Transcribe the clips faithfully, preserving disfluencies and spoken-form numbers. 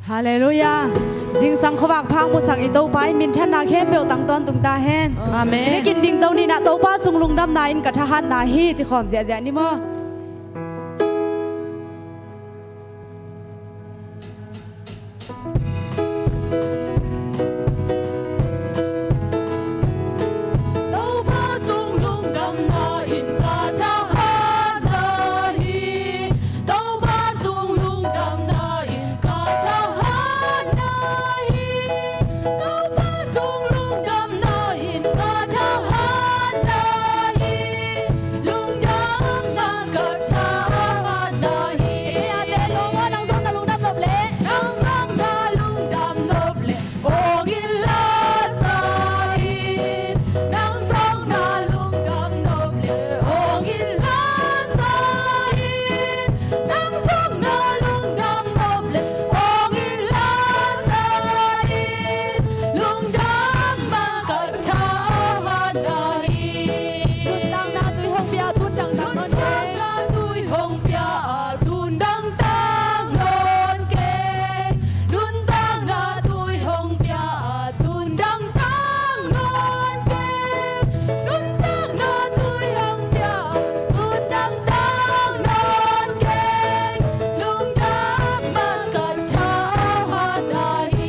Halleluiah. Zingsang khuavak phak musak i Topa in minthanna khempeuh tang tawntung ta hen. Amen. Biakinn ding to ni, na Topa sung lungdamna in ka thahatna hi, ci khawm ziahziah ni maw? Topa sung lungdamna in ka thahatna hi. Topa sung lungdamna in ka thahatna hi. Topa sung lungdamna in ka thahatna hi. Lungdamna ka thahatna hi. Ate lawm aw, nang zong na lungdam nop leh, nang zong na lungdam nop leh, ong in la sa in. Nang zong na lungdam nop leh, ong in la sa in. Nang zong na lungdam nop leh, ong in la sa in. Lungdamna ka thahatna hi. Nuntakna tui hong pia, tun dangdang nawn keng. Nuntakna tui hong pia, tun dangdang nawn keng. Nuntakna tui hong pia, tun dangdang nawn keng. Nuntakna tui hong pia, tun dangdang nawn keng. Lungdamna ka thahatna hi.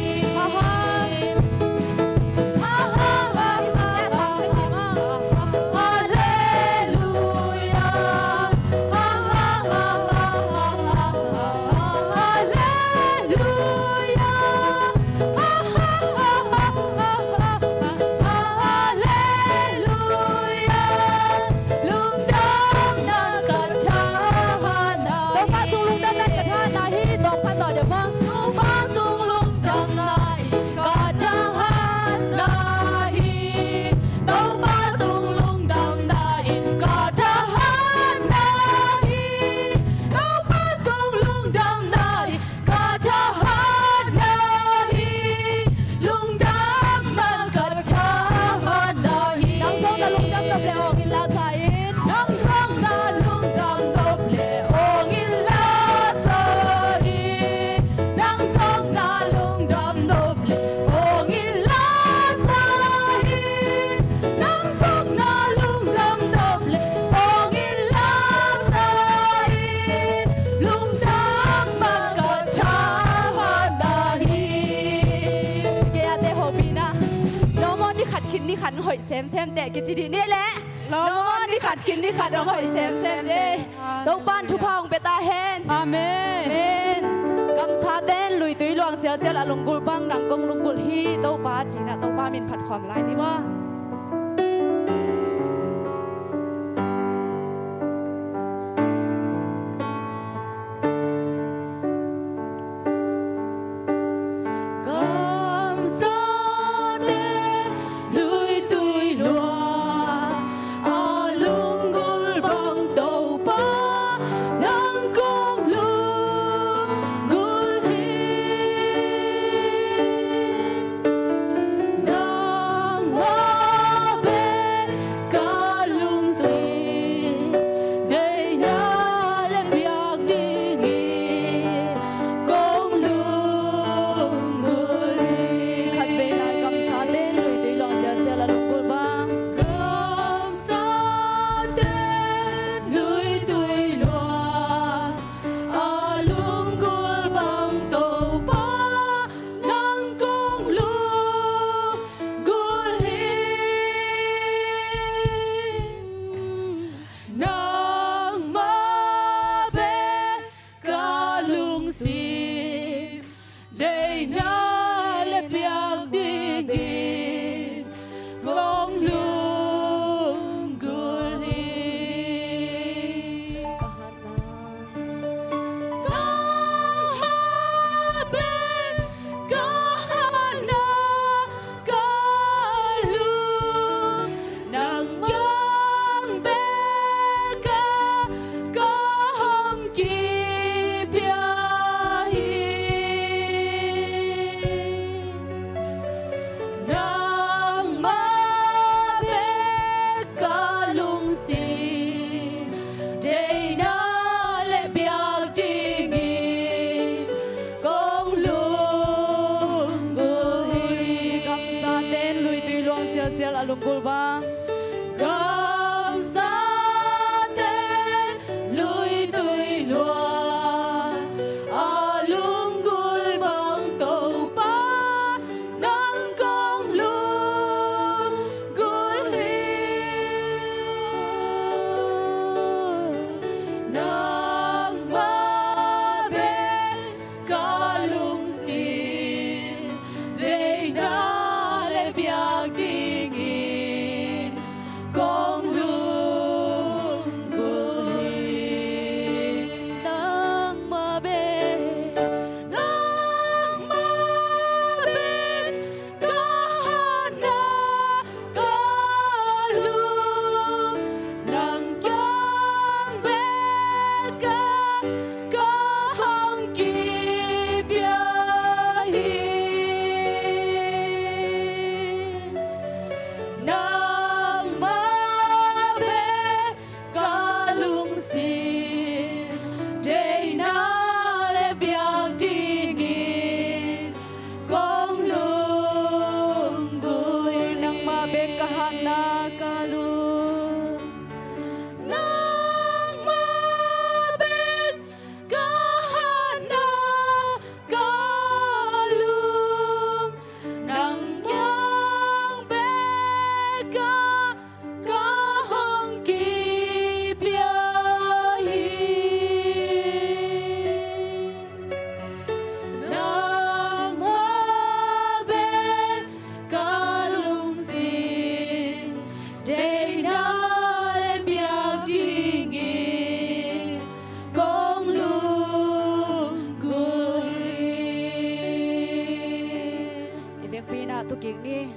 Lungdamna ka thahatna hi. Topa sung lungdamna ka thahatna hi. Tawng phan tawh deuh maw. Topa sung lungdamna in ka thahatna hi. Topa sung lungdamna in ka thahatna hi. Topa sung lungdamna in ka thahatna hi. Lungdamna ka thahatna hi. Nang zong na lungdam nop leh ong in la sa in. Nang zong na lungdam nop leh ong in la sa in. Nang zong na lungdam nop leh ong in la sa in. Nang zong na lungdam nop leh ong in la sa in. Lungdamna ka thahatna hi. Kei a te hopihna, lawm aw, ni khat khit ni khat hoih semsem teh kici dih ni leh. Lawm aw, ni khat khit ni khat hoih semsem teh. Topa'n thupha hong pia ta hen. Amen. Amen. Kamsate in luitui luang sialsial a lunggulh bang nang kong lunggulh hi Topa ci-in ah Topa min phat khawm lai ni maw. Kamsate luitui luang a lunggulh bang Topa nang kong lunggulh hi. Nangma Tukik ni.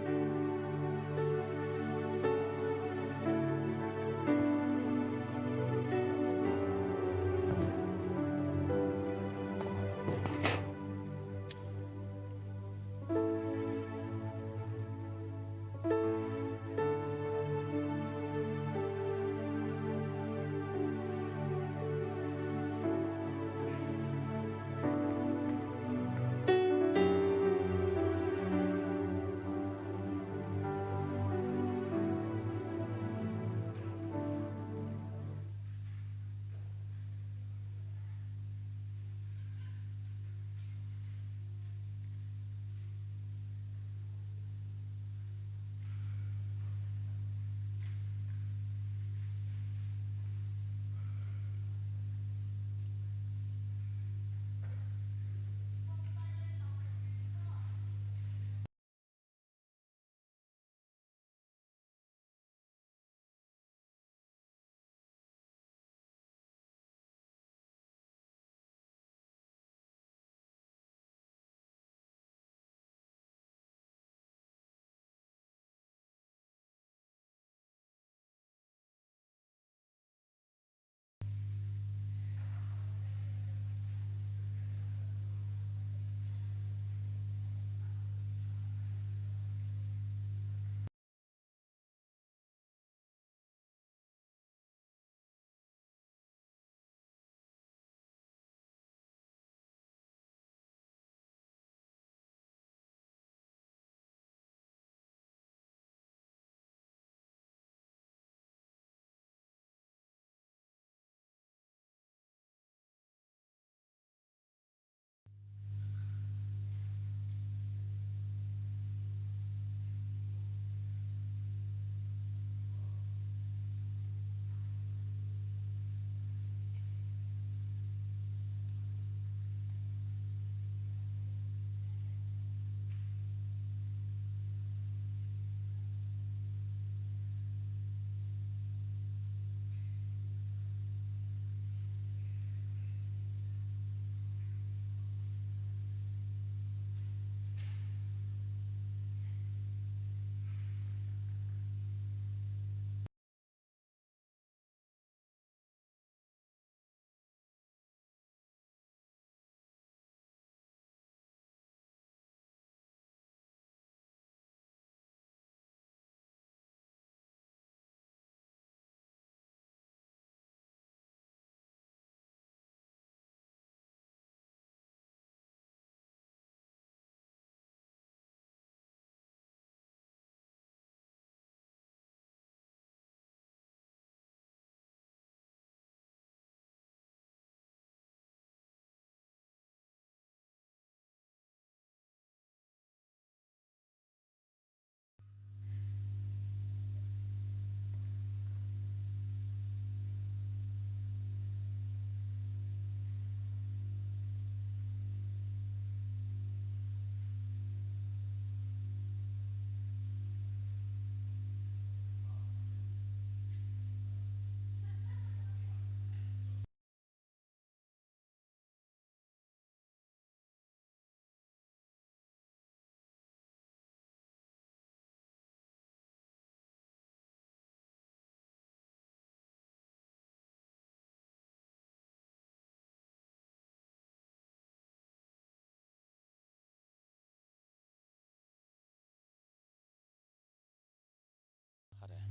Khat e.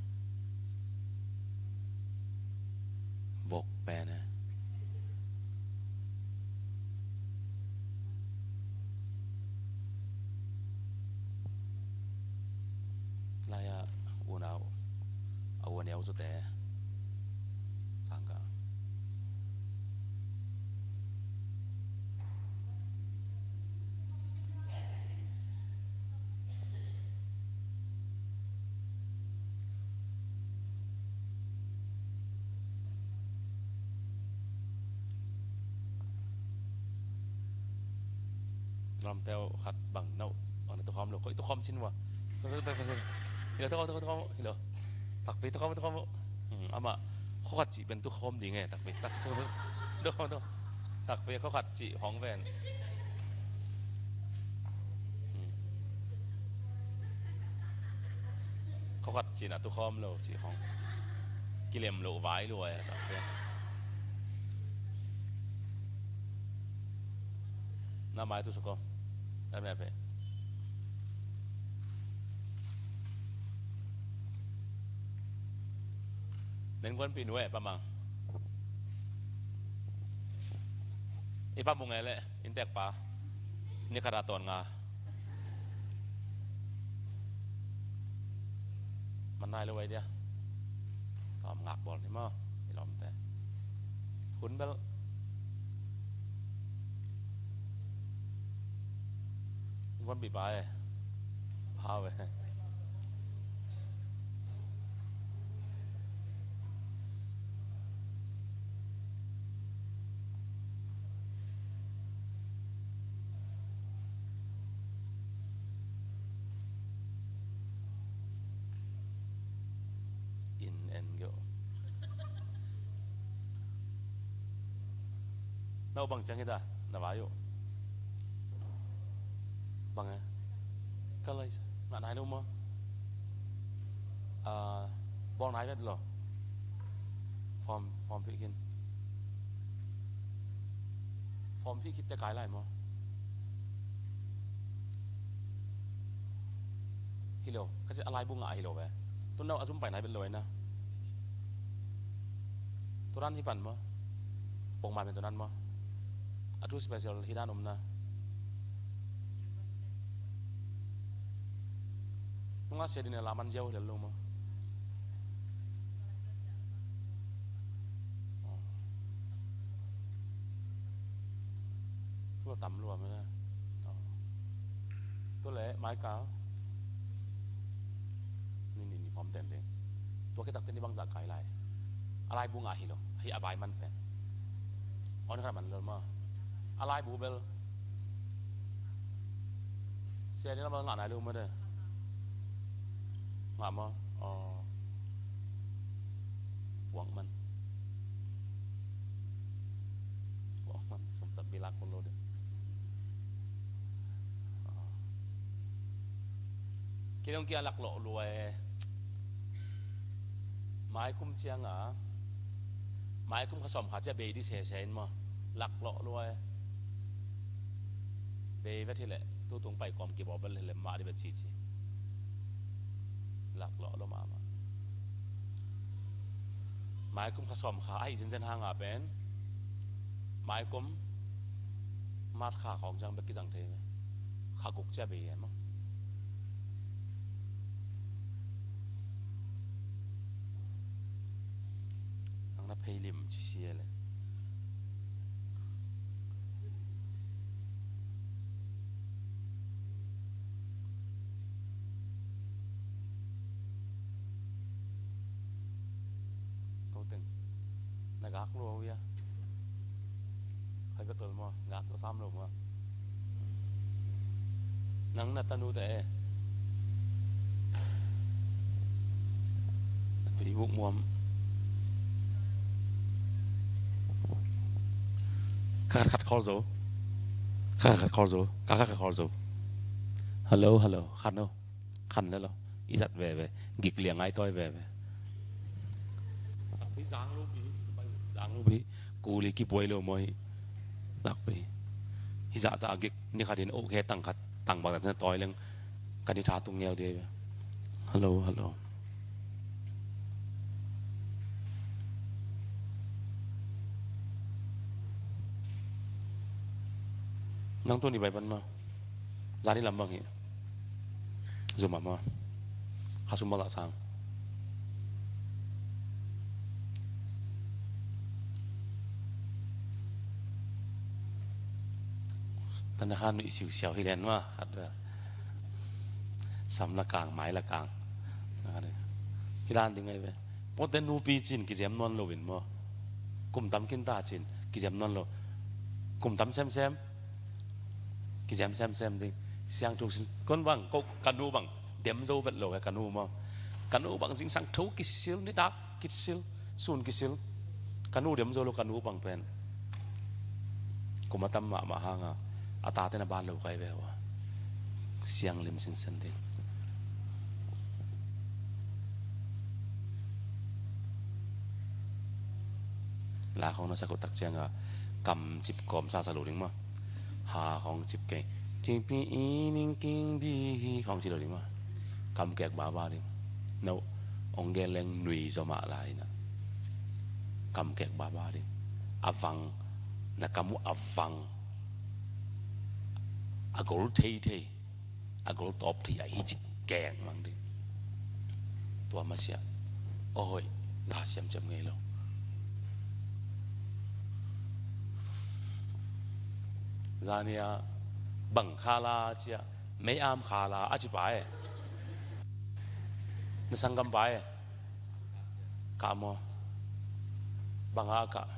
Vok pen e. Lai-ah unau a ua neu zute sangka. Lamteu khat bang no, bang na tukhawm lo, koi tukhawm sin wa. Hilo, tukhawm, tukhawm, tukhawm, hilo. Takpi, tukhawm, tukhawm. Hmm, amah khua khat cih pen tukhawm ding e, takpi, tak, tukhawm, tukhawm. Takpi, khua khat cih hong pen. Hmm. Khat cina tu khawm lo ci khong. Kilem lo vai lo ai tak pe. Na mai tu suko. Lam ya pe. Nen kuan pi nu e pa mang. I pa mung e le. Inntek pa. Ni khat a tawn nga. Man nai lo vai dia. Tawm ngak bawl ni maw. I lawmte. Hun bel. Guan pi pa e. Pa ve. In en gyo. Na uh bang ciang hita, na vai uh. Bang e. Ka lai sa. Ngah nai lo maw. Ah, bawng nai vet lo. Form, form phih khin. Form phih khit te kai lai maw. Hi lo. Ka ci a laibu ngah hi lo ve. Tun lo a zum pai nai vet lo e na. Turan hi pan maw. Pongman pen turan maw. A thu special hi dan om na. Nunga sia din a laman ziau hi lo maw. Tua tam lua mena. Tua le mai ka. Ni ni ni form ten ding. Tua ke tak ten ni bang za kai lai. A laibu ngah hi lo. Hi a vai man pen. On kha man lo ma. A laibu bel. Sia ni la ma ngah nai lo ma de. Ngah ma. Oh. Puang man. Puang man. Som tak bilak ko lo de. Kidong kia lak lo lua e. Mai kum ciang a. Mai kum kha som kha cia bei di se se in maw. Lak lo lua e. Bei vet hi le. Tu tung pai kom ki bo vet le ma di vet ci ci. Lak lo lo ma ma. Mai kum kha som kha ai zen zen hang a pen. Mai kum mat kha khong jang bek ki jang thei. Kha guk cia bei e maw. Nang na phei lim ci sia le. Ko teng. Na gak lua uh ia. Khai bek lo maw, ngak lo sam lo maw. Nang na tanu te e. Tui buk muam. Kha khat khat khol zo. Kha khat khat khol zo. Kha khat khat khol zo. Hello, hello. Khan lo. Khan le lo. I zat veve. Gik liang ngai toi veve. Takpi zang lo pi. Zang lo pi. Kuli kipuai lo maw hi. Takpi. Hi zah ta gik ni khat in oh khe tang khat tang bang ta toi leng. Kan i tha tung ngel dia. Hello, hello. Nang tu ni bai pan maw. Zani lam bang hi. Zuma maw. Kha sum bang lah sang. Tana khan i siu siau hi len maw. Khat bel. Sam la kang, mai la kang. Hi dan ding ai ve. Pote nupi cin kizem nawn lo in maw. Kum tam khin ta cin kizem nawn lo. Kum tam semsem. Kizem semsem ding. Siangtho sin kon bang ko ka nu bang dem zo vet lo he ka nu maw. Ka nu bang zingsang tho kisil nitak kisil sun kisil. Ka nu dem zo lo ka nu bang pen. Kum a tam mahmah hanga a tate na ban lo kai ve ua. Siang lim sinsen ding. La khawng na sak uh tak ciangah kam cip kawm sasa lo ding maw? Ha khawng cip keng, cip pi i ning king bi hi khawng ci lo ding maw? Kam kek baba ding. No, ong gen leng nui zaw mah lai na. Kam kek baba ding. A vang, na kam uh a vang, a gol thei thei, a gol tawp thei a hi cik keng mang ding. Tua masiah, aw hoih, la siam ciam ngei lo. Zania bang khala cia, mei am khala a ci pa e. Na sanggam pa e. Kah maw? Banga a kah?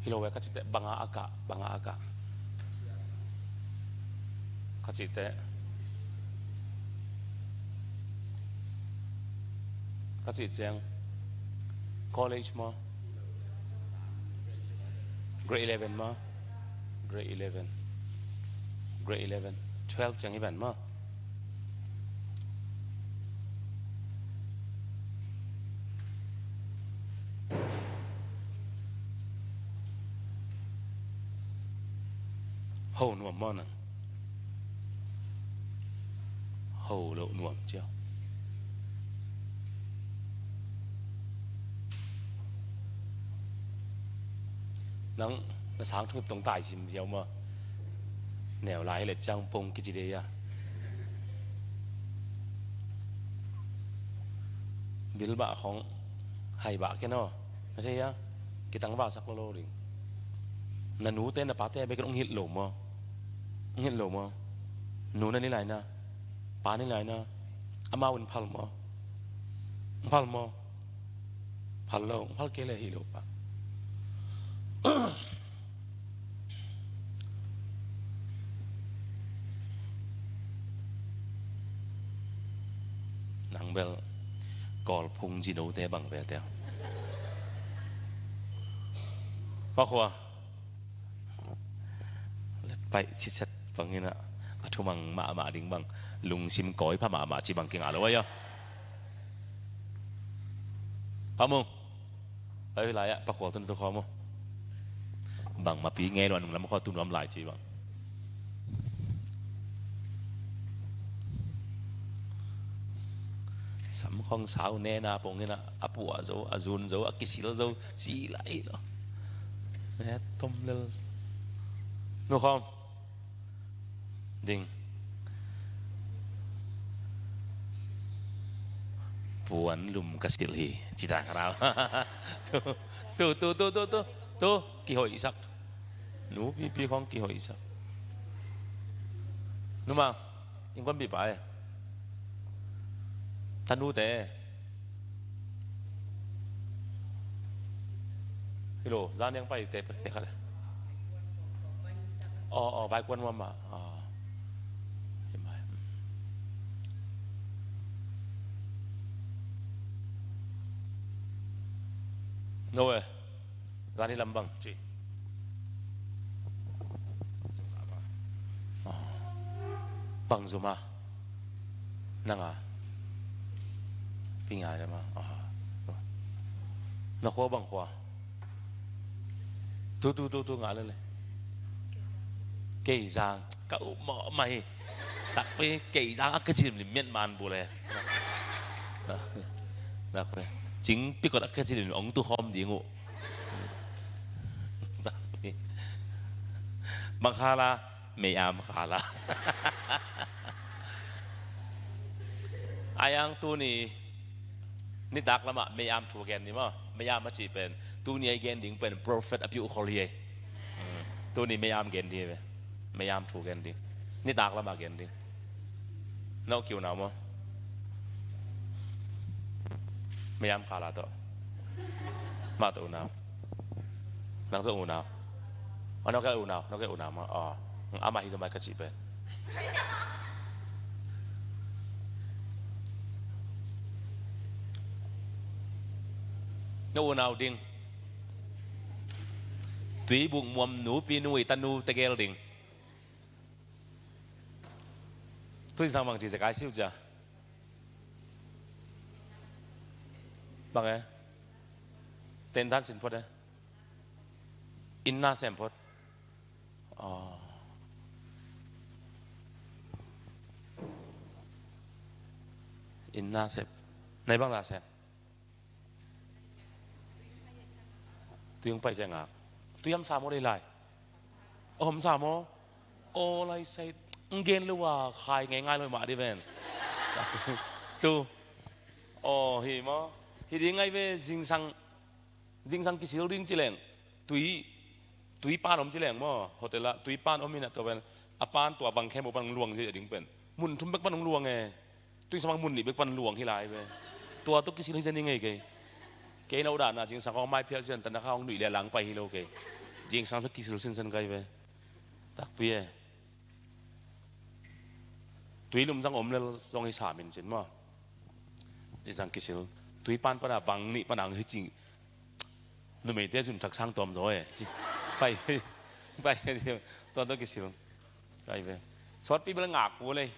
Hi lo e, ka cihte banga a kah, banga a kah? Ka cihte, ka cih ciang college maw? Grade eleven maw? Grade eleven. Grade eleven. Twelve ciang hi ven maw? Ho nuam maw nang? Ho loh nuam ciau. Nang na sang thungip tong tai sim ziau maw? Neu lai le ciang pong kici dei a. Bil bah khong hai bah ken aw. Na thei a, kitang vahsak lo lo ding. Na nute na pate bek in ong hilh lo maw? Ong hilh lo maw? Nu na ni lai na, pa ni lai na, amau in phal maw? Ong phal maw? Phal lo, ong phal kei le hi lo pa. Nang bel Kawlphung zinote bang ve tia. Pa khua. Let paih sitset bangin a, a thumang mahmah ding bang, lungsim kawi pha mahmah ci bang kingah lo aia. Pa Mung. Pai uh lai ah, Pa Khual tun tu khawm uh. Bang mapi ngei lo a, nung lam khawm tu nuam lai ci bang. Sam khawng sau nena pongin a, a puah zo, a zun zo, a kisil zo ci lai lo. Ne tom lel. Nu khawm. Ding. Puan lum ka silh hi. Ci ta ka rau. Tu, tu, tu, tu, tu, tu. Kihoihsak. Nu pipi khawng kihoihsak. Nu ma, innkuan pipa e. Tanute. Hi lo, zan niang pai te, te khat. Aw, aw, vai kuan mama. Aw. Hi mai. No e. Zan hi lam bang ci. Aw. Bang zuma. Nanga. Pi ngai le ma. Aha. Na khua bang khua. Tu, tu, tu, tu, ngah le le. Kei zang. Ka up mawh mai. Takpi kei zang a ka cim lim miat man bu le. Na khua. Cing pikot a ka cim lim ong tu khawm ding uh. Bang khala. Mei am khala. Ayang tuni nitak lamah mei am thu gen ni maw? Mei am a cih pen tuni a i gen ding pen prophet a piuh khol hi ei. Tuni mei am gen ding hi ve. Mei am thu gen ding. Nitak lamah gen ding. No kiu nau maw? Mei am khala tawh. Mah tawh unau. Nang tawh unau. Aw, nokek unau, nokek unau mah. Aw, amah hi zomai ka cih pen. No unau ding. Tuibuk muam nupi nui tanu tegel ding. Tuisang bang ci zek ai siu cia. Bang e? Tentan sin phot e. Inn na sem phot. Aw. Inn na sem. Nai bang la sem. Tui hong pai se ngak. Tui ham sa maw dei lai. Aw, hom sa maw. Aw, lai sai. Ng gen lo a khai ngei ngai lo mah di ven. Tu. Aw, hi maw. Hi ding ngai ve zingsang. Zingsang kisil ding ci leng. Tui. Tui pan om ci leng maw. Hotel ah. Tui pan om hi na tua ven. A pan tua vang khem uh pan hong luang ci a ding pen. Mun thum bek pan hong luang e. Tui samang mun nih bek pan luang hi lai ve. Tua tawh kisil hi zen hi ngei kei. Kei no dan a zingsang khawng mai phial sian tan a kha hong nuih le a lang pai hi lo kei. Zingsang tawh kisil sinsen kai ve. Takpi e. Tui lum zang om lel zong hi sa min cin maw. Zingsang kisil. Tui pan pan a vang nih pan a hong hi cing. Numeite zun thak sang tuam zaw e ci. Pai. Pai. Tua tawh kisil. Kai ve. Suatpi bel ngak uh lei.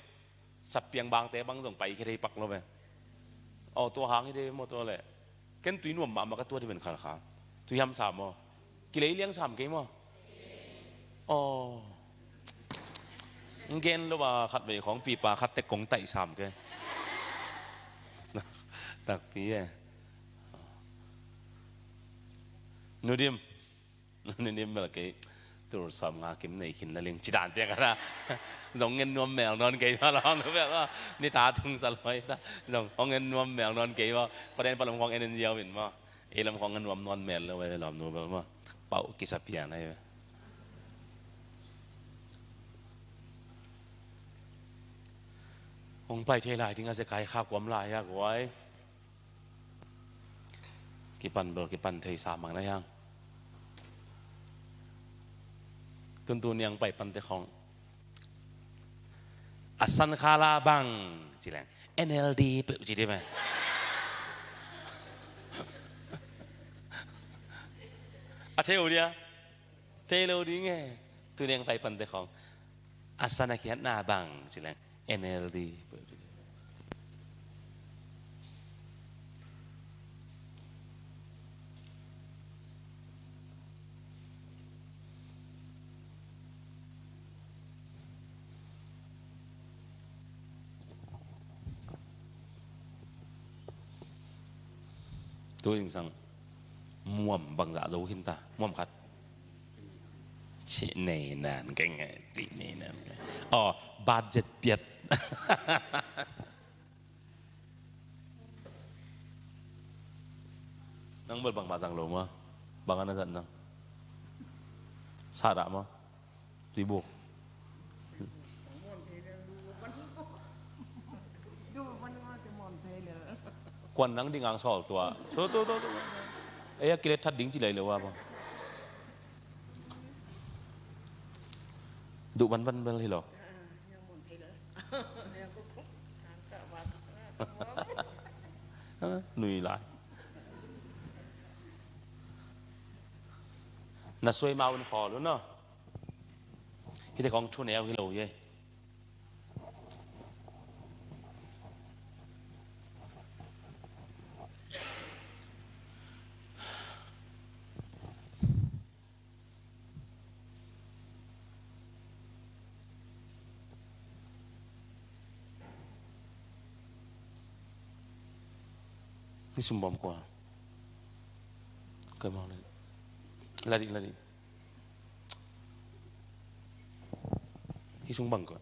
Sapiang bangte bang zong pai khe thei pak lo ve. Aw, tua hang hi de maw tua leh. Ken tui nuam mahmah ka tua di ven khalkhal. Tui ham sam maw. Kilei liang sam kei maw. Aw. Ng gen lo a khat vei khawng pipa khat tek kong taih sam ke. Takpi e. Nu Dim. Ni nim bel kei tur sawm nga kim nei khin la ling ci dan piak a na. Zong ngen nuam mel nawn kei ma lawm nu bel ma. Ni ta tung sa loi ta. Zong hong ngen nuam mel nawn kei ma. Paden palom khong en en ziau in ma. Ei lam khong ngen nuam nawn mel lo ve lawm nu bel ma. Pau kisa pian ai ve. Hong pai thei lai ding a zekai kha kuam lai a guai. Kipan bel kipan thei sa mang na hiang. Tuntu niang pai pante khong a san kha la bang ci leng N L D peuh ci di me. A thei uh dia. Thei lo ding e. Tu niang pai pante khong a san a khiatna bang ci leng N L D. Tu zingsang muam bangzah zo khin ta, muam khat. Cih nei nan keng e, cih nei nan keng. Aw, budget piat. Nang bel bangmah zang lo maw? Bang a na zat nang? Sa dah maw? Tuibuk. Kuan nang ding ang sawl tua. Tu, tu, tu, tu. Ei a kilet that ding ci lai lo a bang. Duh vanvan bel hi lo. Nui lai. Na suai ma un khawl un aw. Hite kong thu neu hi lo hi ei. Ni sumbawm kua. Kai mawng ladi, ladi. Hi sung bang ko.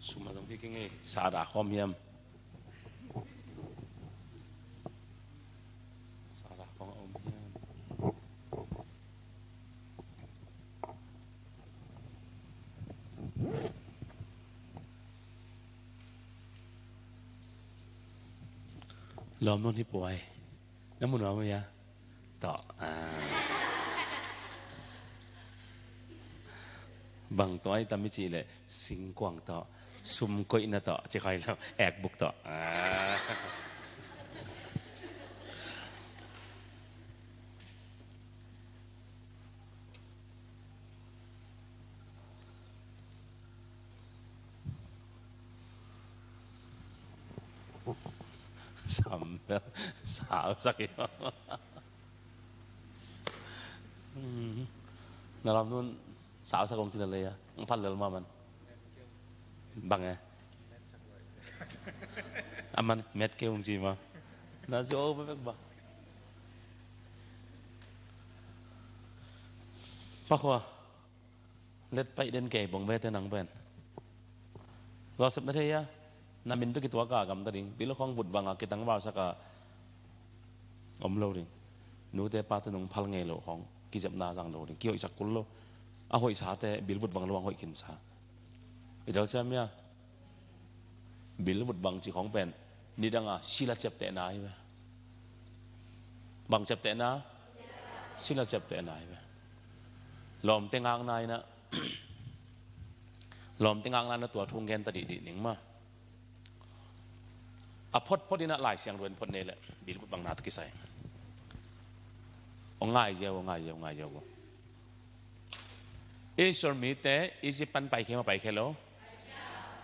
Sum a zong kik ing ei, sa dah khawm hiam? Sa dah khawm a om hiam? Lawm nawn hi puai. Na mun a om hia? Tawh. Ah. Bang tawh ai tam i cih leh singkuang tawh. Sum koihna tawh, ci khawi lo, ekbuk tawh. Ah. Sam, sausak hi. Hmm. Na lam nun sausak kong cina lei a. Ang phal lel maman. Bang e. Aman met kei ung ci ma. Na zo bek ba. Pakhua. Let paih den kei bong vete nang pen. Joseph na thei a. Na min tu kituak a gamta ding. Bil khong vut vang a kitang valsak a. Om lo ding. Nute pate nung phal ngei lo khong. Kizepna zang lo ding. Kihoihsak kul lo. A hoihsate bil vut vang lo ang hoih khinsa. I del siam ia. Bil vut bang ci khong pen nidang a sila ciaptehna hi ve. Bang ciaptehna? Sila ciaptehna hi ve. Lawmte ngakna inah, lawmte ngakna inah tua thu hong gen ta dihdih ning ma. A photphot inah Lai Siangtho in phot nei leh bil vut bang na tawh kisai. Aw ngai ziau, aw ngai ziau, ngai ziau. Israel mite Egypt pan paikhia ma paikhia lo?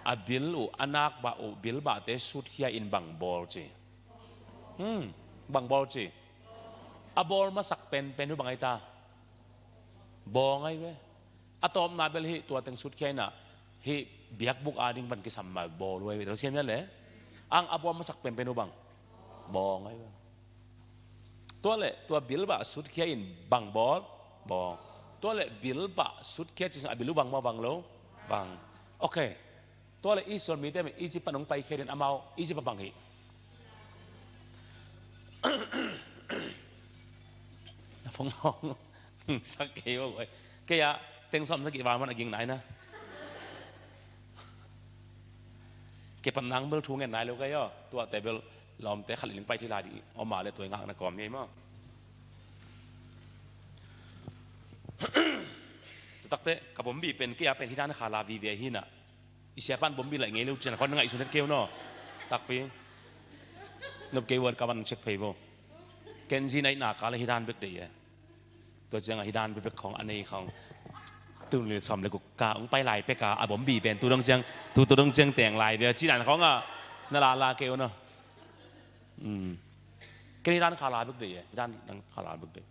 A bil uh, a nakbah uh, bilbahte sutkhia in bang bawl ci? Hmm, bang bawl ci? A bawl masak penpen uh bang ahi ta? Bawng ahi ve. A tawpna bel hih tua teng sutkhia inah hih biakbuk ading van kisam ma bawl uh ahi ve. Tel siam hia le? Ang a bawl masak penpen uh bang? Bawng ahi ve. Tua leh tua bilbah sutkhia in bang bawl? Bawng. Tua leh bilbah sutkhia ci sung a bil uh vang maw vang lo? Vang. Ok. Tua leh Israel mite Egypt pan hong paikhia din amau Egypt a bang hi? Na phong hong sak kei uh. Kei a teng sawm sagih val man a ging nai na. Kei pan nang bel thu ngen nai lo kei aw. Tua te bel lawmte khat ling pai thei lai ding om a le tua i ngakna kawm hi ei maw? Tutakte ka bombi pen kei a pen hi dan kha la vive hi na. I siapan bombi laih ngei lo cian khon na ngaihsun het kei uh naw. Takpi. Nop kei uat ka van check phei bo. Ken zi naih na ka le hi dan bek dei e. Tua ciangah hi dan bekbek khawng a nei khawng. Tun le sawm le guk ka hong pai lai pek a, a bombi pen tu dong ciang, tu, tu dong ciang teng lai bia ci dan khawngah na lala kei uh na. Um. Ken hi dan kha la bek dei e, hi dan kha la bek dei.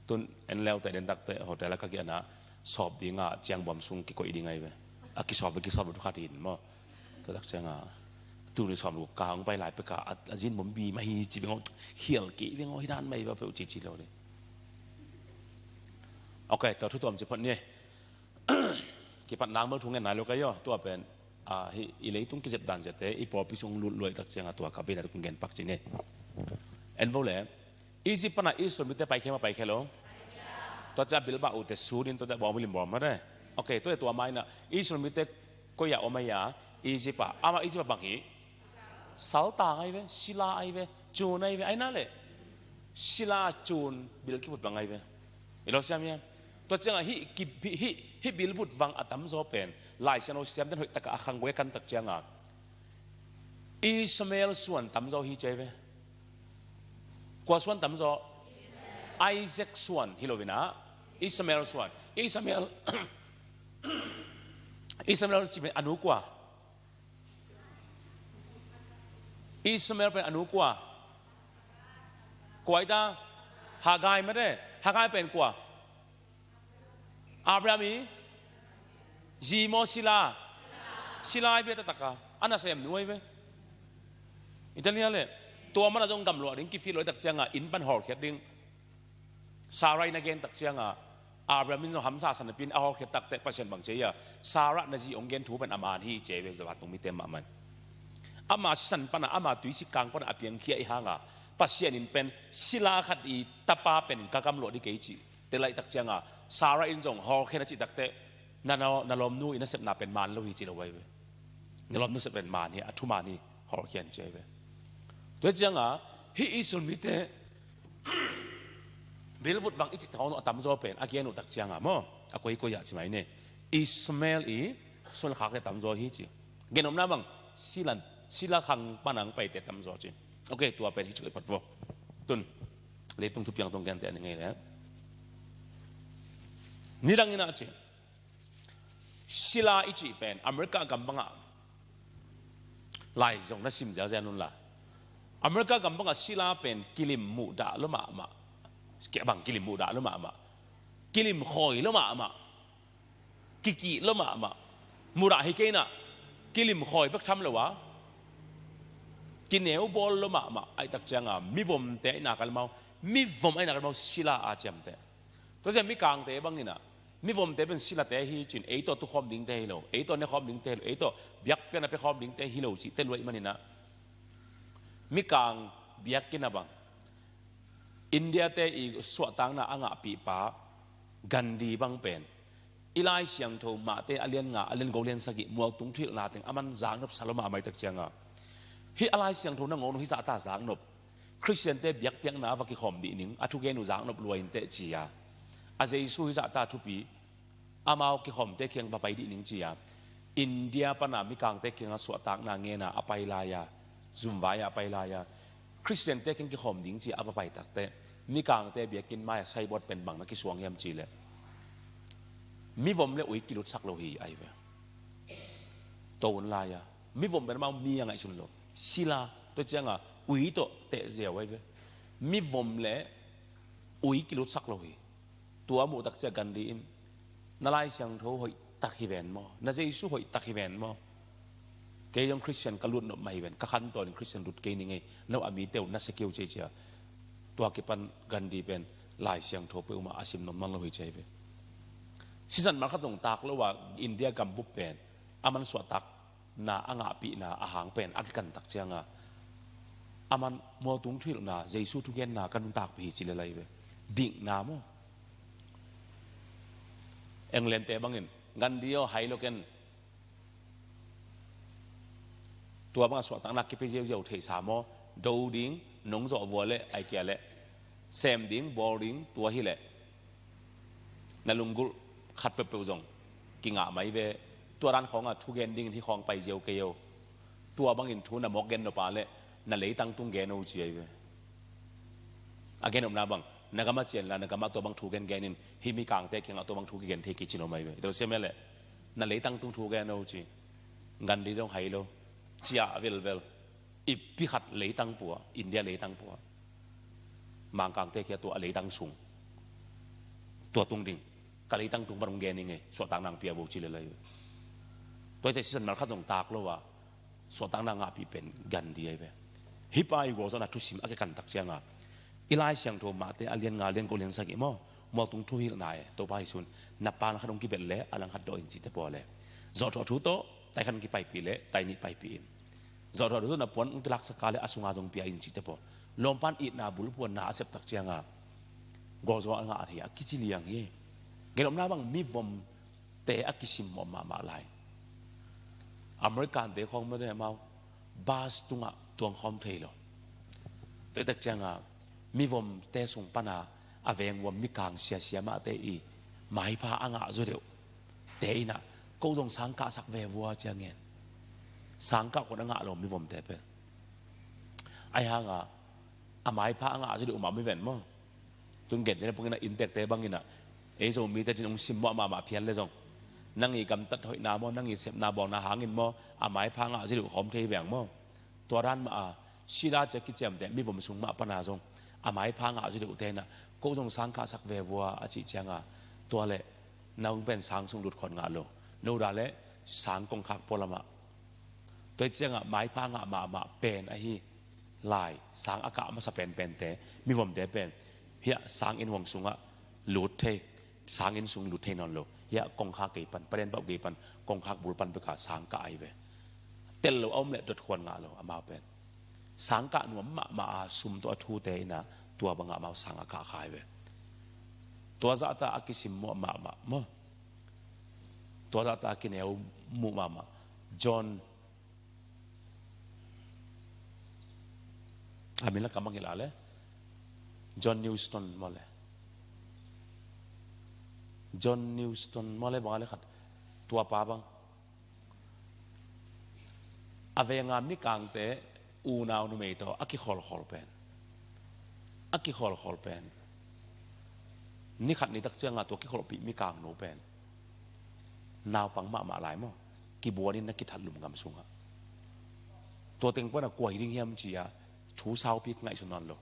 Tun en leute den takte hotel a ka kiana sawp dingah ciang buam sung kikoih ding ahi ve. A kisawp, kisawp lu khat hin maw. Tua tak ciangah tuni sawm lu ka hong pai lai peka a, a zin bombi mah hi ci veng aw, khial kei veng aw, hi dan mah hi va peuh ci ci lo ding. Ok, tua thu tuam ci phot ni. Kipat nang bel thu ngen nai lo ka hi aw, tua pen, a, hi, i leitung kizep dan ziate i pawlpi sung lut luai tak ciangah tua ka vei na kong gen pak ci ni. En vo le, Egypt pana Israel mite paikhia ma paikhia lo? Tua ciah bilbah uhte sut in tua ciah bawng bil in bawl mah de. Ok, tua tua mah inah Israel mite koi ah om ahi a, Egypt ah. Amah Egypt ah bang hi? Saltang ahi ve, sila ahi ve, cun ahi ve, ahi na le. Sila cun bil kivut bang ahi ve. I lo siam hiam? Tua ciangah hih, hih, hih, hih bil vut vang a tamzaw pen Lai Siangtho siam den hoih takah a khang guai a kan tak ciangah Ishmael suan tamzaw hi ci ahi ve. Kua suan tamzaw? Isaac suan hi lo inah Ishmael suan. Ishmael, Ishmael ci pen a nu kua? Ishmael pen a nu kua? Kua hi ta? Hagai mah de. Hagai pen kua? Abraham i zi maw, sila? Sila ahi ve, taktak a a nasem nu ahi ve. I ta lia le tua mana zong gamluah ding kifit lo i tak ciangah inn pan hawlkhiat ding. Sarah i na gen tak ciangah Abraham in zong hamsa san a pin a hawlkhiat takte Pasian bang ci a, Sarah na zi hong gen thu pen a man hi ci ahi ve, zava tung mite mahmah in. Ama sisan pana, ama tuisik kang pana a piangkhia i hanga Pasian in pen sila khat i tapa pen ka gamluah ding kei cih te laih tak cianga Sarah in zong hawlkhian a cih takte na, na, na lawmnu i nasepna pen man lo hi ci lo ahi ve. Na lawmnu sep pen man hi, a thuman hi, hawlkhian ci ahi ve. Tua cianga hih Israel mite bil vut vang i cih thawn a tamzaw pen a kian uh tak cianga maw, a koi koi ah ci mai ne. Ishmael i suan khakte tamzaw hi ci. Gen omna bang, sila, sila khang panang paite tamzaw ci. Ok, tua pen hi cu i phat vo. Tun, leitung thupiang tong gente a ni ngei le. Nidang ina ci. Sila i cih pen America gam bangah lai zong na sim ziazian unla, America gam bangah sila pen kilim muhdah lo mahmah. Bang kilim muhdah lo mahmah, kilim khawi lo mahmah, kikih lo mahmah. Muhdah hi kei inah kilim khawi bek tham lo a, kineu bawl lo mahmah. Aihtak cianga mivomte aihna kalmau, mivom aihna kalmau sila a ciamteh. Tua ciang mikangte bang inah mivomte pen silate hi cin, ei tawh tukhawm dingte hi lo, ei tawh nekhawm dingte hi lo, ei tawh biakpiakna pekhawm dingte hi lo cihte luai maninah, mikang biakinn a bang India-te i suahtakna a ngahpihpa Gandhi bang pen i Lai Siangtho Mate a lian nga, a lian guk, lian sagih mualtung thuhilhna teng a man zaknop sa lo mahmah. Aihtak cianga hih a Lai Siangtho nangawn uh hih zahta zaknop, Khristiante biakpiakna a va kikhawm dih ning, a thugen uh zaknop luai inteh ci-a, a Jesu hih zahta thupi amau kikhawmte kiang va pai dih ning ci-a, India pana mikangte kianga suahtakna ngena a pai lai-a, zumvai-a a pai lai-a, Khristiante kiang kikhawm ding ci-a a va pai takteh, mikangte biakinn mai-a saibawt pen bang na kisuang hiam cihleh, mivom le ui kilutsak lo hi ahi ve. To un lai-a mivom pen amau mi a ngaihsun lo, sila, tua cianga ui tawh tehziau ahi ve. Mivom le ui kilutsak lo hi. Tua muhtak ciah Gandhi in, na Lai Siangtho hoihtak hi ven maw, na Jesu hoihtak hi ven maw? Kei zong Khristian ka lut nop mah hi ven, ka khantawn in Khristian lut kei ning ei, no a mite uh na sia kei uh ci ei cia. Tua kipan Gandhi pen Lai Siangtho peuhmah a sim nop man lo hi ci ei ve. Sisan malkhat zong tak lo a India gambup pen a man suahtak na a ngahpihna a hang pen a kikantak cianga, a man mualtung thuhilhna, Jesu thugenna ka nuntakpih hi ci le lai ve. Dikna maw? England-te bangin Gandhi aw hai lo ken, tua banga suahtakna kipe ziauziau theihsa maw? Do ding, nong zawh vua le ai kia le sem ding, bawl ding, tua hileh na lunggulh khat peuhpeuh zong kingah mai ve. Tua dan khawnga thugen dingin hih khawng pai ziau kei o. Tua bangin thu na mawk gen nop a le na leitang tung gen o ci ei ve. A gen nopna bang, na gama cianla na gamah tua bang thu gengenin hih mikangte kiangah tua bang thu kigen thei kei ci no mai ve. I tel siam e le na leitang tung thu gen o ci. Gandhi zong hai lo, ciah velvel. Ipi khat leitang pua, India leitang pua, Mangkangte kia tua a leitang sung, tua tung ding, ka leitang tung pan hong gen ing ei, suahtak nang pia bo ci le lai. Tua i te sisan malkhat zong tak lo a, suahtak nang ngahpih pen Gandhi ahi ve. Hih pa i gualzawhna thusim a kikantak cianga i Lai Siangtho Mate a lian nga, lian ko, lian sagih maw, mualtung thuhilhna e, Topa hi sun, na pan khat hong kibet le a lang khat dawh in cite pawl e. Zawhthawh thu tawh tai khat hong kipaipih le tai nih paipih in. Zawhthawh thu na puan hong kilaksak a le a sunga zong pia in cite pawl. Lawmpan itna bulphuanna a septak cianga gualzawh a ngah hi a kici liang hi. Genopna bang mivomte a kisimmawh mahmah lai. Americante khawng mawte amau bus tungah tuangkhawm thei lo. Tuaitak cianga mivomte sung pana a vengvuam mikang siasia mahte i maipha a ngah zaw deuh te inah ko zong sang kahsak ve vua cia ngen. Sang kah khun a ngah lo mivomte pen. Ahi hanga a maipha a ngah zaw deuh mah mi ven maw? Tun gente na pungina inntekte bangina ei Zomite cin hong sim mawh mahmah phial le zong nang i gamtat hoihna maw, nang i sepna bawlna hangin maw, a maipha a ngah zaw deuh khawm thei veng maw? Tua dan mah a sila cia kiciamte mivom sung mah pana zong a maipha ngah zaw deuhte inah ko zong sang kahsak ve vua a cih cianga tua le nang pen sang sung lut khawng ngah lo, no dah le sang kongkhak pualamah. Tua ciangah maipha ngah mahmah pen ahi lai, sang a kah masa penpente mivomte pen hiah sang inn huang sungah lut thei, sang inn sung lut thei nawn lo. Hiah kongkhak gei pan, parian bauh gei pan, kongkhak bul pan beka sang kah ahi ve. Tel lo a om le dot khuan ngah lo amau pen. Sang kah nuam mahmah a sum tawh a thute inah tua bangah amau sang a kah kha ahi ve. Tua zahta a kisimmawh mahmah maw? Tua zahta a kineu muh mahmah John, a min la kamang hilh a le John Newston maw le, John Newston maw le bang a le khat, tua pa bang. A venga mikangte unau numei tawh a kikholkhol pen, a kikholkhol pen, ni khat ni tak cianga tua kikholhpih mikangnu pen naupang mahmah lai maw, kibuanin na kithat lum gam sungah. Tua teng pana kua hi ding hiam ci-a thu saupi ngaihsun nawn lo.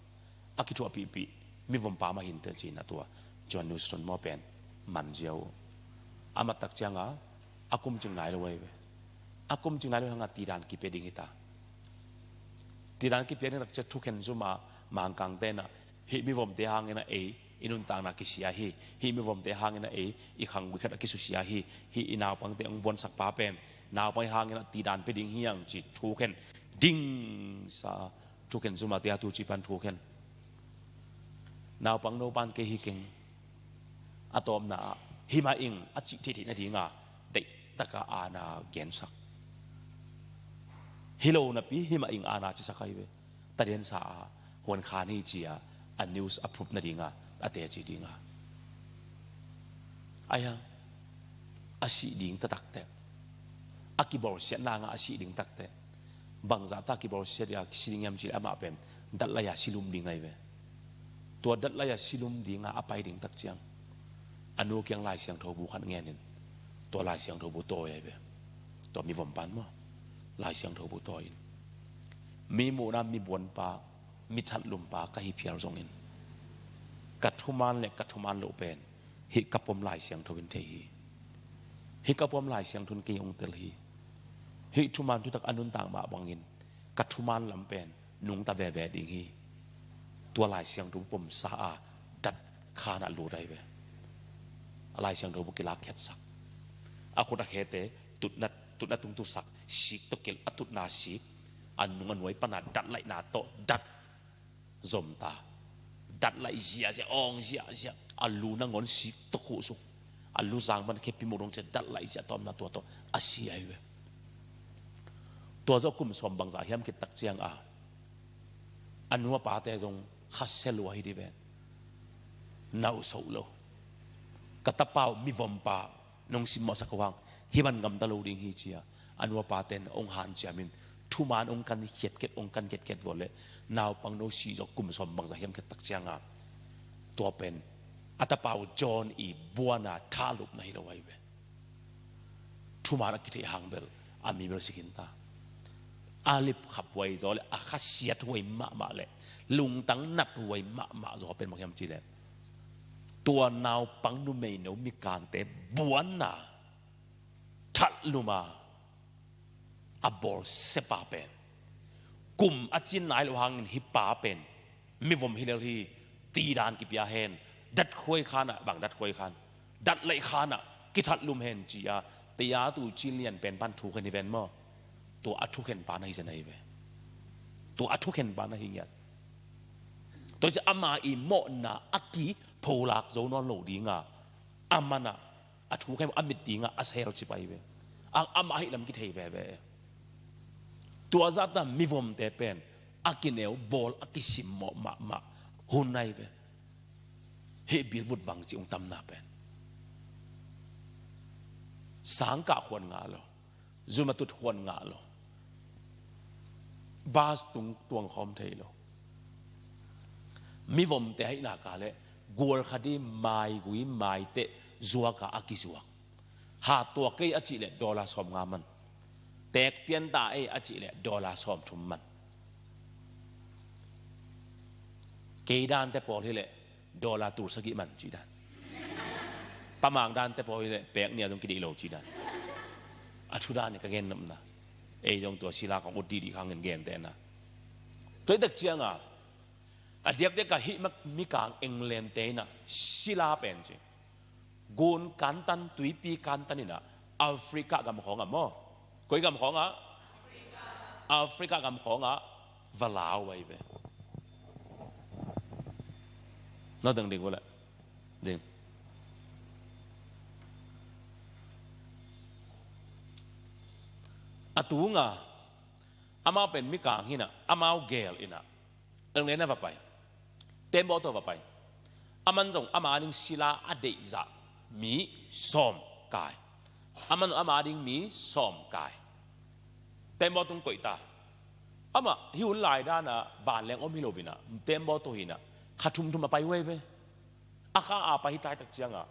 A kithuahpihpih mivompa mah hinteh ci-in a tua John Newson maw pen man zia uh. A mat tak cianga a kum cing nai lo ahi ve. A kum cing nai lo hanga tidan kipia ding hita. Tidan kipia ding tak cia thukhen zuma Mangkangte na hih mivomte hangin a ei i nuntakna kisia hi. Hih mivomte hangin a ei i khanggui khat a kisusia hi. Hih i naupangte hong buansakpa pen naupang hangin a tidan pia ding hiang ci thukhen dingsa. Thukhen zuma tia tu ci pan thukhen. Naupang no pan kei hi keng. A tawpna ah himah ing a cih theihtheih nadinga deihtaka aana gensak. Hi lo napi himah ing aana cisak ahi ve. Tadiansa a huan khan hi ci-a a news a prup nadinga a teci dinga. Aihang a sih ding taktakte, a kibolsiatna nga a sih ding takte. Bangzahta kibolsiat a kisi ding hiam cileh amah pen datlai a silum ding ahi ve. Tua datlai a silum dinga a pai ding tak ciang a nu kiang Lai Siangtho bu khat ngenin tua Lai Siangtho bu tawi ahi ve. Tua mivompan maw Lai Siangtho bu tawi in mi muhna mibuanpa mithatlumpa ka hi phial zongin ka thuman le ka thuman loh pen hih ka pom Lai Siangtho in thei hi. Hih ka pom Lai Siangtho in kei hong tel hi. Hih thuman thutak a nuntak mah bangin ka thuman lam pen nungta veve ding hi. Tua Lai Siangtho bu pomsa a dat khan a lut ahi ve. A Lai Siangtho bu kilak khetsak, a khut a khete tutna tutna tung tusak, sik tawh kilh a tutna sik, a nung a nuai pana datlaihna tawh dat zomta. Datlaih ziahziah awng ziahziah a lu nangawn sik tawh khuhsuk. A lu zang pan khepi mawh dong cia datlaih ziah tawmna tua tawh a si ahi ve. Tua zawh kum sawm bangzah hiam khit tak cianga a nu a pate zong khasia lua hi di ve. Nausoh lo. Ka tapa uh mivompa nong simmawhsak uh hang hi man ngamta lo ding hi cia a nu a paten hong hanciamin thuman hong kan khiatkhiat hong kan khiatkhiat vua leh naupang no sih zawh kum sawm bangzah hiam khit tak cianga tua pen a tapa uh John i buana thalupna hi lo ahi ve. Thuman a kitheih hang bel a mi bel si khinta. A lipkhap huai zaw le a khasiat huai mahmah le lungtang nat huai mahmah zaw pen bang hiam cileh tua naupang numeino mikangte buanna thatluma a bawlsiapa pen kum a cin nai lo hangin hih pa pen mivom hi lel hi. Tidan kipia hen. Datkhuai khanah bang datkhuai khan datlaih khanah kithatlum hen ci-a tia tu ci lian pen pan thukhen hi ven maw? Tua a thukhenpa na hi zen ahi ve. Tua a thukhenpa na hi ngiat. Tua ci ama i mawhna a kipholak zo nawn lo dinga a manah a thukhen a mit dinga a sel ci pai ve. Ang amah hih lam kithei veve. Tua zahta mivomte pen a kineu bawl a kisimmawh mahmah hun ahi ve. Hih bilvut vang ci ung tamna pen sangkah khuan ngah lo. Zum a tut khuan ngah lo. Bas tung tuang khawm thei lo. Mivomte haihna ka leh gual khat i maigui maiteh zuaka a kizuak. Hat tua kei a cih leh dollar sawmnga man. Teek pianta ei a cih leh dollar sawmthum man. Kei dante pawl hi leh dollar tul sagih man cih dan. Pamang dante pawl hi leh peek nia zong kideih lo cih dan. A thu dan hi ka gen nopna. Ei zong tua sila kong ut dihdih khangin gentehna. Tua hi tak cianga a diakdiak a hih mikang England te inah sila pen ci. Gun kantan, tuipi kantan inah Africa gam khawngah maw? Koi gam khawngah? Africa gam khawngah va lau ahi ve. Na dang ding uh leh ding. A tunga amau pen mikang hinah amau gel inah England ah va pai. Tembaw tawh va pai. Aman zong ama ding sila a deihzah mi sawm kai. Aman zong ama ding mi sawm kai. Tembaw tung koih ta. Amah hih hun lai dana vanleng om hi lo inah, tembaw tawh hi inah, kha thumthum a pai huai ve. A kha a pai hi taitak cianga,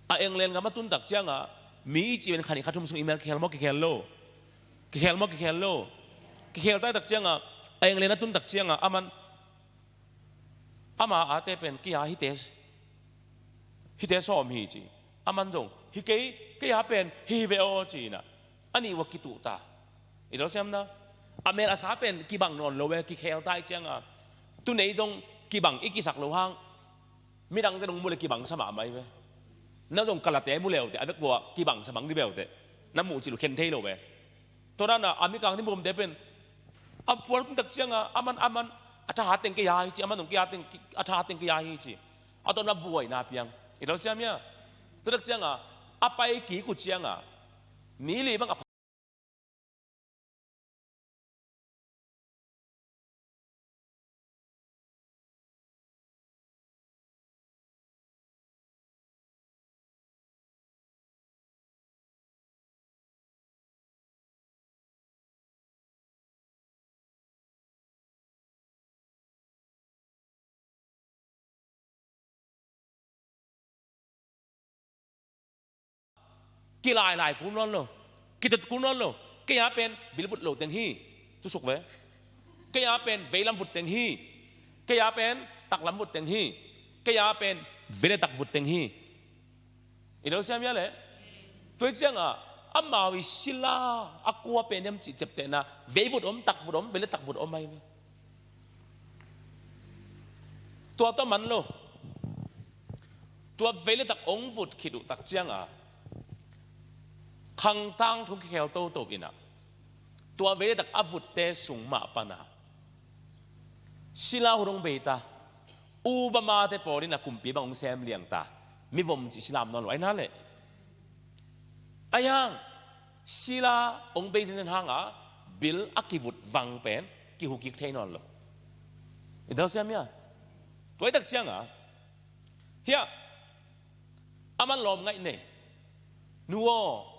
a England gam a tuntak cianga, mi i cih ven kha nih kha thum sung i mel kikhel maw kikhel lo? Kikhel maw kikhel lo? Kikhel taitak cianga, a England a tuntak cianga, aman, ama ate pen kei a hite, hite sawm hi ci. Aman zong hi kei, kei a pen hi hi ve aw ci inah, a nih uh a kituh ta. I dal siamna, a mel a sa pen kibang nawn lo ve, kikhel tai cianga, tunei zong kibang i kisak lo hang, midangte dong mu le kibangsa mahmah hi ve. Na zong kalate mu leuteh a vek bua kibangsa bang di beuteh na muh cil uh khen thei lo ve. Tua dana a mikang ni mumte pen a pual tuntak cianga, aman, aman, a thahat teng kei a hi ci, aman zong kei a teng, a thahat teng kei a hi ci. A tawh na buaina piang. I dal siam hia? Tutak cianga a pai kik uh cianga mi li bang a kilailai kul nawn lo, kitot kul nawn lo. Kei a pen bilvut lo teng hi. Tusuk ve. Kei a pen veilam vut teng hi. Kei a pen taklam vut teng hi. Kei a pen veiletak vut teng hi. I dal siam hia le? Tua hi cianga amau i sila a kua pen hiam cih ciaptehna, veivut om, takvut om, veiletak vut om ahi ve. Tua tawh man lo. Tua veiletak ong vut khit uh tak cianga khangtang thung kikhel toto inah, tua veiletak a vutte sung mah pana sila hun ong bei ta. Obama te pawl inah kumpi bang ong sem liang ta. Mivom cih sila om nawn lo ahi na le. Ahi hang sila ong bei zenzen hanga bil a kivut vang pen kihukik thei nawn lo. I dal siam hia? Tua i tak cianga hia, aman lawm ngaih nei. Nu aw,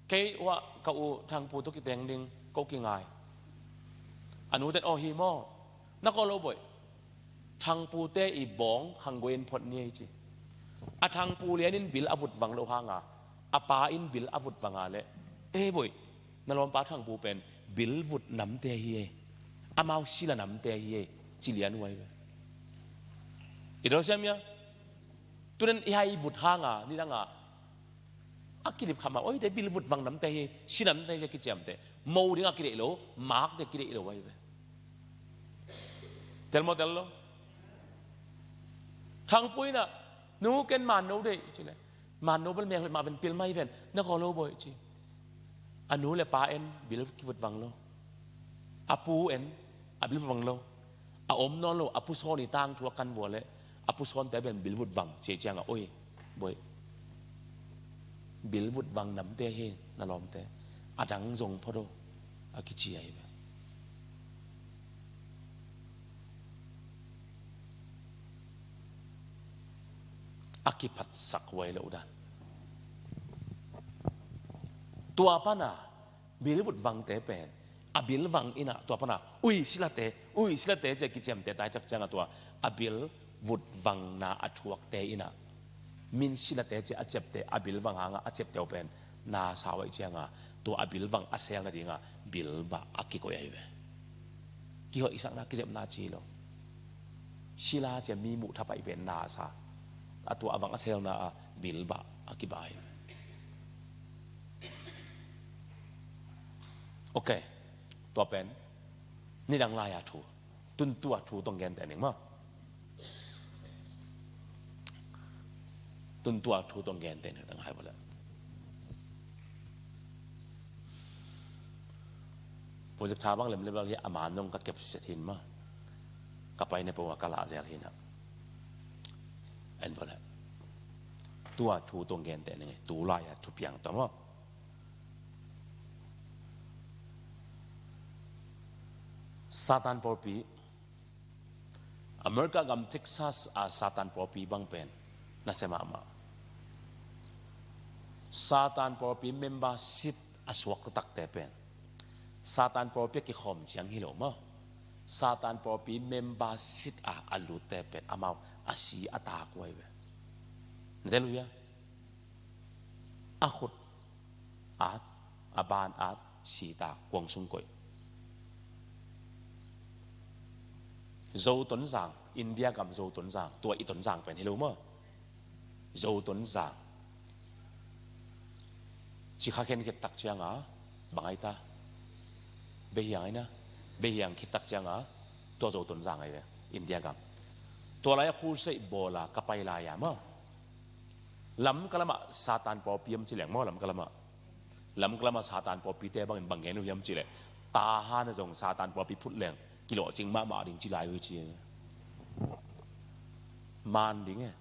kei uah ka u Thangpu tawh kiteng ding ko kingai. A nu ten aw hi maw? Na kawl lo boih. Thangpu te i bawng khangguai in phot ni ei ci. A Thangpu lian in bil a vut vang lo hanga a pa in bil a vut vanga le, ei boih, na lawmpa Thangpu pen bil vut namte hi ei. Amau sila namte hi ei, ci lian uh ahi ve. I dal siam hia? Tunen i hai vut hanga nidanga a kilip khamah, oi, te bil vut vang namte hi, si namte hi, kiciamte mo dinga kideih lo, mak ding kideih lo ahi ve. Tel maw tel lo? Thangpu inah nu ken manno deih ci le, manno bel mek hoih mah ven, pil mah hi ven, na kawl lo boih ci. A nu le pa en bil kivut vang lo. A pu en a bil vut vang lo. A om nawn lo, a pu sawn i tangthu a kan vua le a pu sawnte pen bil vut vang ci cianga, oi, boih, bil vut vang namte hi na lawmte, a dang zong phot o, a kici ahi ve. A kiphatsak huai lo dan. Tua pana bil vut vangte pen a bil vang inah tua pana ui silate, ui silate ci a kiciamte tai cak cianga tua a bil vut vangna a thuakte inah min silate ci a ciapte, a bil vang hanga a ciapte uh pen na sa uh aih cianga tua a bil vang a sel nadinga bilbah a kikoih ahi ve. Kihoihsakna kizepna ci lo. Sila ci a mi muh thapaih pen na sa, a tua a vang a selna a bilbah a kibai. Ok. Tua pen nidang lai-a thu. Tuntua thu tong genteh ning maw? Tuntua thu tong genteh ning tang hai bawleh. Project tha bang lemlem bang hi a man nong ka kepset hin maw? Ka paine pong a ka lahzel hinah. En bawleh. Tua thu tong genteh ning, tu lai-a thu piang ta maw? Satan pawlpi, America gam Texas a Satan pawlpi bang pen nasia mahmah. Satan pawlpi member seat a suak taktakte pen Satan pawlpi a kikhawm ciang hi lo maw. Satan pawlpi member sit a a lutte pen amau a si a tak uh ahi ve. Na tel uh hia? A khut at, a ban at, si tak, kuang sung koih. Zo Tonzang, India gam Zo Tonzang, tua i Tonzang pen hi lo maw. Zo Tonzang. Cikha khen khit tak cianga bang ai ta? Behiang ai na. Behiang khit tak cianga tua Zo Tonzang ai ve, India gam. Tua lai-a khulseih bawla ka pai lai-a maw, Lamka lamah Satan pawlpi om ci leng maw, Lamka lamah. Lamka lamah Satan pawlpite bangin bang gen uh hiam ci leh, Tahan a zong Satan pawlpi phut leng kilawhcing mahmah ding ci lai uh hi ci. Man ding e.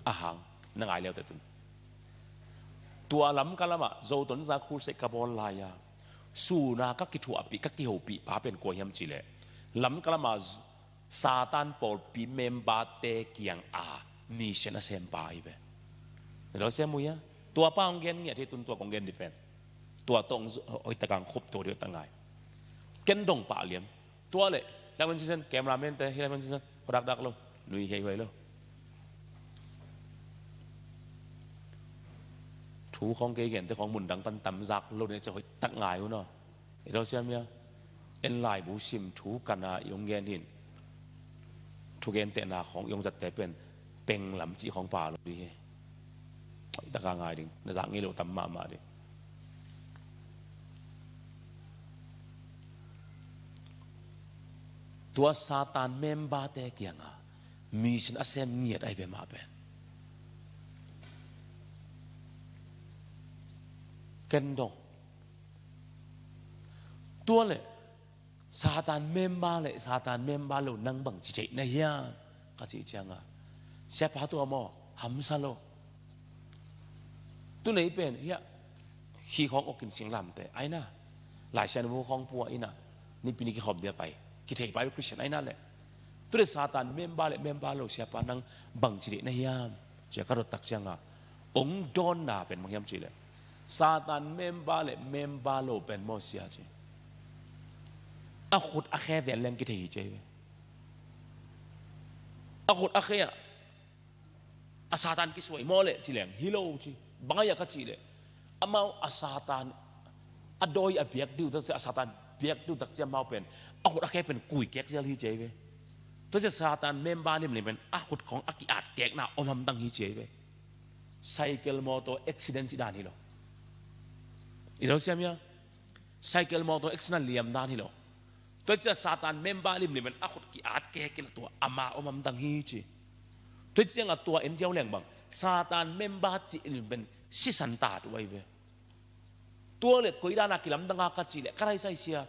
A hang na ngai leute tun. Tua Lamka lamah Zo Tonzang khulseih ka bawl lai-a suna ka kithuahpih, ka kihopih pa pen kua hiam ci leh, Lamka lamah Satan pawlpi memberte kiang a mission a sempa ahi ve. Na lo siam uh hia? Tua pa hong gen ngiat hi tun, tua kong gen dih pen. Tua tawh hoih takang khup tua dih hoih tak ngai. Ken dong pah liam. Tua leh, Lamkan Season, cameraman te, hi Lamkan Season, khuadakdak lo, nui heihuai lo. Thu khawng kei gente khawng mundang tantam zak lo ne, cia hoih tak ngai uh no. I lo siam hia? En laibu sim thu kana i hong gen hin. Thugentehna khawng i hong zatte pen penglam cih khawng pa lo dih hi. Hoih taka ngai ding, na zak ngei lo tam mahmah dih. Tua Satan memberte kianga mission a sem ngiat ahi ve mah pen. Ken dong. Tua leh Satan member leh Satan member lo nang bangci theih na hiam ka cih cianga, siapa tua maw, hamsa lo. Tunei pen hiah, hi khawng okin singlamte aina, Laisiangtho khawng pua ina, nipi ni kikhawm dia pai, kithei pai Christian aina leh. Tule Satan member leh member lo siapa nang bangci theih na hiam cia ka dot tak cianga, ong dawnna pen bang hiam cih leh, Satan member leh member lo pen maw sia ci, a khut a khe ven leng kithei hi ci ahi ve. A khut a khe ah a Satan kisuai maw leh ci leng hi lo ci. Bang ahi a ka cih leh, amau a Satan a dawi a biak dih uh tak cia, a Satan biak dih uh tak cia amau pen a khut a khe pen kuikek zial hi ci ahi ve. Tua cia Satan member limlim pen a khut khawng a ki-atkekna om hamtang hi ci ahi ve. Cycle mawtaw accident cih dan hi lo. I lo siam hia? Cycle mawtaw accident liam dan hi lo. Tua cia Satan member limlim pen a khut ki-atkek kila tua ama om hamtang hi ci. Tua cianga tua en ziau leng bang, Satan member cih limlim pen sisan ta tu ahi ve. Tua leh koi dana kilamdanga ka cih leh ka laisai sia.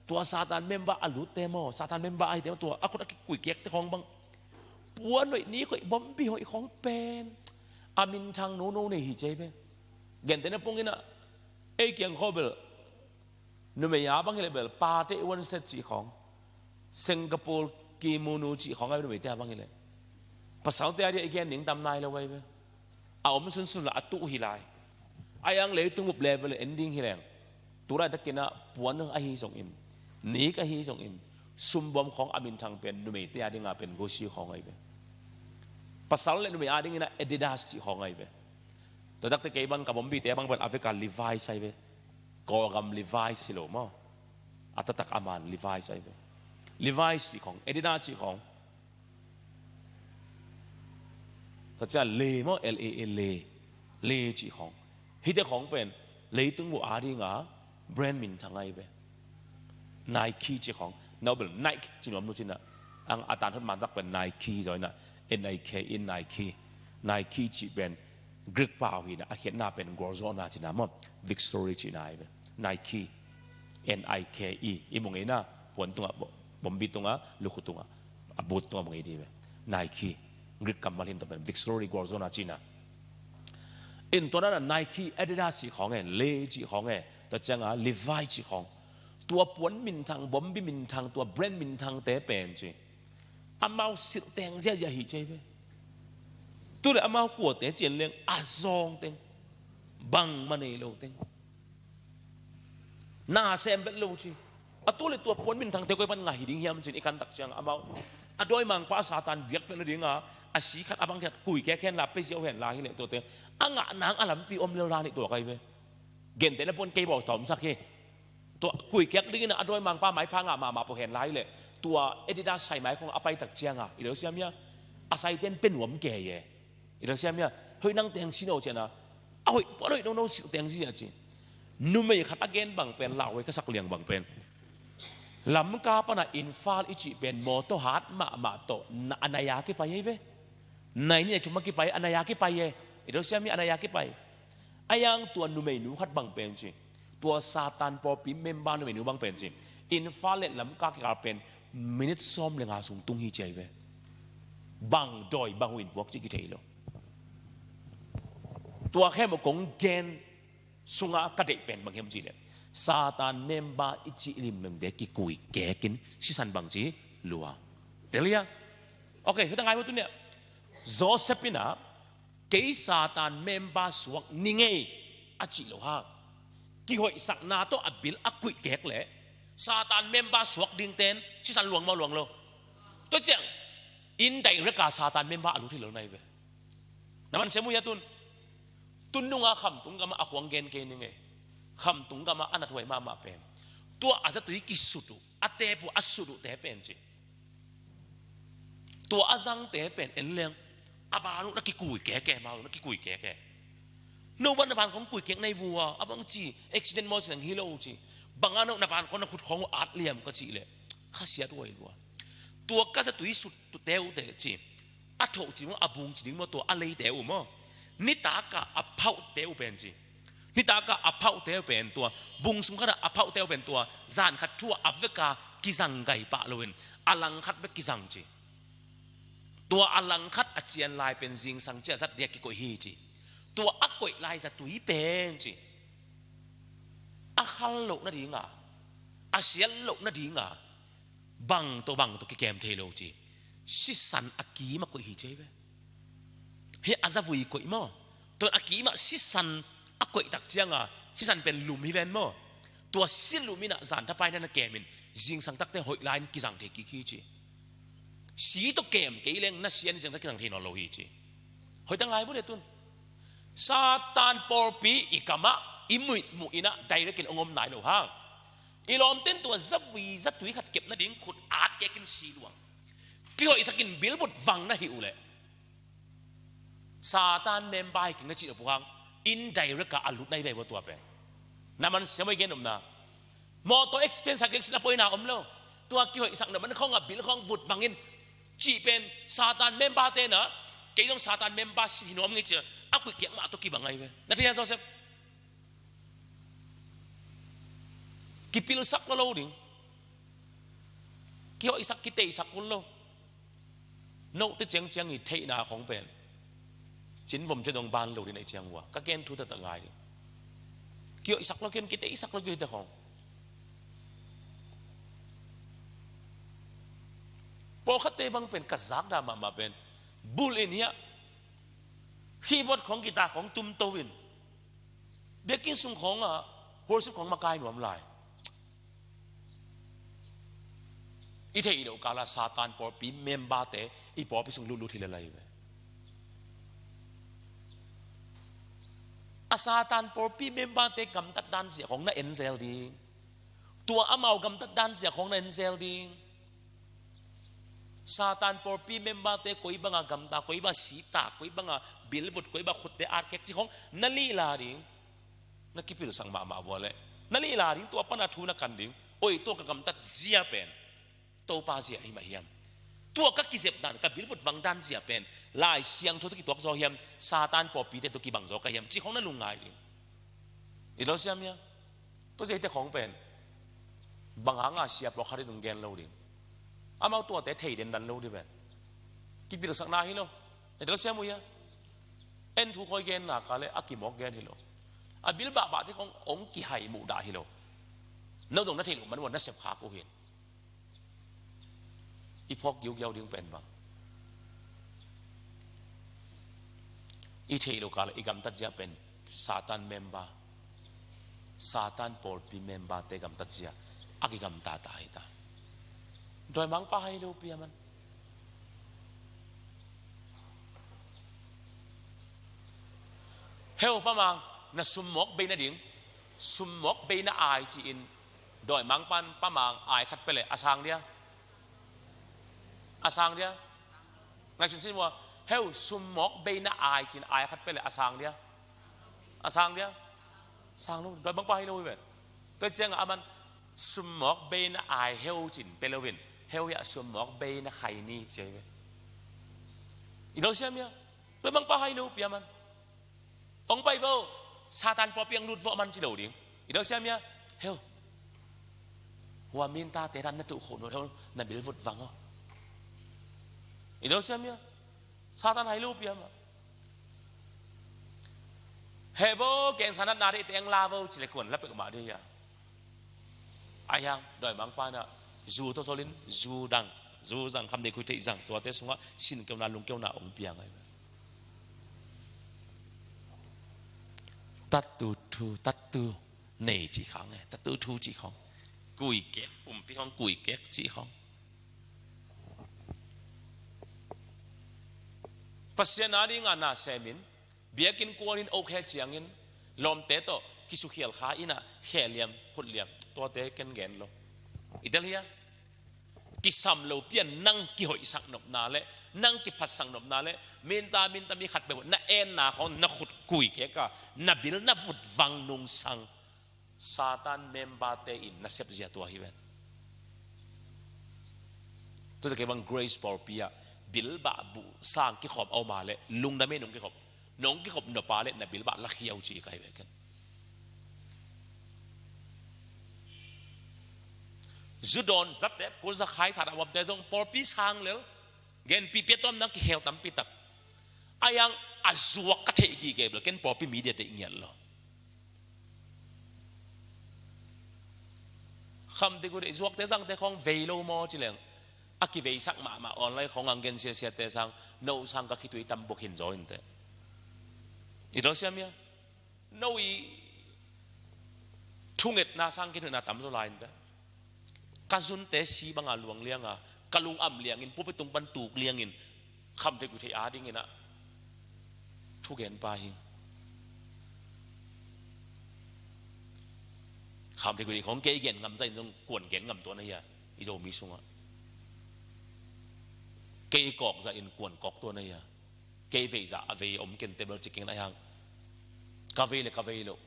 Tua Satan member a lutte maw, Satan member ahite maw, tua a khut a kikuikekte khawng bang, puan hoih, nik hoih, bombi hoih khawng pen a minthang nono nei hi ci ahi ve. Gentehna pungina, ei kiang khawbel numei a bang hileh bel pate one set cih khawng, Singapore kimono cih khawng ahi ve, numeite a bang hileh. Pasalte a dia i gen ning tam nai lo ahi ve. A om sunsun la a tuh hi lai. A iang leitung up level en ding hi leng, tu laitakinah puan ahi zongin, nik ahi zongin, sumbawm khawng a minthang pen numeite a dinga pen Gucci khawng ahi ve. Pasal le numei a dinginah Adidas cih khawng ahi ve. Tua takte kei bang ka bombite a bang pen a veka Levi's ahi ve. Kawlgam Levi's hi lo maw? A taktak a man Levi's ahi ve. Levi's cih khawng, Adidas cih khawng. Tua cia Lee maw, L A A, Lee, Lee cih khawng. Hite khawng pen leitung buh a dinga brand minthang ahi ve. Nike cih khawng, nau bel Nike ci nuam nu cinah, ang a tan hot mantak pen Nike zaw inah, N I K E, Nike. Nike cih pen Greek pau hinah, a khiatna pen gualzawhna cihna maw, victory cihna ahi ve. Nike, N I K E, i mu ngeina, puan tungah, bombi tungah, lukhu tungah, a but tungah mu ngei dih ve. Nike, Greek kammal hin tua pen victory, gualzawhna cihna. In tua dana Nike, Adidas cih khawng e, Lee cih khawng e, tua cianga Levi cih khawng. Tua puan minthang, bombi minthang, tua brand minthangte pen ci, amau silh teng ziahziah hi ci ahi ve. Tule amau kuate cian leng a zawng teng, bangmah nei lo teng. Na sem vet lo ci. A tu le tua puan minthangte koi pan ngah hi ding hiam cin i kan tak ciang amau, a dawimangpa Satan biakpiak nadinga a si khat a bang khat kuikek hen la, pia ziau hen la hi leh tuate a ngah nang a lampi om lel dan hi tua kai ve. Gente na puan kei bawl ta omsak hi. Tua kuikek dingin a dawimangpa maipha ngah mahmah pua hen la hi leh tua Adidas sai mai khong a pai tak cianga i lo siam hia, a saiten pe nuam kei e. I lo siam hia, hoih nang teng si no ciana, a hoih puan hoih nono silh teng si a ci. Numei khat a gen bang pen, lauhuai ka sak liang bang pen, Lamka pana Imphal i cih pen mawtaw hat mahmah tawh na, a nai a kipai ei ve. Nai ni a cuma kipai, a nai a kipai e. I lo siam hia, a nai a kipai. A yang tua numeinu khat bang pen ci, tua Satan pawlpi member numeinu bang pen ci, Imphal le Lamka kikal pen minit sawm le nga sung tung hi ci ei ve. Bang dawi bang huin puak ci kithei lo. Tua khem a kong gen sunga ka deih pen bang hiam cih leh, Satan member i cih limlemte kikuikekin sisan bangci lua. Tel hia? Ok, hita ngai hua tu nia. Joseph ina, kei Satan member suak ni ngei a cih lo hang, kihoihsakna tawh a bil a kuikek leh Satan member suak dingten sisan luang maw, luang lo? Tua ciang indirect a Satan member a lut hi lo nai ve. Na man sem uh hia tun? Tun nunga Khamtung gama a khuang gen kei ni ngei. Khamtung gama a nathuai mahmah pen, tua a zatui kisut uh, a tep uh, a sut uhte pen ci, tua a zangte pen en leng, a ban uh na kikui keke, mau na kikui keke. No ban na ban khong kuikek nai vua, a bang ci, accident maw, siang hi lo ci. Banga no na ban khong na khut khong uh at liam ka cih leh, khasiat huai lua. Tua ka zatui sut uh te uh te ci, a thoh ci maw, a bung ci ding maw, tua a leite uh maw, nitaka a phauhte uh pen ci, nitaka a phauhte uh pen tua, bung sung khata a phauhte uh pen tua, zan khat thu a veka kizang gai pah loin, a lang khat bek kizang ci. Tua a lang khat a cian lai pen zingsang cia zat dia kikoih hi ci. Tua a koih lai zatui pen ci, a khal loh nadinga, a siat loh nadinga, bang tawh bang tawh kikem thei lo ci. Sisan a kim a koih hi ci ei ve. Hih a zavui koih maw, tua a kimah sisan a koih tak cianga sisan pen lum hi ven maw. Tua si lum inah zanthapai na na kemin zingsang takte hoih lai-in kizang thei kik hi ci. Si tawh kem kei leng na sian zingsang tak kizang thei nawn lo hi ci. Hoih ta ngai bu le tun. Satan pawlpi i kamah i muihmuh inah direct in ong om nai lo hang, i lawmten tua zavui zatui khat kep nading khut at kekin si luang. Kihoihsakin bilvut vang na hih uhleh Satan member hi keng na cih lo puhang, indirect a a lut nai vei vua tua pen. Na man siam oi gen omna. Mawtaw accident sak accident a poina om lo. Tua kihoihsak na man khong a bil khong vut vangin cih pen Satan member te na, kei zong Satan member si hi nuam ngei cia, a kuikiak mah tawh kibang ngai ve. Na thei a Joseph? Kipilsak lo lo ding. Kihoihsak, kiteihsak kul lo. Note ciangciang i theihna khong pen, cinvom cia dong ban lo ding ahi ciang ua ka gen thu taktak ngai ding. Kihoihsak lo ken, kiteihsak lo kihite khong. Pawlkhatte bang pen ka zakdah mahmah pen, bul in hiah keyboard khong, guitar khong tumto in, biakinn sung khawngah worship khawng makai nuam lai. I theih loh kala Satan pawlpi memberte i pawlpi sung lutlut hi lel lai ve. A Satan pawlpi memberte gamtat dan zia khawng na en zel ding. Tua amau gamtat dan zia khawng na en zel ding. Satan pawlpi memberte koi banga gamta, koi banga sita, koi banga bilvut, koi banga khutte atkek ci khong na lihla ding. Na kipilsak mahmah vua leh na lihla ding, tua pana thu na kan ding. Oi, tua ka gamtat zia pen Topa zia hi mah hiam? Tua ka kizep dan, ka bilvut vang dan zia pen Lai Siangtho tawh kituak zaw hiam, Satan pawlpite tawh kibang zaw ka hiam, ci khong na lungngai ding. I lo siam hiam? Tua zeite khong pen bang hanga sia pawlkhat i tung gen lo ding. Amau tuate thei dendan lo ding pen kipilsakna hi lo. I lo siam uh hia? En thu khawi genna kale a kimawk gen hi lo. A bil bahbahte khong ong kihai muhdah hi lo. No zong na theih loh man ua na sepkhak uh hin. I phawk giugiau ding pen bang, i theih loh kala i gamtat zia pen Satan member. Satan pawlpi memberte gamtat zia a kigamtata hi ta. Dawimangpa hai lopi a man. Heu, pamang, na summawk bei nading, summawk bei na ai ci-in dawimangpan pamang ai khat pia leh a sang dia? A sang dia? Ngaihsun sin vua. Heu, summawk bei na ai ci-in ai khat pia leh a sang dia? A sang dia? Sang lo. Dawimangpa hai lo hi ve. Tua ciangah a man summawk bei na ai heu ci-in pia lo in, heu hi a, summawk bei na khai ni ci hi ve. I lo siam hia? Dawimangpa hai lopi a man. Hong pai vo, Satan pawlpi hong lut vo a man ci lo ding. I lo siam hia? Heu, hua mintate dan na tuh khawh nuat heu, na bil vut vang aw. I lo siam hia? Satan hai lopi a man. He vo, gensa natna deihte hong la vo ci leh kuan la peuhmah ding hia? Ahi hang dawimangpa in ah zu tawh zolin, zu dang, zu zang, khamtheih khuitheih zang, tuate sungah sinkeuna lungkeuna hong pia ngai. Tattu thu, tattu nei cih khang e, tattu thu cih khawng, kuikek, pumpi khawng kuikek cih khawng. Pasian adingah na semin, biakinn kuanin, okhia ciangin, lawmte tawh kisukhial kha in ah, khe liam, khut liam, tuate ken gen lo. I tel hia? Kisam lopi a nang kihoihsak nopna le nang kiphatsak nopna le minta, minta mi khat peuh na enna khawng na khut kuikek a, na bil na vut vang nungsang Satan memberte in na sepzia tua hi ven. Tua kei bang Grace pawlpi ah bilbah buh sang kikhawm a om a leh lungdam e, nong kikhop, nong kikhop nop a leh na bilbah lakhia uh ci ka hi ve ken. Zu dawn, zatep, kul za khai sa dah uamte zong pawlpi sang lel, genpih pia tuam nang kikhel tampi tak. Ahi hang a zuak ka theih gige bel ken pawlpi media deih ngiat lo. Khamtheih khuitheih zuakte zangte khawng vei lo maw ci leng, a kiveisak mahmah online khawng ang gen siasiate sang, no sang ka khitui tam buk hin zaw inteh. I daw siam hia? No i thungetna sang kinhuihna tam zaw lai inteh. Ka zunte si banga luang lianga, ka lungam liangin, pulpit tung pan tuk liangin, khamtheih khuitheih adingin ah thugenpa hi. Khamtheih khuitheih khawng kei gen ngam zahin zong kuan gen ngam tuan ahi a, i Zomi sungah. Kei kawk zahin kuan kawk tuan ahi a, kei vei zah a vei om ken table ci keng na hiang. Ka vei le ka vei lo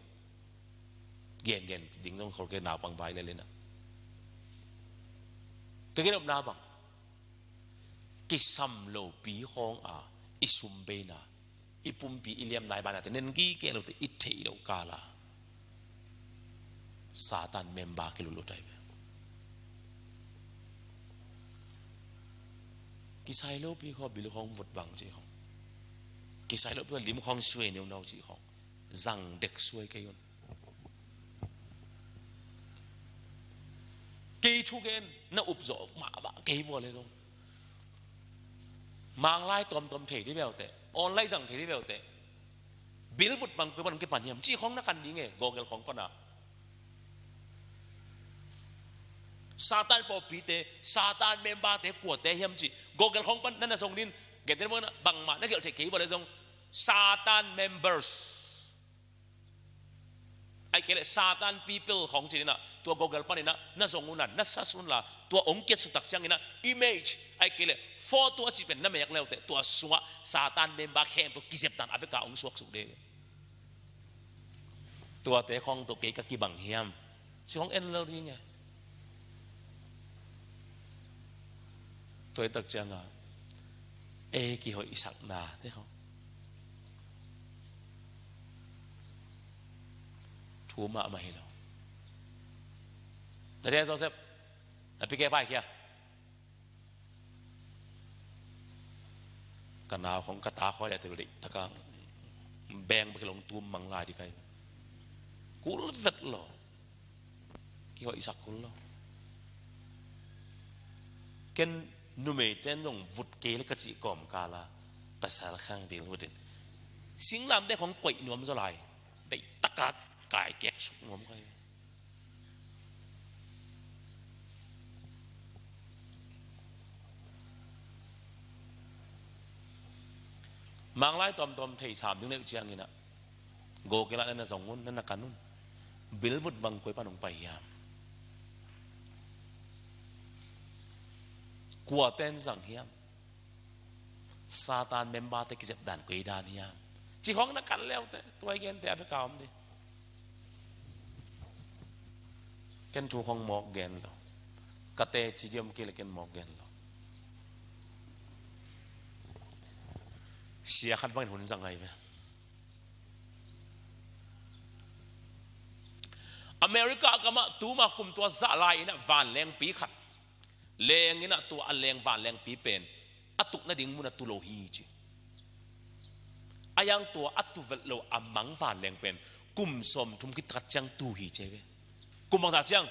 gen gen ding zong khol kei, naupang vai le lena. Ka gen opna bang, kisam lopi khawng a i sum beina, i pumpi i liamna i banate nen gige lote i theih loh kala Satan member kilutlut ahi ve. Kisai lopi khaw bil khawng vut bang cih khawng, kisai lopi khaw lim khawng suai neunau cih khawng zang dek suai kei un. Kei thugen na upzawh mahmah kei vua le zong, Manglai tuamtuam thei di beute, online zang thei di beute, bil vut bang peuh pan kipan hiam cih khawng na kan ding e, Google khawng pana. Satan pawlpite, Satan memberte kuate hiam cih Google khawng pan na na zong din, gentehna bangmah na gelh thei kei vua le zong, Satan members, ahih kei leh Satan people khawng ci-in ah, tua Google panin ah na zong un la, na search un la, tua hong kiatsuk tak ciangin ah image, ahih kei leh photo a cih pen na mek leute, tua sungah Satan member khempeuh kizepdan a veka hong suaksuk ding. Tuate khawng tawh kei ka kibang hiam cih khawng en lel ding e. Tua hi tak ciangin ei kihoihsaknate khawng thu mahmah hi lo. Tate Joseph, a pike pai kia. Ka nau khawng ka ta khawng le te bel deih taka beng bek long tum mang lai di kai. Kul vet lo. Kihoihsak kul lo. Ken numeite in zong vut kei le ka cih kawmkal a, pasal khang dil vutin, singlamteh khawng koih nuam zaw lai. Deih taka Kai kek suk nuam kai. Manglai tuamtuam thei sam ding neih ciangin ah, go kei lah na na zong un, na na kan un. Bilvut bang koi pan hong pai hiam? Kua ten zang hiam? Satan member te kizep dan koi dan hiam? Ci khong na kan leute, tua i gente a beka om di. Ken thu khong mawk gen lo. Ka te ci diom kei le ken mawk gen lo. Sia khat bangin hun zang ngai ve. America gamah tuma kum tua zah lai inah vanlengpi khat leng inah tua a leng vanlengpi pen a tuk nading mun a tu lo hi ci. A yang tua a tu vet lo a mang vanleng pen kum sawmthum khit khat ciang tu hi ci ve. Kum bangzah ciang?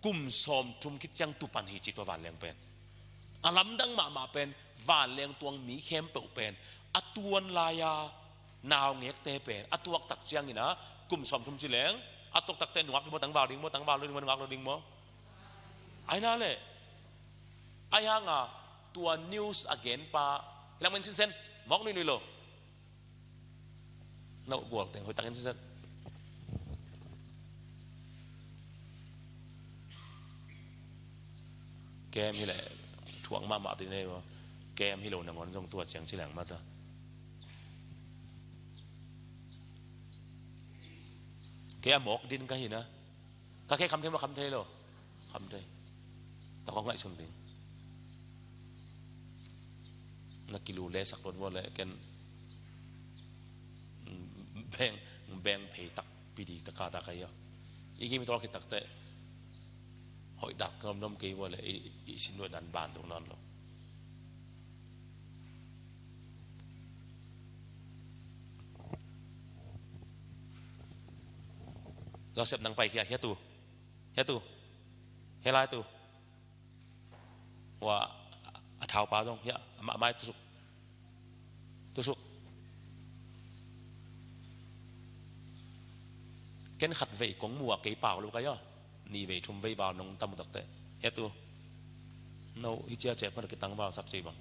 Kum sawmthum khit ciang tu pan hi ci tua vanleng pen. A lamdang mahmah pen vanleng tuang mi khempeuh pen a tuan lai-a naungekte pen a tuak tak ciangin ah kum sawmthum ci leng a tuak takte nungak ding maw, tangval ding maw, tangval lo ding maw, nungak lo ding maw? Ai na le. Ai hanga tua news a genpa hilang men sinsen mawk nuinui lo. Na gual teng hoih takin sisat. Kem hi le thuak mahmah ti nei maw? Kem hi lo nangawn zong tua ciang ci leng mata. Kei a mawk din ka hi na. Ka khe kham thei maw, kham thei lo? Kham thei. Tua kong ngaihsun ding. Na kilu le sak luat vua le ken beng, beng phei tak pi di ta ka ta ka ia. I kim tawh khit takte hoih dak nomnom kei vua le i, i sin luat dan ban zong nawn lo. Joseph nang pai khia, hia tu. Hia tu. Hia lai tu. Hua a thau pa zong hia, a mai tusuk. Tusuk. Ken khat vei kong mu a kei pau lo ka ia. Ni vei thum vei val nong tam takte. Hia tu. No, hi cia cia pan ki tangval sak ci bang.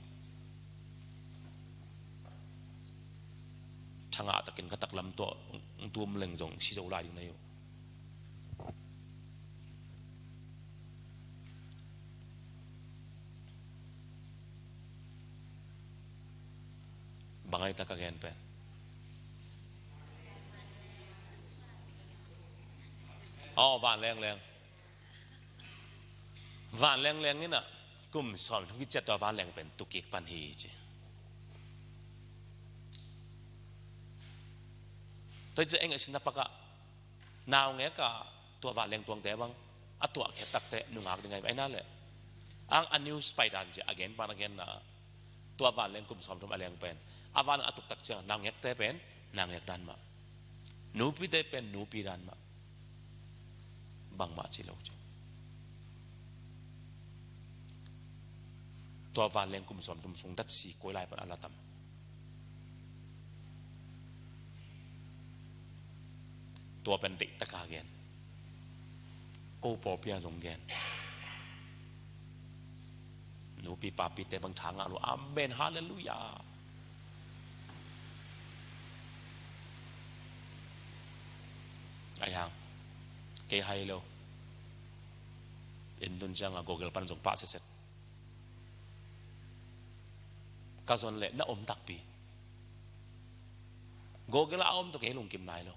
Thanga takin ka taklam tua ong tum leng zong si zo lai ding na yu. Bangai taka gen pen. Oh, van leng leng. Van leng leng ina kum sawm thum kiciat tua van leng pen tukik pan hi ci. Tua ci eng a sin na paka naungek a tua van leng tuangte bang a tuah khet takte nungak ding ai na le. Ang a news pai dan ci a gen pan a gen na tua van leng kum sawm thum a leng pen a van a tuk tak ciang naungekte pen naungek dan mah. Nupite pen nupi dan mah. Bangmah ci lo ci. Tua van leng kum sawm thum sung datsi koi lai pan a la tam. Tua pen deih taka gen. Ko pawlpi a zong gen. Nupi papite bang tha ngah lo. Amen. Halleluiah. Ai hang. Kei hai lo. Inn tun cianga Google pan zong pah seset. Ka zon le na om takpi. Google a om to kei lungkim nai lo.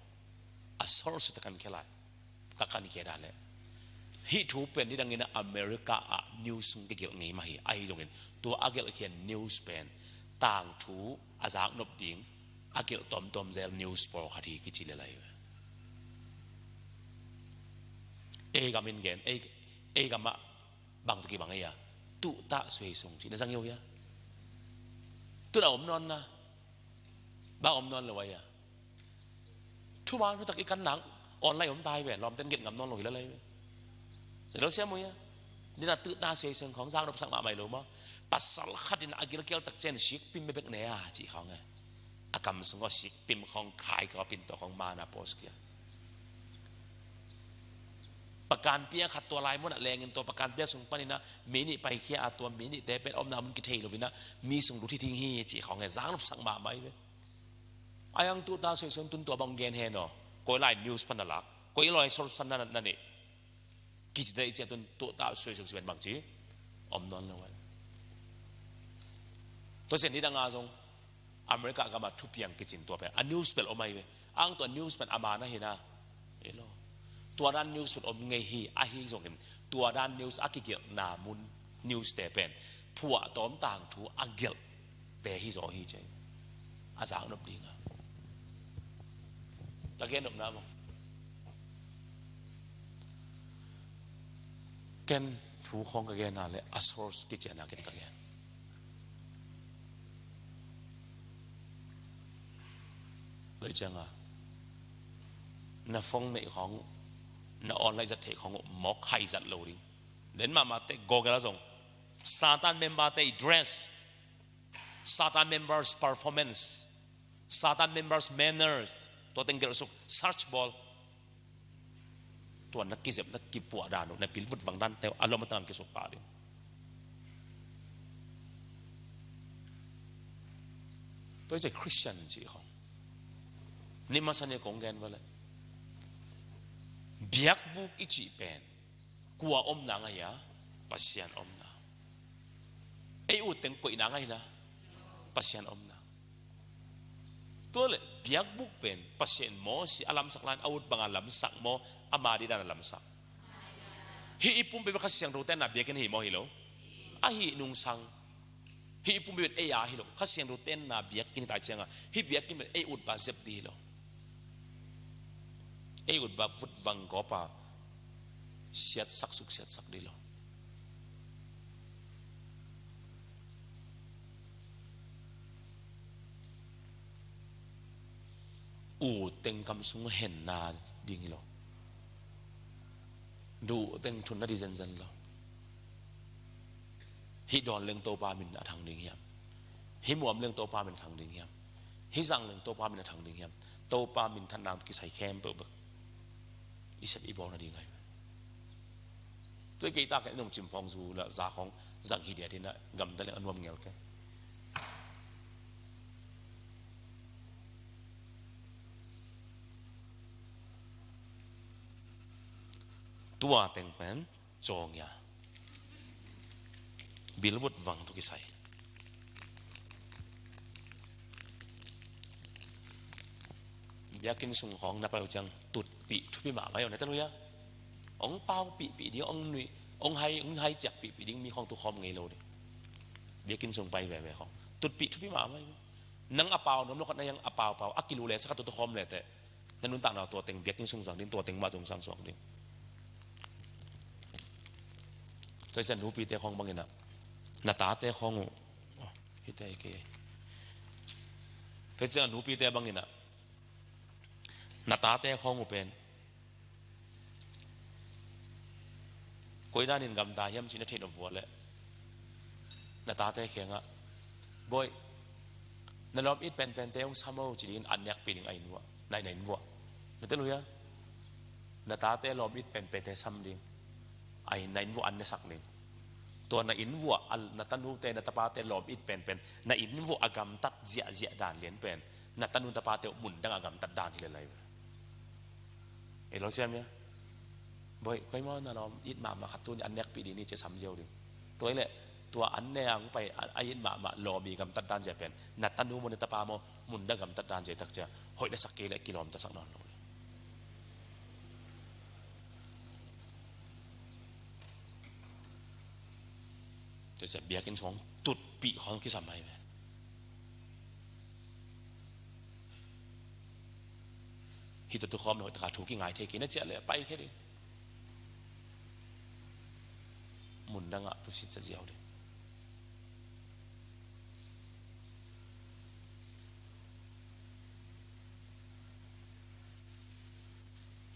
A source ta kan khe lai. Ka kan khia dan le hih thu pen nidangin a America ah news sung kigelh ngei mah hi. Ahi zongin tua a gelhkhian news pen tangthu a zaknop ding a gelh tawmtawm zel news pawlkhat hi kici le lai ve. Ei gam in gen ei, ei gam ah bang tu kibang ei a tuhtah suai sung ci na zang yo hi a. Tun a om nawn na bang om nawn lo ai a. Thuman thutak i kan nang online om tai ve, lawmten gelh ngam nawn lo hi lalai ve. Lel siam uh ia. Nina tuta siaiseng khawng zak nopsak mahmai lo maw? Pasal khatin a gilkial tak cian sikpim bebek ne a cih khawng e. A kam sung aw sikpim khawng khai kawpin tawh khawng mana post kia. Pakanpia khat tua lai munah lengin tua pakanpia sung paninah mi nih paikhia a tua mi nihte pen omna mun kithei loinah mi sung lut hi ding hi cih khawng he zangnop sak mahmah hi ve. Ai ang tuta suaisuan tun tua bang gen hen aw. Koi lai news pan na lak, koi lai sorsan na na nih. Kici dei ciang tun tuta suaisuan si pen bang ci om nawn lo ai. Tua cian ni danga zong America gama thupiang kicin tua pen a news bel om ai ve. Ang tua news pen ama na hina. Ilo. Tua dan news pen om ngei hi, ahi zongin tua dan news a kigelhna mun news te pen phuah tawm tangthu a gelhte hi zaw hi cei. A zangnop dinga ka gen nopna maw? Ken thu khawng ka gen a le a source kiciana ken ka gen. Tua cianga na phone neih khawng uh, na online zat theih khawng uh mawk hai zat lo ding. Den mahmah te Google a zong Satan member te i dress, Satan members performance, Satan members manners, tua teng gelh suk search bawl. Tua na kizep na kipuah dan uh, na bil vut vang dan teu a lom a tangan kisuk pah ding. Tua i cei Christian cih khong ni masa ni kong gen vale. Biakbuk i cih pen kua omna ngah hia? Pasian omna. Ei ut teng koihna ngah hina? Pasian omna. Tua le biakbuk pen Pasian maw si a lamsak lan a ut banga lamsak maw, ama dih dan a lamsak? Hih i pumpi pen Kha Siangtho tenna biakinn hi maw hi lo? Ahi nungsang. Hih i pumpi pen ei a hi lo, Kha Siangtho tenna biakinn hi tai cianga hih biakinn pen ei ut ba zep dih hi lo. Ei ut ba vut vang gawpa siatsak suk siatsak dih lo. U teng kam sung henna ding hi lo. Du teng thunna di zenzen lo. Hih dawn leng Topa min a thang ding hiam? Hih muam leng Topa min a thang ding hiam? Hih zang leng Topa min a thang ding hiam? Topa min than nang kisai khempeuh bek i sep i bawl na ding ahi. Tua i kei ta ken i nong cim phawng zu la za khawng zang hi dia dina gamta leng a nuam ngel ke. Tua teng pen cawng ia. Bil vut vang tu kisai. Biakinn sung khawng na pai uh ciang tutpih thupi mahmah ia, na tel uh ia. Ong pau pihpih ding, ong nui, ong hai, ong hai ciak pihpih ding mi khawng tu khawm ngei lo ding. Biakinn sung pai veve khawng tutpih thupi mahmah ia. Nang a pau nuam lo khat na hiang a paupau a kilu le sa khat tu tu khawm le teh. Na nuntakna tua teng biakinn sung zang ding, tua teng mah zong sang suak ding. Tua ciang nupite khawng bangin ah na tate khawng uh, oh, hite hi kei. Tua ciang nupite bangin ah na tate khawng uh pen koi danin gamta hiam cih na theih nop vua leh na tate khengah, "Bawi, na lawm it penpente hong sam o," ci dingin an nekpih ding a inn vuah, na inn vuah. Na tel uh hia? Na tate lawm it penpente sam ding a inn, na inn vuah an nesak ding. Tua na inn vuah a, na tanute na tapate lawm it penpen na inn vuah a gamtat ziahziah dan lian pen na tanu tapate uh mundang a gamtat dan hi lelai ve. Ei lo siam ia? Bawi, koi maw na lawm it mahmah khat tuni an nekpih ding ni cia sam ziau ding. Tua i leh tua an ne ang pai a, a it mahmah lawm i gamtat dan zia pen na tanu maw na tapa maw mundang gamtat dan zia tak cia hoih na sak kei leh kilawm ta sak nawn lo. Tua cia biakinn sung tutpih khawng kisam mai ve. Hih tua tu khawm na hoih taka thu kingai thei kei na ciah leh pai khe ding. Mundangah tusit sa ziau ding.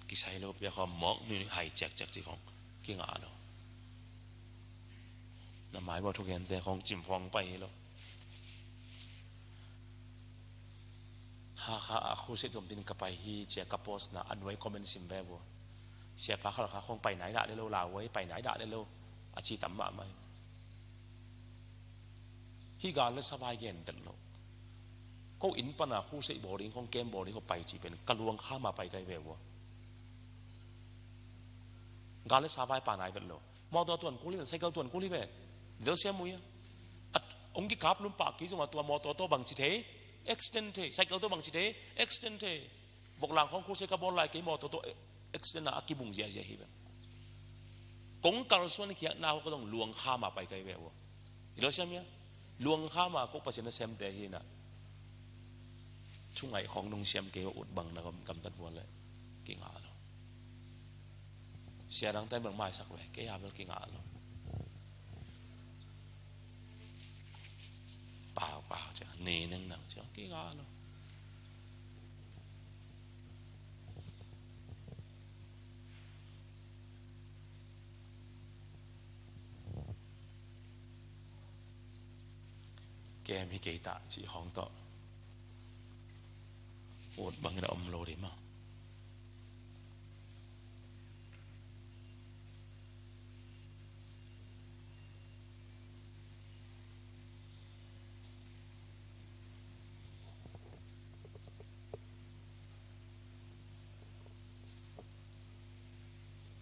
Kisai lo pia khawm mawk nui hai ciakciak ci khawng kingah lo. Na mai bawh thugente khawng cimhuang pai hi lo. Hakha ah crusade zom din ka pai hi cia ka post na a nuai comment sim ve vua. Siapa khalkha khong pai nai dah le lo, lau ei pai nai dah le lo, a ci tam mahmah hi. Hih gal le savai gen tel lo. Ko inn pana khu seih bawling khong kem bawling khong pai ci pen ka luang kha ma pai kai ve ua. Gal le savai pa nai vet lo. Mawtaw tuan kul hi ven, cycle tuan kul hi ven. Dil siam ui a. At ong kikap lum pah kei zong a tua mawtaw tawh bang ci thei, accident thei, cycle tawh bang ci thei, accident thei. Voklang khong khuse ka bawl lai kei mawtaw tawh accident a a kibung ziahziah hi ven. Kong kalsuan khiakna hua ka zong luang kha ma pai kai ve ua. I lo siam ia. Luang kha ma ko Pasian nasemte hi na. Thungaih khong nong siam kei ut bang na gam gamtat bual le kingah lo. Sia dangte bel maisak ve, kei a bel kingah lo. Pau pau cia, ne neng nang cia, kingah lo. Kem hi kei ta cih khong tawh ut bangin a om lo dih maw?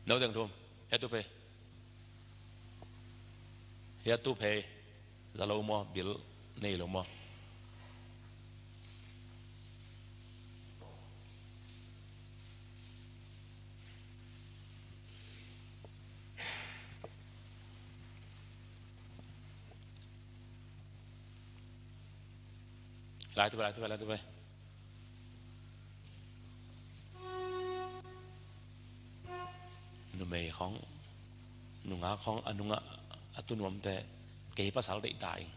No teng thum. Hiatu phei. Hiatu phei. Za lo maw, bil nei lo maw? Lai tu phei, lai tu phei, lai tu phei. Numei khong, nungak khong, a nungah a tu nuamte, kei pasal deih ta ing.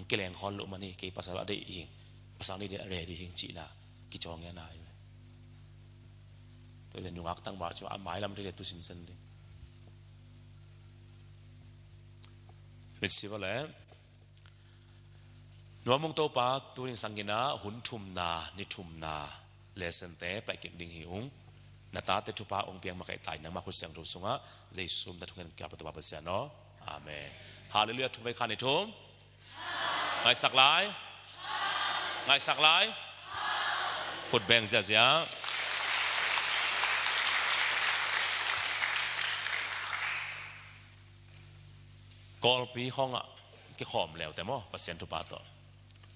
Kileng khol loh mani, kei pasal a deih ing, pasal ni deih a ready ing cihna kicawng ia nai. Tua nungak tangval cu a mailam deih tu sinsen ding. Mitsi va le. Nuam ung Topa, tunin sanggina hun thumna, ni thumna, lesson te paikik ding hi ung. Na tate thupha ong piang makaih tai nangmah khut siangtho sungah Jesu min tawh thungen kiap Topa Pasian aw. Amen. Halleluiah, thum vai khan ni thum. Ngaisak lai. Ngaisak lai. Khut beng ziazia. Kawlpi khawngah kikhawm leute maw, Pasian thupha tawh.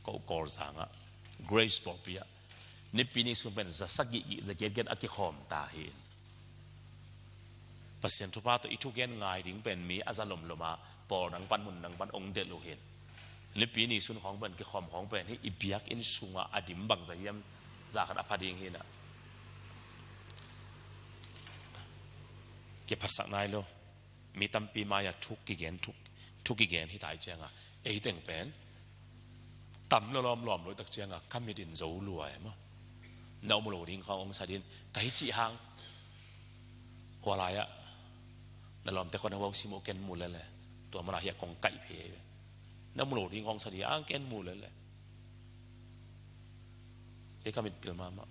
Ko Kawlzangah Grace pawlpi ah Nipi ni sung pen za sagih gih za giat giat a kikhawm ta hi. Pasian thupha tawh i thugen ngai ding pen mi a za lomlom a pawl nang pan mun nang pan ong delh uh hin. Nipi ni sun khawng pen kikhawm khawng pen hi i biakinn sungah a dim bangza hiam za khat a pha ding hi na. Kiphatsak nai lo. Mi tampi mai-ah thu kigen, thu, thu kigen hi tai ciangah ei teng pen tam lo lawmlawm lo tak ciangah ka mit in zo lua e maw? Na um lo ding khawng ong sa din ka hi cih hang. Hua lai-ah na lawmte khawng na huau sim uh ken mu lele. Tua mana hiah kong kaih phei ve. Na um lo ding khawng sa ding ang ken mu lele. Kei ka mit pil mahmah.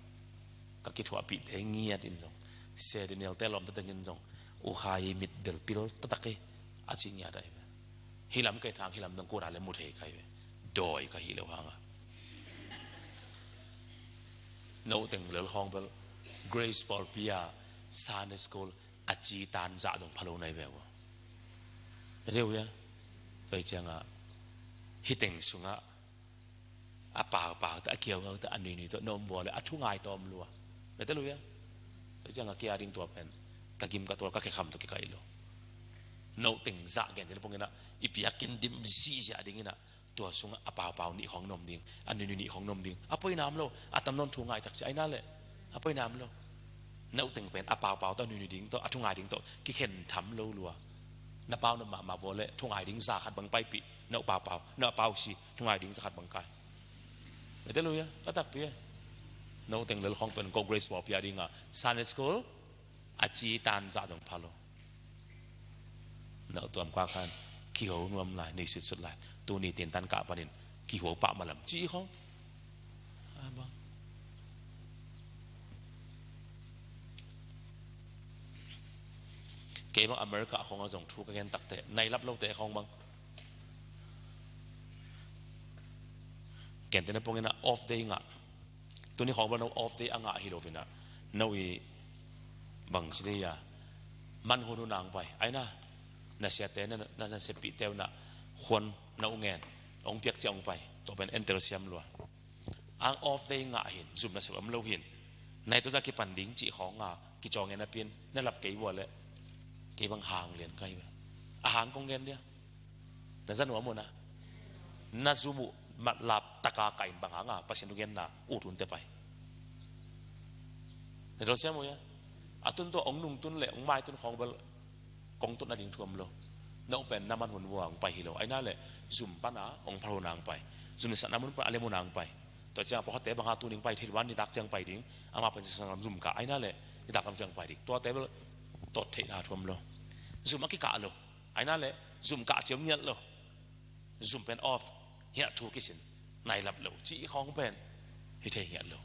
Ka kithuahpihte ngiat in zong, Sia Daniel te lawmte tengin zong, U Khai mit bel pil taktak hi, a ci ngiat ahi ve. Hi lam kei thang hi lam dang kuna le mu thei kai ve. Dawi ka hi lo hanga. No teng lel khawng bel Grace pawlpi a Sunday school a ci tan zah dong pha lo nai ve ua. Deuh ia. Tua hi ciangah hi teng sungah a paupau te, a kiauhau te, a nuinui te, na om vua le a thungai tawm lua. Bete luia. Tua ciangah kia ding tua pen ka gim ka tual ka kekham tawh kikaih lo. No teng zah gen te le pong inah i piakin dim zihziah ding inah tua sungah a paupau nih khawng na om ding, a nuinui nih khawng na om ding. A poinam lo, a tam nawn thungai tak ci aina le a poinam lo. No teng pen a paupau tawh, a nuinui ding tawh, a thungai ding tawh kikhen tham lo lua. Na pau na mahmah vua le thungai ding za khat bang paipih. No paupau, no a pau si thungai ding za khat bang kai. Bete luia, ka takpi e. No teng lel khawng pen ko Grace pawlpi a dingah Sunday school a ci tan zah zong pha lo. No tuam kua khan kiho nuam lai, nei sutsut lai. Tuni tin tan kah panin kiho pah malam ci khawng. A bang. Kei bang America khawng a zong thu ka gen takteh, nai lap lote khawng bang, gentehna pongin a off day ngah. Tuni khawng bel no off day a ngah hi lo inah, no i bang ci dei a, man hun hun ang pai. Aina, na siate, na, na, na siapihte unah khuan na uh ngen, hong piak ciang hong pai. Tua pen entel siam lua. Ang off day ngah hin, zum na sep om lo hin, nai tua za kipan ding cih khawng a kicaw ngen a pian, na lap kei vua leh, kei bang hang lian kai ve. A hang kong gen dia. Na za nuam uh na. Na zum uh matlap taka ka in bang hanga Pasian thu genna ut hunte pai. Na dol siam uh ia. A tun tua ong nungtun le ong maitun khawng bel kong tut nading thu om lo. Na uh pen na man hun vua ong pai hi lo. Aina le zum pana ong phal hun ang pai. Zum na satna mun pana a lem hun ang pai. Tua ciang pawlkhatte bang ha tuning pai thei van nitak ciang pai ding. Ama pen sang lam zum ka. Aina le nitak lam ciang pai ding. Tuate bel tot theihna thu om lo. Zum a kikah lo. Aina le zum kah ciam ngiat lo. Zum pen off, hiah thu kisin, nai lap lo cih khawng pen hi thei ngiat lo.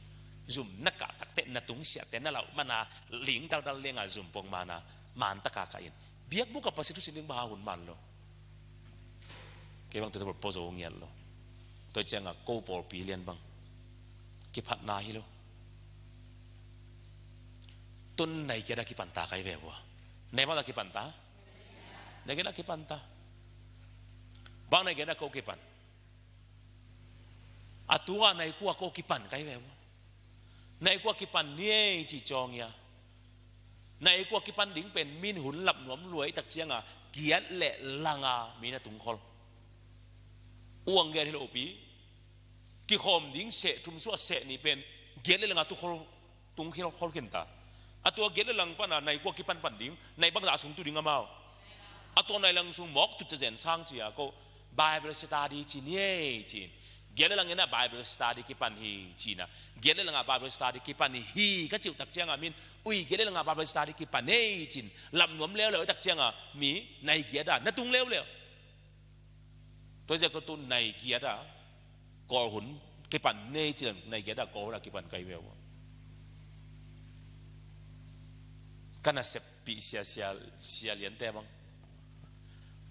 Zum na kah takteh na tung siate na lauh mana ling daldal lenga zum pong mana, man taka ka in, biakbuk a Pasian thu sin ding bang hun man lo. Kei bang tete bol pozo ngiat lo. Tua cianga ko pawlpi lian bang kiphatna hi lo. Tun nai giat a kipanta kai ve vua. Nai bang a kipanta? Nai giat a kipanta. Bang nai giat a ko kipan? A tunga nai kua ko kipan kai ve vua. Nai kua kipan ni ei ci cawng ia. Nai kua kipan ding pen min hun lap nuam luai tak cianga giat le langa mi na tungkhol. Uang giat hi lo pi. Kikhawm ding seh thum suah seh ni pen giat le langa tukhol, tungkhol khol khinta. A tua giat le lang pana nai kua kipan pan ding, nai bangzah sung tu ding amau. A tua nai lang sung mawk tut cazen sang cia ko Bible study ci ni ei cin. Giat le lang ina Bible study kipan hi cina. Giat le langa Bible study kipan hi ka ciuh tak cianga min, ui, giat le langa Bible study kipan ei cin. Lam nuam leuleu tak cianga mi nai giat a na tung leuleu. Tua zia ko tu nai giat a kawr hun kipan nei ci leng nai giat a kawr hun a kipan kai veu. Ka nasep pih sia, sia, sia liante bang,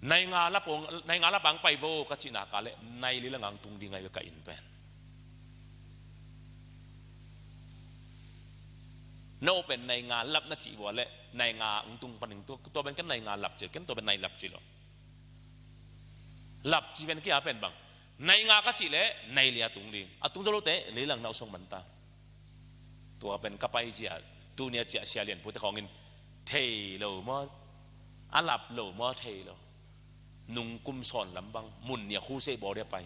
nai nga lap ong, nai nga lap ang pai vo ka cihna ka leh nai li langa ang tung ding ai ve ka in pen. No pen nai nga lap na cih vua leh nai nga ang tung paning tua, tua pen ken nai nga lap ci, ken tua pen nai lap ci lo. Lap ci pen kia pen bang, nai nga ka cih leh nai li a tung ding. A tung zo lote li lang na usong manta. Tua pen ka pai zia, tunia ciah sia lian pute khawngin thei lo maw, a lap lo maw, thei lo. Nung kum sawn lam bang mun nia khu sei bawl dia pai.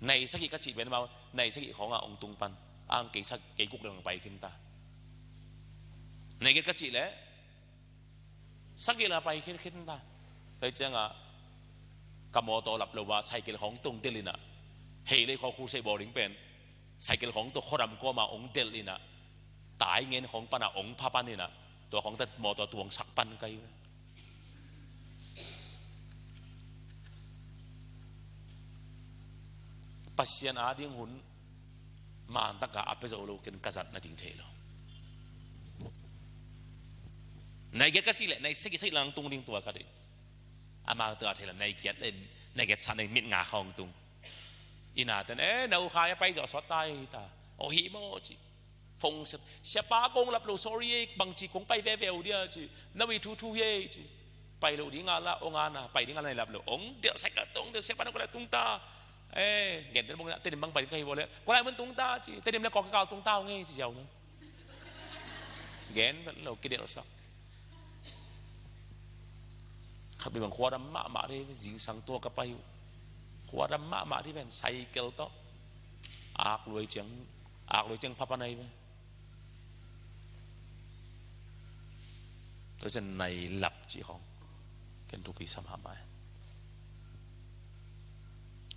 Nai sagih ka cih pen mau, nai sagih khawnga ong tung pan. Ang kei sak, kei guk dang pai khin ta. Nai giat ka cih leh sagih la pai khin khin ta. Pai cianga ka mawtaw lap lo a cycle khawng tung tel ina. Hei lei khaw khu sei bawl ding pen. Cycle khawng tua khuadam kawma ong delh inah, tai ngen khawng pana ong pha pan inah, tua khawng ta mawtaw tuang sak pan kai ve. Pasian ading hun mantaka a pia zo lo ken ka zat nading thei lo. Nai giat ka cih leh nai sagih sagih lang tung ding tua ka ding. Amau tua thei lo, nai giat le nai giat sa nai mit nga khawng tung. Ina ten, eh, na u khai a pai zawh sawt ta ei ta. Aw hi maw ci. Phone set. Siapa kong lap lo, sorry ei, bangci kong pai veve uh dia ci. Na ui thu thu hi ei ci. Pai lo ding a la, ong ana, pai ding a la nai lap lo. Ong delh sai ka tong, delh siapa na ko la tung ta. Eh, gen ten bong na, tenim bang pai ding ka hi bo le. Ko lai mun tung ta ci. Tenim le kawk kal tung ta ong ei ci ziau ngai. Gen vet lo kidelhsak. Khat bang khuadam mahmah dei ve, zingsang tua ka pai uh. Khuadam mahmah dei ven, cycle tawh. Ak luai ciang, ak luai ciang phapan ai ve. Tua cian nai lap cih khawng ken thupi sa mahmah.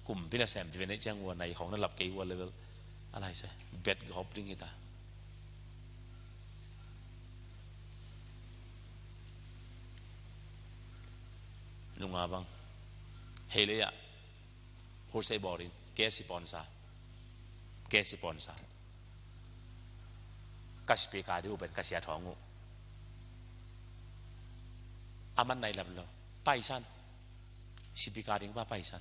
Kumpi na sem ti ve neih ciang ua nai khawng na lap kei ua level a lai se, bet gawp ding hita. Nunga bang hei lei ah khulsei bawl ding, ke si pawnsa, ke si pawnsa. Ka sipi ka dih uh pen ka sia thawng uh. A man nailap lo. Paisan. Sipika ding pa paisan.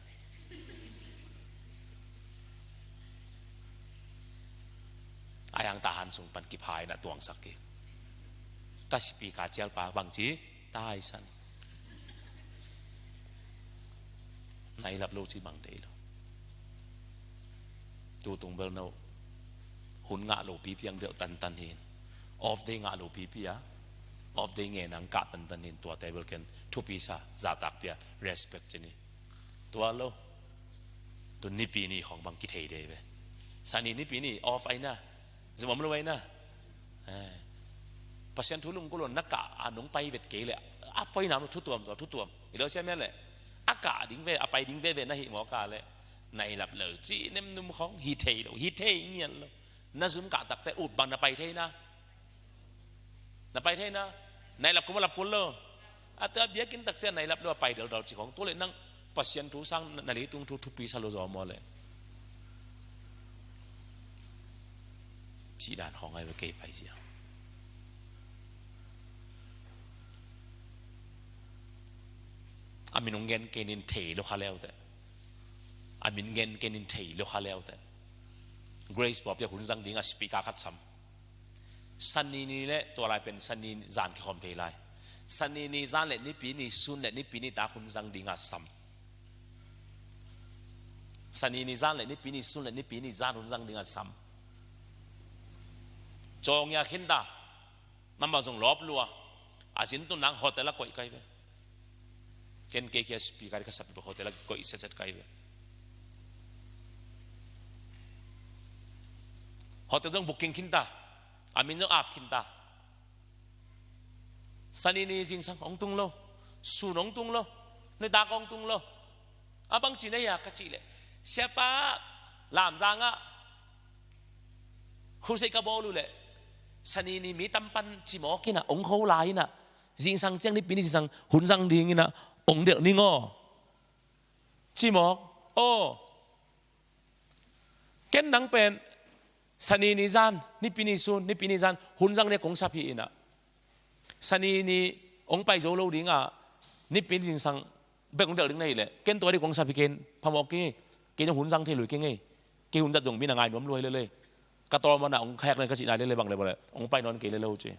A yang tahan sung pan kipha in a tuangsak kik. Ta sipika cial pa bangci taisan. Nailap lo ci bang dei lo. Tutung bel no hun ngah lo pipi ang deuh tantan hin. Off day ngah lo pipi a. Off day nge nang kah tantan hin tua table ken thupi sa zatak pia respect cini. Tua lo. Tu nipi ni khong bang kithei dei ve. Sani nipi ni off aina. Zumom lo aina. Pasian thu lungkulon na kah a nong pai vet kei le a poinam lo thutuam tua thutuam. I lo siam le a kah ding ve a pai ding ve ve na hi mawk a le nailap lo ci nemnum khong hi thei lo hi thei ngian lo. Na zum kah takte ut bang na pai thei na. Na pai thei na. Nailap kul maw lap kul lo. A tua biakinn takciang nailap lo a pai deldal ci khong tu le nang Pasian thu sang na leitung thu thupi sa lo zaw maw le. Cidan khong ai ve kei pai sia. A min ong gen kenin thei lo kha leute. A min gen kenin thei lo kha leute. Grace pawpia hun zang dinga speaker khat sam. Sani ni le tua lai pen sani zan kikhawm thei lai. Sani ni zan le nipi ni sun le nipi ni tak hun zang dinga sam. Sani ni zan le nipi ni sun le nipi ni zan hun zang dinga sam. Cawngia khinta. Mama zong lawp lua. A zin tun nang hotel a koih kai ve. Ken kei kia speaker ka sapi hotel a koih seset kai ve. Hotel zong booking khinta. A min zong ap khinta. Sani ni zingsang ong tung lo. Sun ong tung lo. Nitak ong tung lo. A bang ci na hia ka cih leh siapa lamzang ah khusei ka bawl uh leh sani ni mi tampan cimawk inah ong kho lai inah zingsang ciang nipi ni zingsang hun zang ding inah ong delh ning aw. Cimawk aw. Ken nang pen sani ni zan nipi ni sun nipi ni zan hun zang ni a kong sap hi inah sani ni ong pai zo lo dingah nipi ni zingsang bek ong delh ding na hi leh ken tua dih kong sap hi ken phamawk kei. Kei zong hun zang thei lui kei ngei. Kei hun zat zong mi na ngai nuam luai lele. Ka tawlmana ong khayak len ka cihna lele bang le bang le ong pai nawn kei lele uh ci.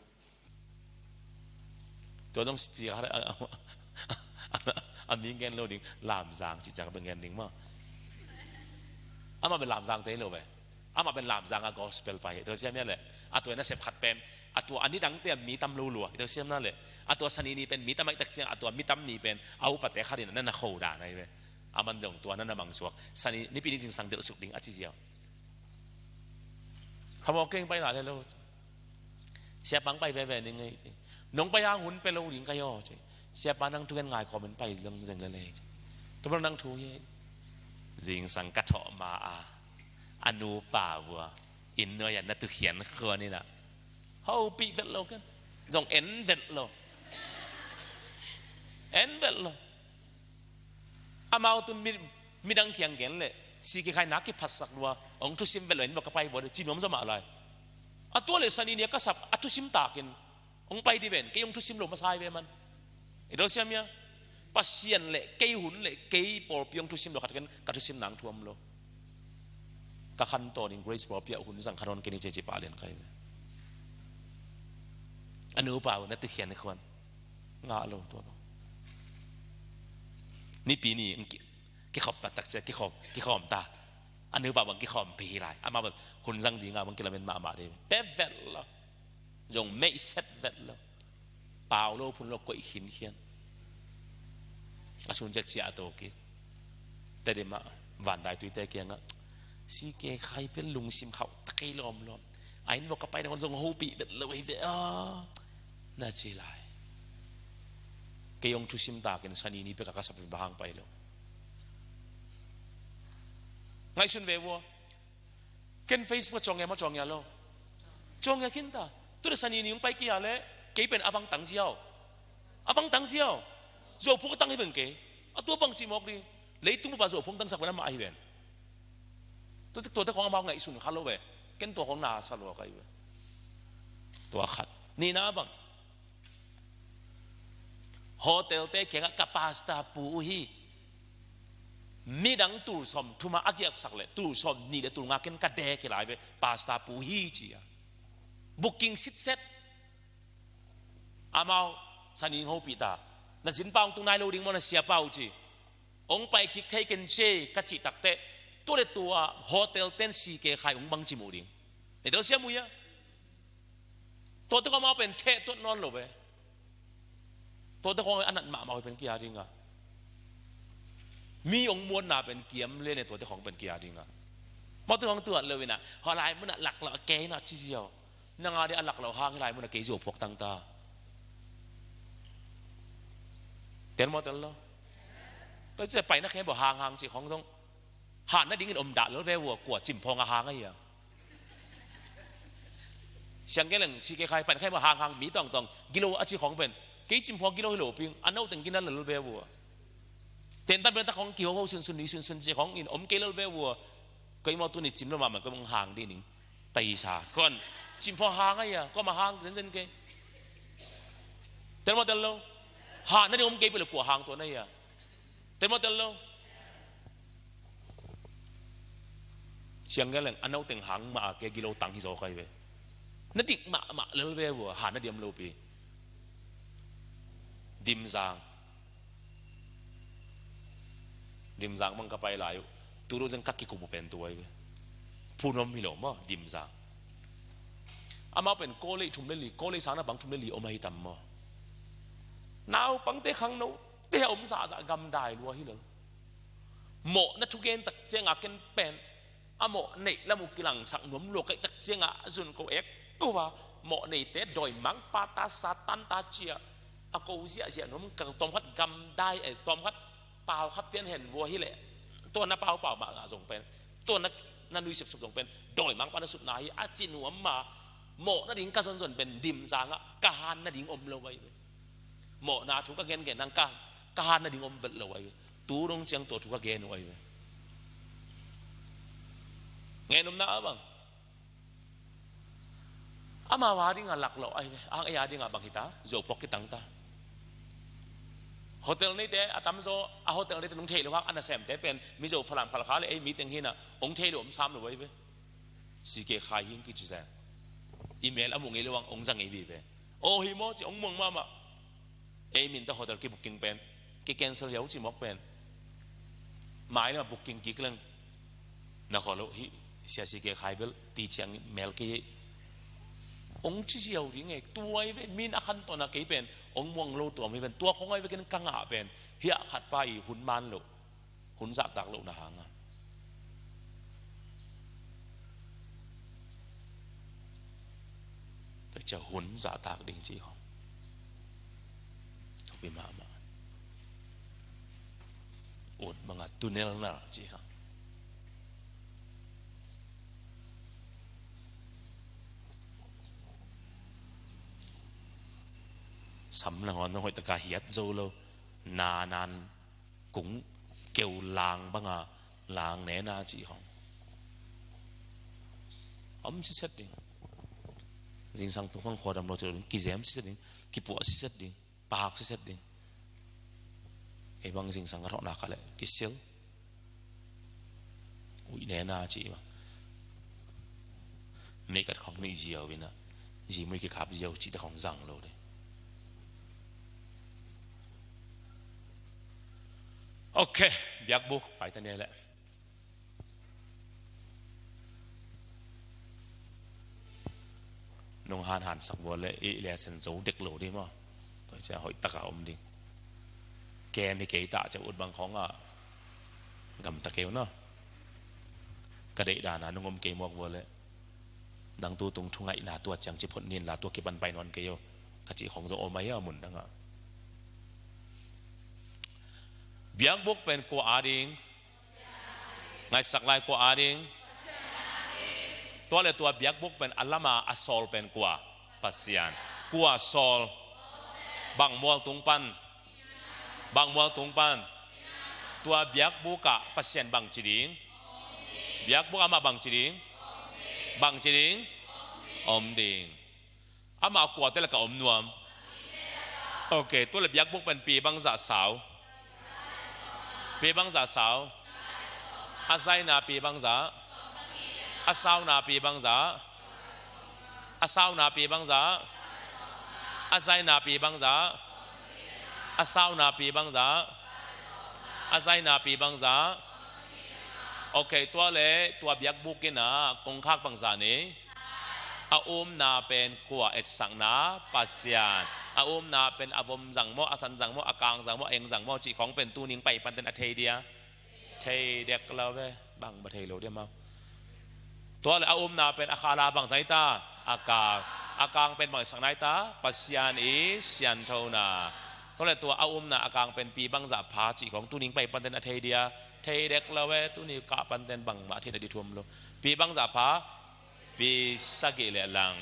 Tua zong speaker a mi ngen lo ding lamzang cih ciang bek ngen ding maw? Amah bek lamzang te lo ve. Amah pen lamzang a gospel pai hi. Tua siam ia le a tua nasep khat pen a tua a nidangte a mi tam lo lua. Tua siam na le a tua sani ni pen mi tam aih tak ciang a tua mi tam ni pen a upate khat in a na na kho dan ahi ve. A man dong tua na na mangsuak sani nipi ni zingsang delh suk ding a ci ziau. Phamawk keng pai na le lo. Siapa ang pai veve ning ei ti. Nong pai ang hun pe lo ding ka yaw ci. Siapa nang thu ngen ngai kawmin pai zong zeng lele ci. Tua bang nang thu hi. Zingsang ka thawh ma a a nupa vua inn nuai a na tu khian khuan inah hopih vet lo ken. Zong en vet lo. En vet lo. Amau tun mi midang kiang gen leh siki khai nak kiphatsak lua ong thusim vet lo in va ka pai vua de ci nuam zaw mah lai. A tua le sani ni a ka sap a thusim takin ong pai di ven kei ong thusim lo masai ve man. I do siam ia Pasian le kei hun le kei pawlpi ong thusim lo khat ken ka thusim nang thuam lo. Ka khan tawnin Grace pawlpi a hun zang khan on kei ni cece pah lian kai ve. A nupa hun a tikhian khuan ngah lo tua lo. Nipi ni kikhop taktak cia kikhawm kikhawm ta. A nupa bang kikhawm pi hi lai amah bang hun zang dinga bang kilamen mahmah dei. Pe vet lo. Zong meih set vet lo. Pau lo phun lo koih khinkhian. A sun cia cia a tawk i. Tadimah vandai tuite kiangah si ke khai pen lungsim khauh takei lawmlawm. A in vok a pai nangon zong hopih vet lo hi ve a na ci lai. Kei hong thusim takin sani ni peka ka sap in bahang pai lo. Ngaihsun ve vua. Ken Facebook a cawngia maw cawngia lo. Cawngia khinta. Tuda sani ni hong pai kia le kei pen a bang tang ziau. A bang tang ziau. Zuauphung a tang hi ven kei. A tua bang cimawk ding. Leitung upa zuauphung tangsak ven amah ahi ven. Tua cik tuate khong amah ngaihsun kha lo ve. Ken tua khong na sa lua ka hi ve. Tua khat nina bang. Hotel te kiangah ka pastor pu uh hi. Midang tul sawm thum a a giaksak leh tul sawm nih le tul nga ken ka dek hi lai ve, pastor pu hi ci a. Booking sitset. Amau, Sani hong hopih ta. Na zinpa hong tung nai lo ding maw, na siapa uh ci. Hong pai kik thei ken ci ei ka cih takteh, tua le tua hotel ten C K Khai hong bang ci mu ding. Ei tua siam uh hia? Tuate khawng amau pen theh tuat nawn lo ve. Tuate khawng a nat mahmah uh pen kia ding a. Mi hong muanna pen kiam le ne tuate khawng pen kia ding a. Maute khawng tuat lo in a, hua lai mun ah lak lo a kei na ci ziau. Nang a ding a lak lo hang hi lai mun a kei zuau phuak tang ta. Tel maw tel lo? Tua ci pai na khem bo hang hang ci khawng zong. Han nadingin om dah lel ve vua, kua cimphawng a hang a hia. Siang gen leng C K Khai pan khai mah hang hang mi tawngtawng gilo a ci khawng pen. Kei cimphawng gilo hi lo ping, a no teng gina lel ve vua. Ten tan pen ta khawng kihoho sunsun ni sunsun ci khawng in om kei lel ve vua. Kei maw tuni cim lo mahmah kei mong hang dih ning. Taisa kon cimphawng hang a hia, kua mah hang zenzen kei. Tel maw tel lo? Han nading om kei pi lo kua hang tua na hia. Tel maw tel lo? Siang gen leng a no teng hang mah a kei gilo tang hi zaw kai ve. Na dik mahmah lel ve vua, han na diam lo pi. Dimzang. Dimzang bang ka pai lai uh. Turu zeng ka kikup uh pen tuai ve. Phunom hi lo maw, Dimzang. Amau pen kawlei thum le li, kawlei sang na bang thum le li om ahi tam maw. Naupangte khangno te a om zahzah gamdai lua hi lo. Mawhna thugen tak cianga ken pen a mawh neih lam uh kilangsak nuam lua kaih tak cianga a zun ko ek kuva mawh neite dawimangpa ta Satan ta cia a ko ziahziah nuam ka tawmkhat gamdai e tawmkhat paukhat pian hen vua hileh tua na paupau mah ngah zong pen tua na, na nui sepsep zong pen dawimangpa na sutna hi a ci nuam ma mawh nading ka zonzon pen Dimzangah ka han nading om lo ahi ve. Mawhna thu ka gengen nang ka, ka han nading om vet lo ahi ve. Tu dong ciang tua thu ka gen uh ahi ve. Ngen umna a bang. Amau a dingah lak lo ahi ve. Ang ei a dingah bang hita, zuau phuak kitang ta. Hotel neite a tamzaw, a hotel neite nung thei lo hak a nasemte pen Mizo Falam Khalkha le ei mi teng hinah ong thei lo om sam lo ahi ve. C K Khai hing kici zeng. Email a mu ngei lo ang ong zang ei vive. Aw hi maw ci ong muang mahmah. Ei min ta hotel ki booking pen ki cancel hiau ci mawk pen. Mai lama booking kik leng na khaw lo hi. Sia C K Khai bel ti ciang mel kei hi. Ong ci hiau ding e tuai ve min a khan tawna kei pen ong muang lo tuam hi pen tua khong ai ve ken ka ngah pen hiah khat pa i hun man lo. Hun zahtak lohna hanga tua cia hun zahtak ding ci khong thupi mahmah. Ut banga tunel nar ci khong sam nangawn nong hoih taka hiat zo lo. Nanan kung keu lang banga lang nena ci hong om siset ding. Zingsang tung hong khuadam lo ci lo ding kizem siset ding. Kipuah siset ding. Pahak siset ding. Ei bang zingsang ka thawhna kha le kisil uih nena ci bang. Meikat khong neih ziau inah zimui kikap ziau cih te khong zang lo ding. Ok. Biakbuk paita nia leh nung hanhan sak vua leh i lesen zo dek lo ding maw? Tua cia hoih taka om ding. Kem hi kei tah cia ut bang khong ah gamta keu na. Ka deih dana nung om kei muak vua leh nang tu tung thungaihna tua ciang ci phot nin la tua kipan pai nawn kei o. Ka cih khong zo om ahi a mun dangah. Biakbuk pen kua ading? Ngaihsak lai kua ading? Tua le tua biakbuk pen a lama a sawl pen kua? Pasian. Kua sawl? Bang mual tung pan? Bang mual tung pan? Tua biakbukah Pasian bang ci ding? Biakbuk amah bang ci ding? Bang ci ding? Om ding. Amah kuate lakah om nuam? Ok, tua le biakbuk pen pi bangzah sau? Pi bangzah sau? A zaina pi bangzah? A sauna pi bangzah? A sauna pi bangzah? A zaina pi bangzah? A sauna pi bangzah? A zaina pi bangzah? Ok, tua le tua biakbuk in ah kongkhak bangzah nei? A umna pen kua etsakna? Pasian. A umna pen a vom zang maw, a san zang maw, a kang zang maw, a eng zang maw cih khawng pen tuning pai panten a thei dia? Thei dek lo ve. Bang mah thei lo dia mau. Tua le a umna pen a khala bangzah hi ta? A kang. A kang pen bang etsakna hi ta? Pasian i sianthona. Tua le tua a umna a kang pen pi bangzah pha cih khawng tuning pai panten a thei dia? Thei dek lo ve. Tuni kah panten bang mah a theihna di thuam lo. Pi bangzah pha? Pi sagih le lang.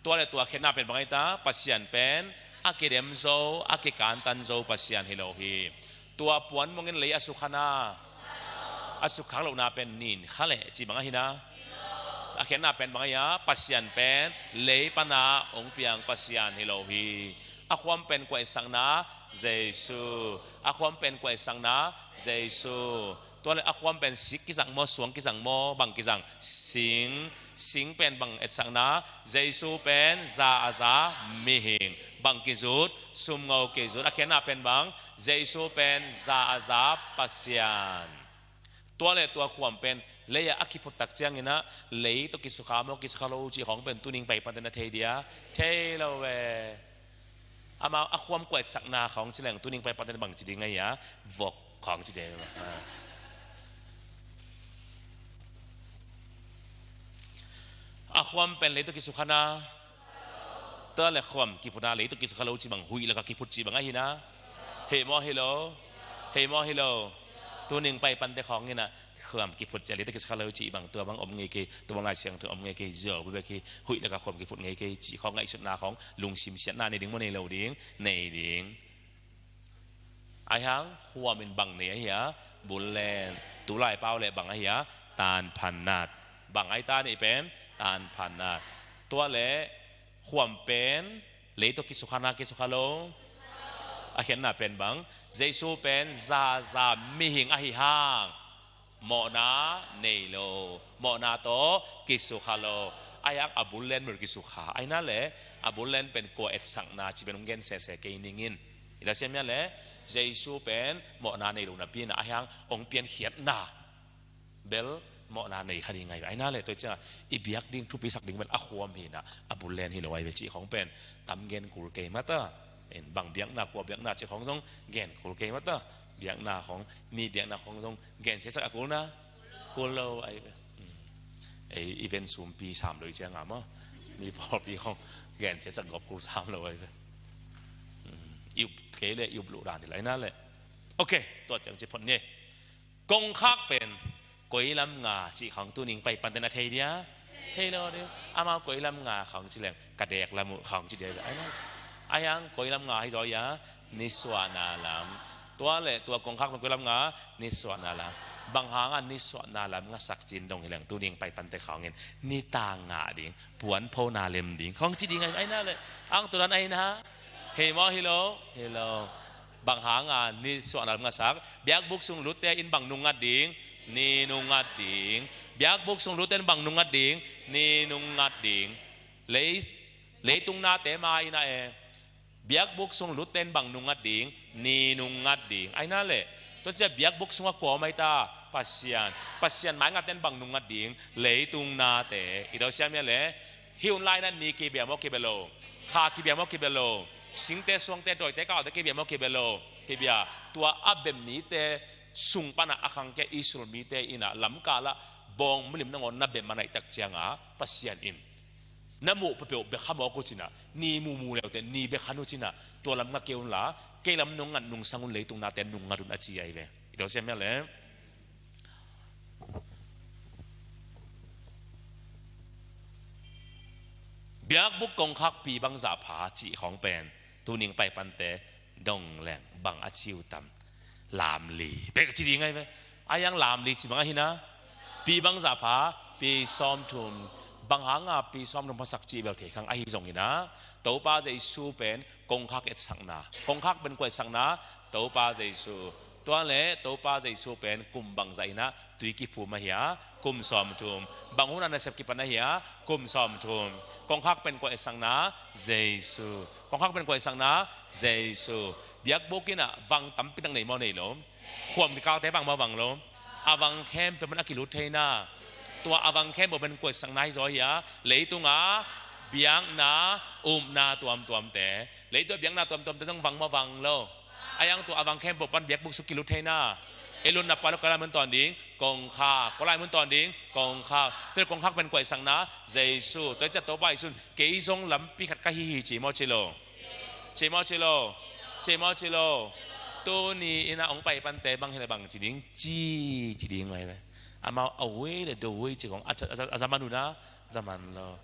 Tua le tua khenna pen bang hi ta? Pasian pen a kidem zo, a kikantan zo Pasian hi lo hi. Tua puan mongin lei a sukha na, a sukkhak lohna pen nin kha leh cih bang ahi na. A khenna pen bang ahi a? Pasian pen lei pana hong piang Pasian hi lo hi. A khuam pen kua etsakna? Jesu. A khuam pen kua etsakna? Jesu. Tua le a khuam pen sik kizang maw, suang kizang maw, bang kizang? Sing. Sing pen bang etsakna? Jesu pen za a za mihing. Bang kizut? Sumngo kizut. A khenna pen bang? Jesu pen za a za Pasian. Tua le tua khuam pen lei ah a kiphut tak ciangin ah lei tawh kisukha maw, kisukha lo cih khawng pen tuning pai panten a thei dia? Thei lo ve. Amau a khuam kua etsakna khawng ci leng tuning pai panten bang ci ding ahi a? Vok khawng ci ding. A khuam pen lei tawh kisukha na, tua le khuam kiphut a lei tawh kisukha lo cih bang huih laka kiphut cih bang ahi na. Hei maw hi lo? Hei maw hi lo? Tuning pai pante khawng in ah khuam kiphut ciah lei tawh kisukha lo cih bang tua bang om ngei kei, tua bang Lai Siangtho om ngei kei, zuau bebek hi, huih laka khuam kiphut ngei kei cih khawng ngaihsutna khawng lungsim siatna nei ding maw nei lo ding? Nei ding. Ahi hang khuam in bang nei ahi a? Bullen. Tulai pau le bang ahi a? Tanphanat. Bang ahi ta nih pen? Tanphanat. Tua le khuam pen lei tawh kisukha na, kisukha lo? A khenna pen bang? Jesu pen za za mihing ahi hang mawhna nei lo, mawhna tawh kisukha lo. Ahi hang a bullen bel kisukha. Ahi na le a bullen pen kua etsakna cih pen hong gen sese kei ning in. I la siam hia le? Jesu pen mawhna nei lo napi in ah ahi hang hong piankhiatna bel mawhna nei kha ding ahi ve. Ahi na le tua ciangah i biak ding, thupisak ding bel a khuam hi in ah a bullen hi lo ahi ve cih khawng pen tam gen kul kei mata. In bang biakna, kua biakna cih khawng zong gen kul kei mata. Biakna khawng, mi biakna khawng zong gen siasak a kul na? Kul lo ahi ve. Ei event sumpi sam lo i ciangah maw, mi pawlpi khawng gen siasak gawp kul sam lo ahi ve. I up kei le i up luh dan hi lai na le. Ok, tua ciang ci phot ni. Kongkhak pen koi lam nga cih khawng tuning pai panten a thei dia? Thei lo ding. Amau koi lam nga khawng ci leng ka dek lam uh khawng ci dia. Ahi na, ahi hang koi lam nga hi zaw ia? Nisuahna lam. Tua le tua kongkhak pen koi lam nga? Nisuahna lam. Bang hangah nisuahna lam ngasak cin dong hi leng tuning pai pante khawng in nita ngah ding, puan phona lem ding khawng ci ding ahi na le? Ang tulan ahi na. Hei maw hi lo? Hi lo. Bang hangah nisuahna lam ngasak? Biakbuk sung lutte in bang nungngat ding? Ni nungngat ding. Biakbuk sung lutte in bang nungngat ding? Ni nungngat ding. Lei, leitung nate ma in ah e. Biakbuk sung lutte in bang nungngat ding? Ni nungngat ding. Ahi na le? Tua ciah biakbuk sungah kua om ahi ta? Pasian. Pasian maingatte in bang nungngat ding? Leitung nate. I tua siam hia le? Hih hun lai-in ah ni kibia maw kibia lo? Kha kibia maw kibia lo? Singte, suangte, dawite, kaute kibia maw kibia lo? Kibia. Tua a bia mite sung panah a khangkhia Israel mite in ah lamkalah bawng milim nangawn na bia manaih tak ciangah Pasian in na muh peuhpeuh bia kha mawk uh cin ah, ni muhmuh leute ni bia khan uh cin ah, tua lam nga kei unla, kei lam nungngat nungsang un, leitung nate nungngat un a ci ahi ve. I tua siam hia le? Biakbuk kongkhak pi bangzah pha cih khawng pen tuning pai pante dong leng bang a ci uh tam? Lamli bek ci ding ahi ve. Ahi hang lamli ci bang ahi na? Pi bangzah pha? Pi sawmthum. Bang hanga pi sawmthum phasak cih bel thei khang ahi zongin ah, Topa Jesu pen kongkhak etsakna, kongkhak pen kua etsakna? Topa Jesu. Tua le Topa Jesu pen kum bangzah in ah tui kiphum ahi a? Kum sawmthum. Bang hun a nasep kipan ahi a? Kum sawmthum. Kongkhak pen kua etsakna? Jesu. Kongkhak pen kua etsakna? Jesu. Biakbuk in ah vang tampi tak nei maw nei lo? Khuam kikalte vang maw vang lo? A vang khempeuh pen a kilut theihna. Tua a vang khempeuh pen kua etsakna hi zaw hi a? Leitung a biakna, upna tuamtuamte. Leitung a biakna tuamtuamte zong vang maw vang lo? A yang tua a vang khempeuh pan biakbuk sung kilut theihna. I lutna pua lo, kua lai mun tawn ding? Kongkhak. Kua lai mun tawn ding? Kongkhak. Tua kongkhak pen kua etsakna? Jesu. Tua ciang Topa Jesu in kei zong lampi khat ka hi hi ci maw ci lo? Ci maw ci lo? Ci maw ci lo? Tuni in ah hong pai pante bang hi leh bang ci ding? Ci, ci ding ahi ve. Amau a wei le do wei ci khong a, a, a, a zaman uh na, zaman lo.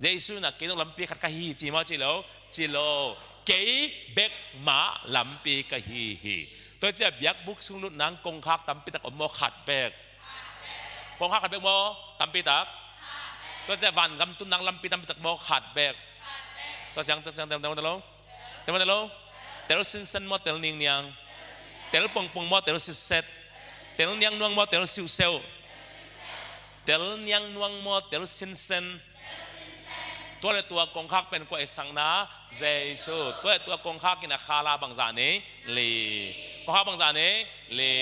Jesu in ah kei zong lampi khat ka hi hi ci maw ci lo? Ci lo. Kei bek mah lampi ka hi hi. Tua ciang biakbuk sung lut nang kongkhak tampi tak om maw? Khat bek. Kongkhak khat bek maw? Tampi tak. Tua ciang vangam tun nang lampi tampi tak maw? Khat bek. Tua ciang, tua ciang, tel, tel, tel, tel, tel, tel sinsen maw, tel ningniang? Tel pongpong maw, tel sitset? Tel niangnuang maw, tel siuhseuh? Tel niangnuang maw, tel sinsen? Tua le tua kongkhak pen kua etsakna? Jesu. Tua le tua kongkhak in a khala bangzah nei? Li. Kongkhak bangzah nei? Li.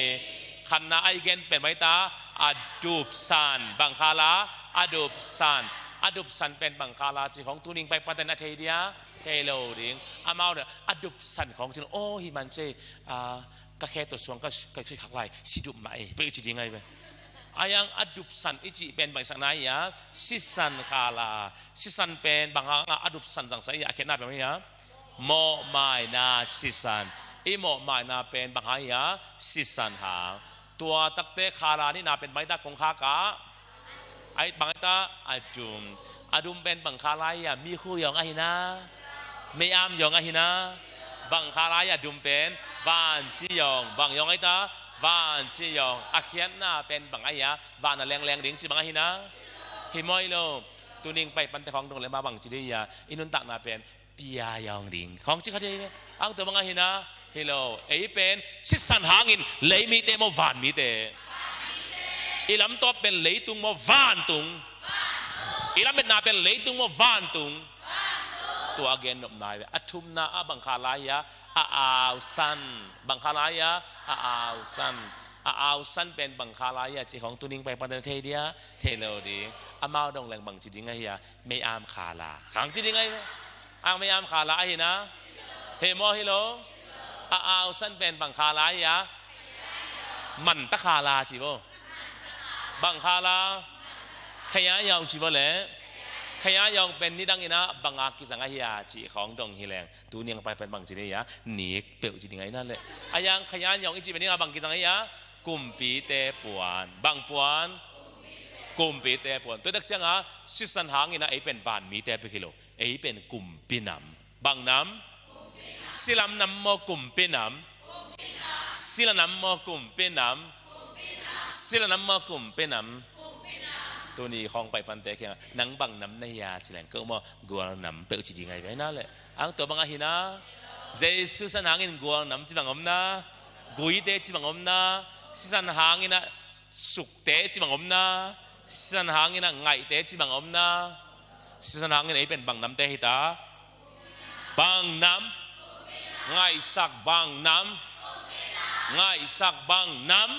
Khatna a i gen pen bang hi ta? A dupsan. Bang khala? A dupsan. A dupsan pen bang khala ci khong tuni hong pai pante na thei dia? Thei lo ding. Amau na a dupsan khong ci lo, oh, hi man ci, ah, ka khe tawh suang ka, ka, ka khak lai, si dup mah ei, peuh ci ding ahi ve. A yang a dupsan i cih pen bang etsakna hi a? Sisan khala. Sisan pen bang hanga a dupsan zangsak hi a? A khiatna pen bang hi a? Mawhmaina sisan. I mawhmaina pen bang hang hi a? Sisan hang. Tua takte khala nihna pen bang hi ta kongkhak ah? Ai, bang hi ta? A dum. A dum pen bang khala hi a? Mikhu yawng ahi na? Mei-am yawng ahi na? Bang khala hi a dum pen? Vanci yawng. Bang yawng ahi ta? Vanci yawng. A khiatna pen bang ahi a? Van a lengleng ding ci bang ahi na? Hi maw hi lo? Tuni hong pai pante khong dong le mah bang ci ding hi a? I nuntakna pen pia yawng ding khong ci kha ding hi ve. Ang tua bang ahi na? Hi lo. Ei pen sisan hangin lei mite maw, van mite? I lamtawp pen leitung maw, vantung? I lametna pen leitung maw, vantung? Tua a gen nopna hi ve. A thumna ah bang khala hi a? A ausan. Bang khala hi a? A ausan. A ausan pen bang khala hi a ci khong tuni hong pai pante na thei dia? Thei lo ding. Amau dong leng bang ci ding ahi a? Mei-am khala khang ci ding ahi ve. Ang mei-am khala ahi na? Hi maw hi lo? A ausan pen bang khala hi a? Manta khala ci bo. Bang khala? Khaya yawng ci bo le. Khaya yawng pen nidang in ah bang a kizang ahi a ci khong dong hi leng, tuni hong pai pen bang ci ding hi a? Nik peuh ci ding ahi na le. A yang khaya yawng i cih pen nidang a bang kizang ahi a? Kumpite puan. Bang puan? Kumpite puan. Tua tak ciang a sisan hangin ah ei pen van mite bek hi lo. Ei pen kumpi nam. Bang nam? Silam nam maw, kumpi nam? Sila nam maw, kumpi nam? Sila nam maw, kumpi nam? Tuni khong pai pante kiang nang bang nam na hi a ci leng, ko maw, gual nam peuh ci ding ahi ve na le. Ang tua bang ahi na? Jesu san hangin gual nam ci bang om na? Guite ci bang om na? Sisan hangin ah sukte ci bang om na? Sisan hangin ah ngaihte ci bang om na? Sisan hangin ei pen bang namte hi ta? Bang nam? Ngaihsak bang nam? Ngaihsak bang nam?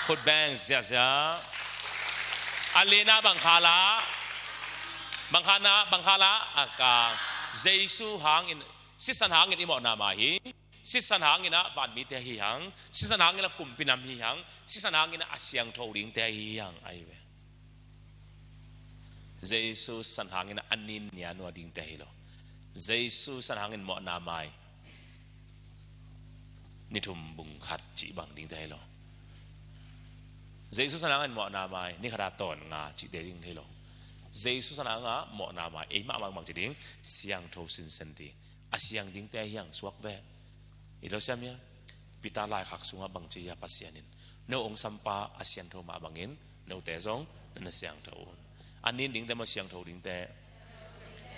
Khut beng ziazia. A lina bang khala? Bang khala, bang khala? A kang. Jesu hangin, sisan hangin i mawhna mai hi. Sisan hangin ah van mite hi hang, sisan hangin ah kumpi nam hi hang, sisan hangin ah a siangtho dingte hi hang ahi ve. Jesu san hangin ah a nin nia nua dingte hi lo. Jesu san hangin mawhna mai ni thum bung khat cih bang dingte hi lo. Jesu san hangin mawhna mai ni khat a tawn nga cihte ding hi lo. Jesu san hangin ah mawhna mai ei mahmah bang ci ding? Siangtho sinsen ding. A siang dingte hi hang suak ve. I lo siam hia? Peter laikhak sungah bang ci hia Pasian in? No ong sampa a siangtho mah bangin note zong na siangtho un. A nin dingte maw, siangtho dingte?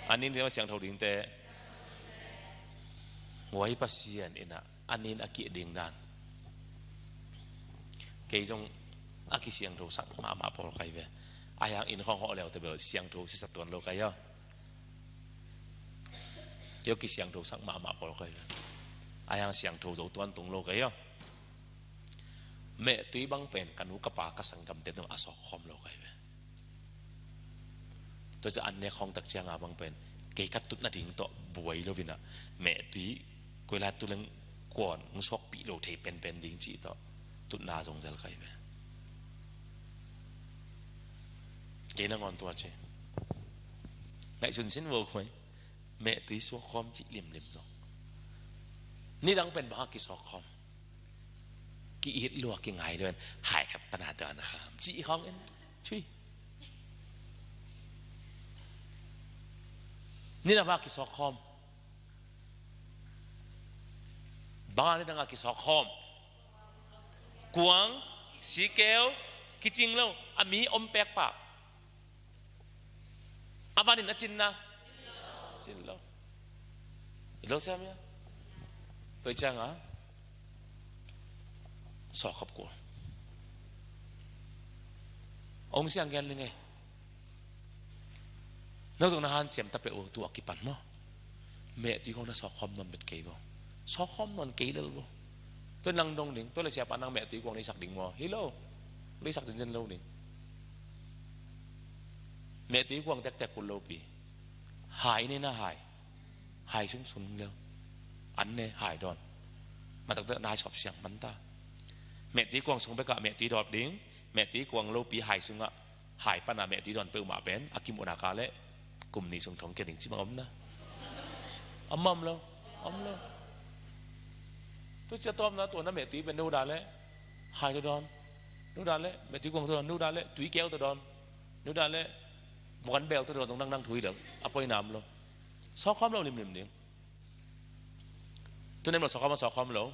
A nin dingte maw, siangtho dingte? Huai Pasian in ah a nin a kih ding dan. Kei zong a kisiangtho sak mahmah pawl kai ve. Ahi hang inn khawng hawh leute bel siangtho sisa tuan lo kai aw. Kei kisiangtho sak mahmah pawl kai ve. Ahi hang siangtho zo tuan tung lo kai aw. Mehtui bang pen ka nu ka pa ka sanggamte tungah a sawkkhawm lo kai ve. Tua ciang an nek khawng tak ciangin bang pen kei ka tut nading tawh buai lo in ah, mehtui koi lai tu leng kuan hong sawkpih lo thei penpen ding cih tawh tutna zong zel kai ve. Kei nangawn tua ci. Ngaihsun sin vo khuai. Mehtui suakkhawm cih limlim zong. Nidang pen bang a kisawkkhawm? Ki-it lua, kingai lua in, hai khat pan a dawn kham cih khawng in. Chui. Nidang bang a kisawkkhawm? Bang a nidang a kisawkkhawm? Kuang, sikeu, kicing lo, a mi om pekpak. A van in a cinna? Cin lo. I lo siam ia. Tua ciangin sawkkhawm kul. Hong siang gen ling e. No zong na hanciam ta peuh uh, tua kipan maw? Mehtui khawng na sawkkhawm nawn bet kei bo. Sawkkhawm nawn kei lel bo. Tua nang dong ding, tua le siapa nang mehtui kuang nei sak ding maw? Hi lo. Nei sak zinzen lo ding. Mehtui kuang tektek kul lopi. Hai nei na hai. Hai sung sun lel. An ne hai dawn. Mataktak na hai sawp siang man ta. Mehtui kuang sung bekah mehtui dawp ding. Mehtui kuang lopi hai sungah hai pana mehtui dawn peuhmah pen a kimuhna ka le kum nih sung thong kia ding ci bang om na. Om mah om lo. Om lo. Tu cia tawm na tua na mehtui pen nu da le hai tu dawn. Nu da le mehtui kuang tu dawn. Nu da le tui keu tu dawn. Nu da le vuan bel tu dawn. Tung nang nang thui deuh a poi nam lo. Sawkkhawm lo limlim ding. Tu nem lo sawkkhawm a sawkkhawm lo.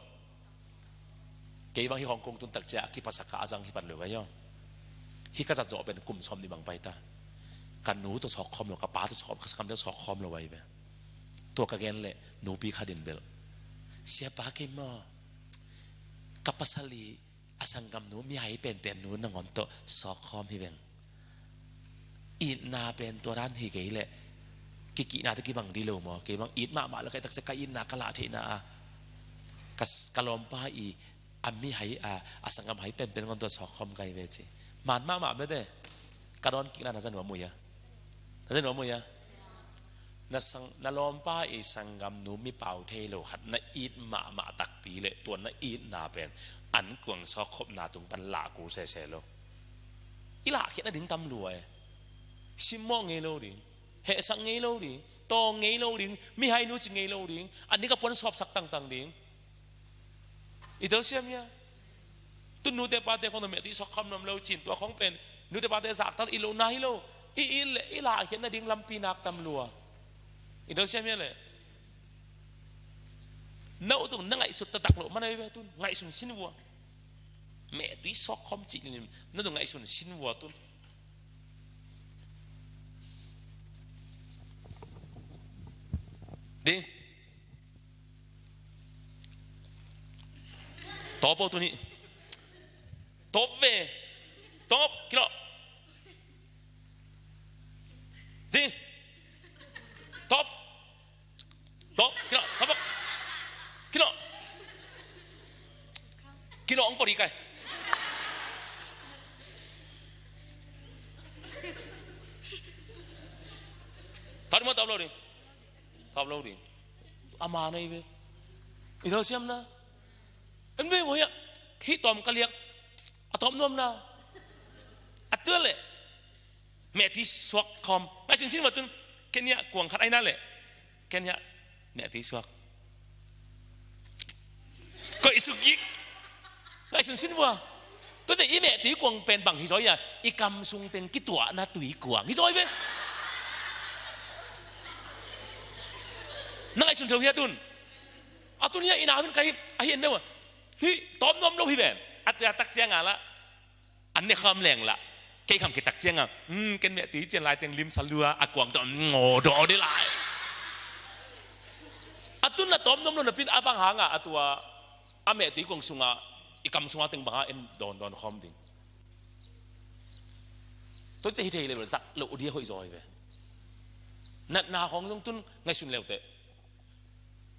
Kei bang hi Hong Kong tun tak cia a kiphasak ka a zang hi pat lo vai aw. Hi ka zat zawh pen kum sawm nih bang pai ta. Ka nu tawh sawkkhawm lo, ka pa tawh sawkkhawm, ka sanggamte tawh sawkkhawm lo vai ve. Tua ka gen leh nupi khat in bel, siapa kei maw, ka pasal i a sanggamnu mihai penpen nu nangawn tawh sawkkhawm hi veng. Itna pen tua dan hi kei leh kikihna tawh kibang dih lo maw? Kei bang it mahmah lo kai taksa ka itna ka lah theihna a ka, ka lawmpa i a mihai a, a sanggam hai penpen ngawn tawh sawkkhawm kai ve ci. Man mahmah bete. Ka dawn kikna na za nuam uh ia? Na za nuam uh ia? Na sang, na lawmpa i sanggamnu mipau thei lo khat na it mahmah takpi leh tua na itna pen an kuang sawkkhopna tung pan lah kul sese lo. I lahkhiatna ding tam lua e. Simmawh ngei lo ding, hehsak ngei lo ding, tawng ngei lo ding, mihai nu ci ngei lo ding, an nih ka puan sawpsak tangtang ding. I telsiam ia? Tun nute pate khawng na mehtui sawkkhawm nuam lo cin tua khawng pen nute pate zaktal i lo na hi lo. I it le i lahkhiatna ding lampi nak tam lua. I telsiam ia le? Na utung na ngaihsut taktak loh man a hi ve tun ngaihsun sin vua. Mehtui sawkkhawm cih limlim na tung ngaihsun sin vua tun. Ding. Tawp aw tuni. Tawp ve. Tawp kilawh. Ding. Tawp. Tawp kilawh. Tawp. Kilawh. Kilawh ang fori kai. Tawp ding maw, tawp lo ding? Tawp lo ding. A man a hi ve. I telsiam na. En ve ngoi ah. Hih tawm ka liak. A tawm nuam na. A tua leh mehtui suak khawm. Ngaihsun sin vua tun. Kenya kuang khat aina leh Kenya mehtui suak. Koih suk gik. Ngaihsun sin vua. Tua zia i mehtui kuang pen bang hi zaw ia? I kam sung teng kituahna tui kuang hi zaw ve. Na ngaihsun theu hia tun? A tun hia i na hun ka hi a hi en deuh a. Hi tawm nuam lo hi ven. A tak ciang a lah an ne kham leng lah. Kei kham khit tak ciangah, "Hmm, ken mehti cian lai teng limsa lua, a kuang tawh, hmm, aw, dawh dih lai." A tun a tawm nuam lo napi in a bang hangah a tua a mehti kuang sungah i kam sungah teng bangah en dawndawn khawm ding. Tua ciah hi thei le bel zak loh dih a hoih zaw hi ve. Natna khawng zong tun ngaihsun leuteh,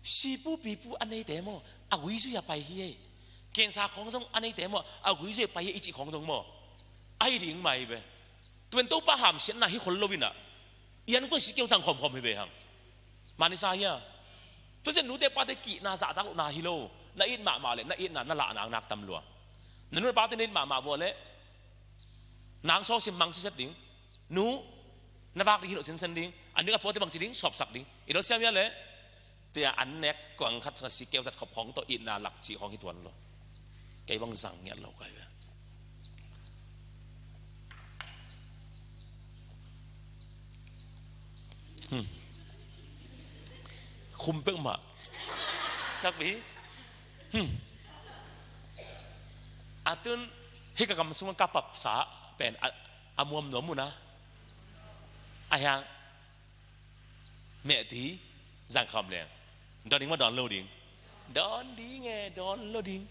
sipu pipu a neite maw, a guizui a pai hi ei. Kensa khawng zong a neite maw, a guizui a pai hi ei i cih khawng zong maw, ahi ding mah hi ve. Tua pen Topa hamsiatna hi khol lo inah, i an kuan si keu sang khawmkhawm hi ve hang. Mani sa hia? Tua ciah nute pate kihna zahtak lohna hi lo. Na it mahmah le na itna na lah naknak tam lua. Na nute pate na it mahmah vua le nang sawsim mang siset ding. Nu, na vak ding hi lo sinsen ding. A ning a pawte bangci ding, sawpsak ding. I lo siam hia le? Tia an nek kuang khat sungah si keu zat khop khawng tawh itna lak cih khawng hi tuan lo. Kei bang zang ngiat lo kai ve. Hmm. Khum pek mah. Takpi. Hmm. A tun hih ka kam sungah ka papsa pen a, a muam nuam un a, a hiang mehti zang kham leng. Dawn ding maw, dawn lo ding? Dawn ding e, dawn lo ding.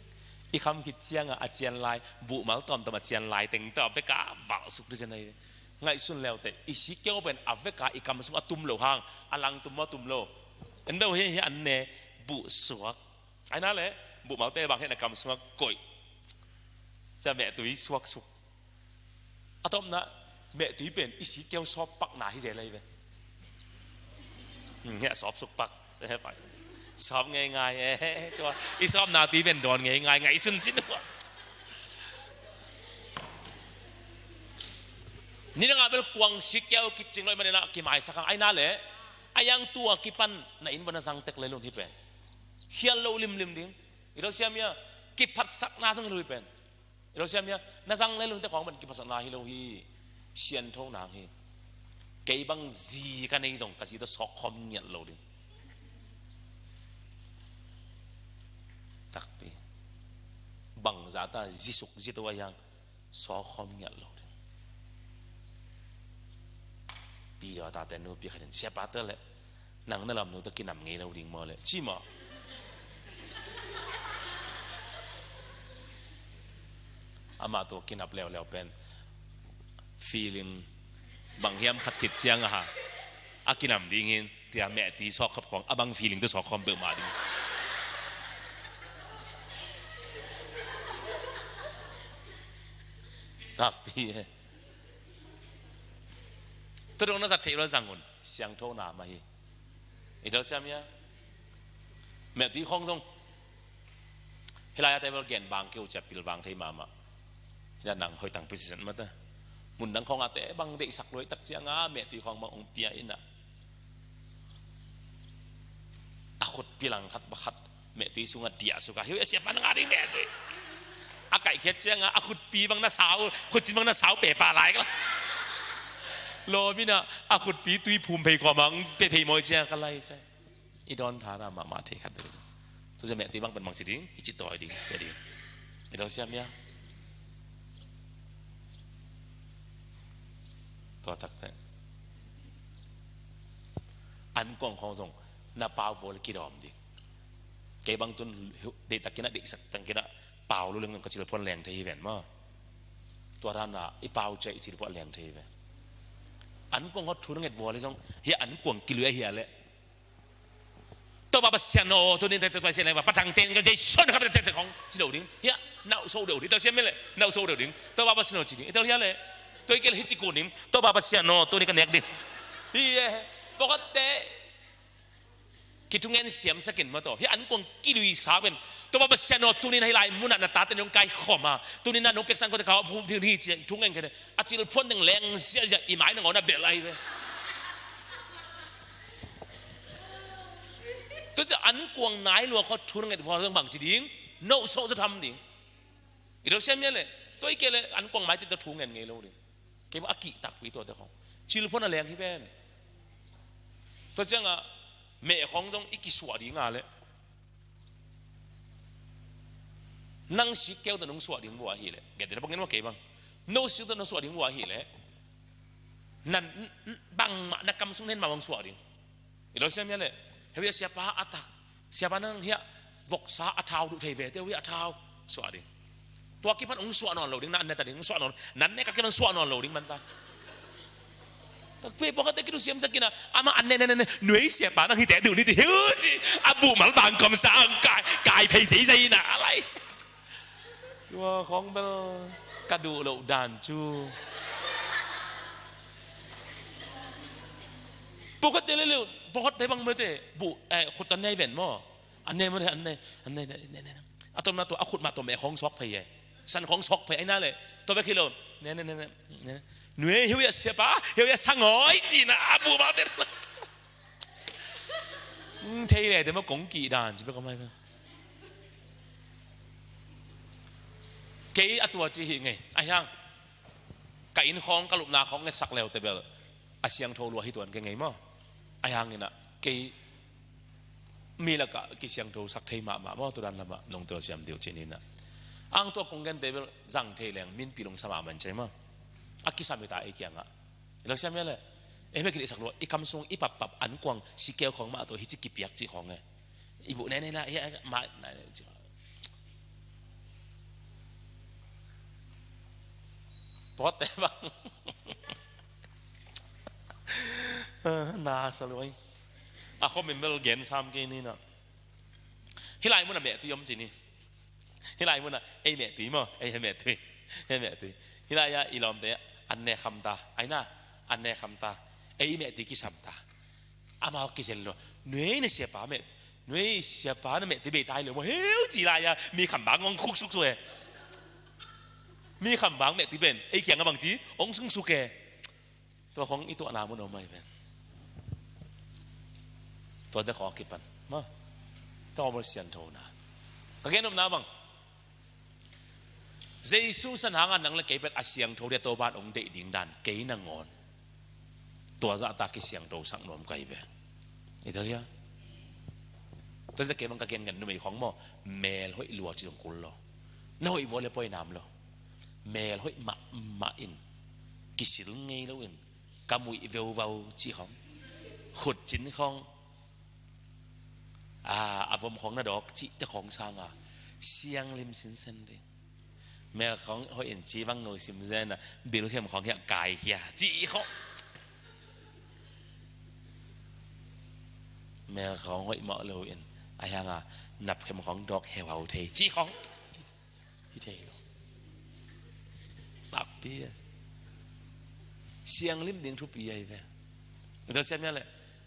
I kham khit ciangah a cian lai, buhmal tuamtuam a cian lai teng tawh a vekah valh suk dih cian ahi. Ngaihsun leuteh, i si keu pen a vekah i kam sung a tum lo hang, a lang tum maw, tum lo? En deuh hi, hi an ne, buh suak. Ahi na le, buhmalte bang hian a kam sungah koih. Ciah mehtui suak suk. A tawpna, mehtui pen i si keu sawp pakna hi zel ahi ve. Hmm, hiah sawp suk pak. Sawp ngeingai e. Tua, i sawpna tui pen dawn ngeingai, ngaihsun cin uh. Nidangah bel kuang si keu kicing lo i maninah kimaisak hang ahi na le, a yang tua kipan na inn bana zang tek lelun hi pen. Khial lo limlim ding. I lo siam hia, kiphatsakna zong hi lo hi pen. I lo siam hia, na zang le lungte khawng ban kiphatsakna hi lo hi. Siantho nang hi. Kei bang zi ka nei zong ka zi tawh sawkkhawm ngiat lo ding. Takpi. Bangzah ta zi suk zi to a hiang sawkkhawm ngiat lo ding. Pi daw tate nupi khatin siapa te le nang na lamnu tawh kinam ngei lo ding maw le? Ci maw? Amah tawh kinap leuleu pen feeling bang hiam khat khit ciang a ha, a kinam ding in tia mehti sawkkhop khawng a bang feeling tawh sawkkhawm peuhmah ding. Takpi e. Tua dong na zat theih lo zang un, siangtho na mah hi. I tel siam hia? Mehti khawng zong hih lai-a te bel gen bang keu cia pil bang thei mahmah. Hih na nang hoih tang pisisan mata. Mundang khawng a te bang deihsak luai tak cianga mehti khawng bang ong pia ina. A khutpi lang khat ba khat mehtui sungah diah suk a, hi uh a siapa na ngah ding mehtui. A kaihkhiat ciangah a khutpi bang na sau, khutcin bang na sau pepa lai ka la. Lawm ina a khutpi tui phum phei kawmang pe phei mawi ciang ka lai sai. I dawn thana mahmah thei khat deuh. Tua ciah mehtui bang pen bangci ding, i ci tawi ding, pe ding. I dawn siam ia. Tua takte an kuang khawng zong na pau vua le kidawm ding. Kei bang tun deihtakin a deihsak tangkin a pau lu leng zong ka cilphuan leng thei hi ven maw? Tua dana i pau ciah i cilphuan leng thei hi ven. An kuang khawng thu na nget vua le zong hia an kuang kilui a hia le Topa Pasian aw, tuni in Topa Pasian aw, patang ten ka Jesu na ka patang ten khong ci lo ding. Hia, nau so deuh ding. Topa Pasian mele, nau so deuh ding. Topa Pasian aw ci ding. Itel hia le. Toi kel hi ci kun ding. Topa Pasian aw, tuni ka nek ding. Hi e, pawlkhatte kithungen siam sakin maw taw. Hia an kuang kilui sa pen. Topa Pasian aw, tuni na hi lai munah na tate nong kai khawm a. Tuni na nong piaksan kote ka phum ding hi ci thungen kene. A cilphuan ding leng ziahziah i mai nangawn a belh ahi ve. Tua ciah an kuang nai lua khaw thu na nget vua zong bang ci ding, no so zaw tham ding. I do siam ia le, tua i ke le an kuang mai tita thu ngen ngei lo ding. Kei bang a kih takpi tuate khong cilphuan a leng hi ven. Tua ciangah meh khong zong i kisuah dinga le nang sik keu ta nung suah ding vua hi le. Gete na bangin vua kei bang No sik tawh na suah ding uh ahih leh, nan bangmah na kam sung na en mah bang suah ding. I lo siam hia leh, heuh hia siapa a tak, siapa nang hia voksa a thau duh thei ve, teuh hia a thau suah ding. Tua kipan ong suah nawn lo ding, na an ne ta ding, ong suah nawn, nan ne ka kipan suah nawn lo ding man ta. Takpi pawlkhatte kiduh siamsak kina, amah an ne ne ne ne, nuai siapa nang hite duh ni ti hiu ci, a buh mal bang kom sa ang kai, kai phei sei sei na, a lai sa. Tua khong bel ka duh loh dan cu. Pawlkhatte le leu, pawlkhatte bang mete, buh, eh, khut an ne ven maw. An ne mete, an ne, an ne, ne, ne, ne. A tom na tua, a khut mah tua meh khong suak phei e. San khong suak phei, ai na le. Tua bek hi lo. Ne, ne, ne, ne, ne. Nue, heuh hia siapa, heuh hia sangawi ci na, a buh mah te. Hmm, thei le, te maw kong kih dan, ci bek a mai bek. Kei a tua ci hi ngei, a hiang. Ka inn khawng, ka lupna khawng ngetsak leu te bel a siangtho lua hi tuan kei ngei maw. A hiang ina, kei mi lakah kisiangtho sak thei mahmah maw, tudan lamah nong tel siam diu ci nina. Ang tua kong gen te bel zang thei leng, minpi lungsa mahmah in cei maw. A kisam hi ta ei kiangah. I lo siam hia le, ei bek i sak lua, i kam sung, i pappap, an kuang, sikeu khawng mah tawh, hi ci kipiak ci khawng e. I buh ne ne na, hi a, ma, na, ci. Pawlkhatte bang. Na sa luai. A khom in bel gen sam kei ni na. Hi lai mun a meh tui om ci ni. Hi lai mun a ei meh tui maw, ei meh tui. Ei meh tui. Hi lai a i lawmte an ne kham ta. Ai na, an ne kham ta. Ei meh tui kisam ta. Amau kizen lua. Nuai na siapa meh, nuai siapa na meh tui bei tai lua maw. Heu ci lai a, mi kham bang ong khuk suk suk e. Mi kham bang meh tui pen ei kiangah bang ci, ong sung suk e. Tua khong i tuahna mun om mai pen. Tua te khong a kipan maw. Tua mun sianthona. Ka gen nopna bang, Jesu san hangah nang le kei pen a siangtho dia Topa in ong deih ding dan kei nangawn tua zahta kisiangtho sak nuam kai ve. I tel hia? Tua zah kei bang ka gen ngan numei khong maw, mel hoih lua ci zong kul lo. Na hoih vua le poi nam lo. Mel hoih mahmah in, kisil ngei lo in, ka muih veuvau cih khawng, khutcin khawng, a, a vom khawng na dawk cih te khawng sanga sianglim sinsen ding. Mel khawng hoih in ci bang no sim zen a, bil khem khawng hiah kai hia cih khawng. Mel khawng hoih mawh lo in, a hianga nap khem khawng dawk heuhau thei cih khawng. Hi thei lo. Takpi e. Sianglim ding thupi ahi ve. Tua siam hia le,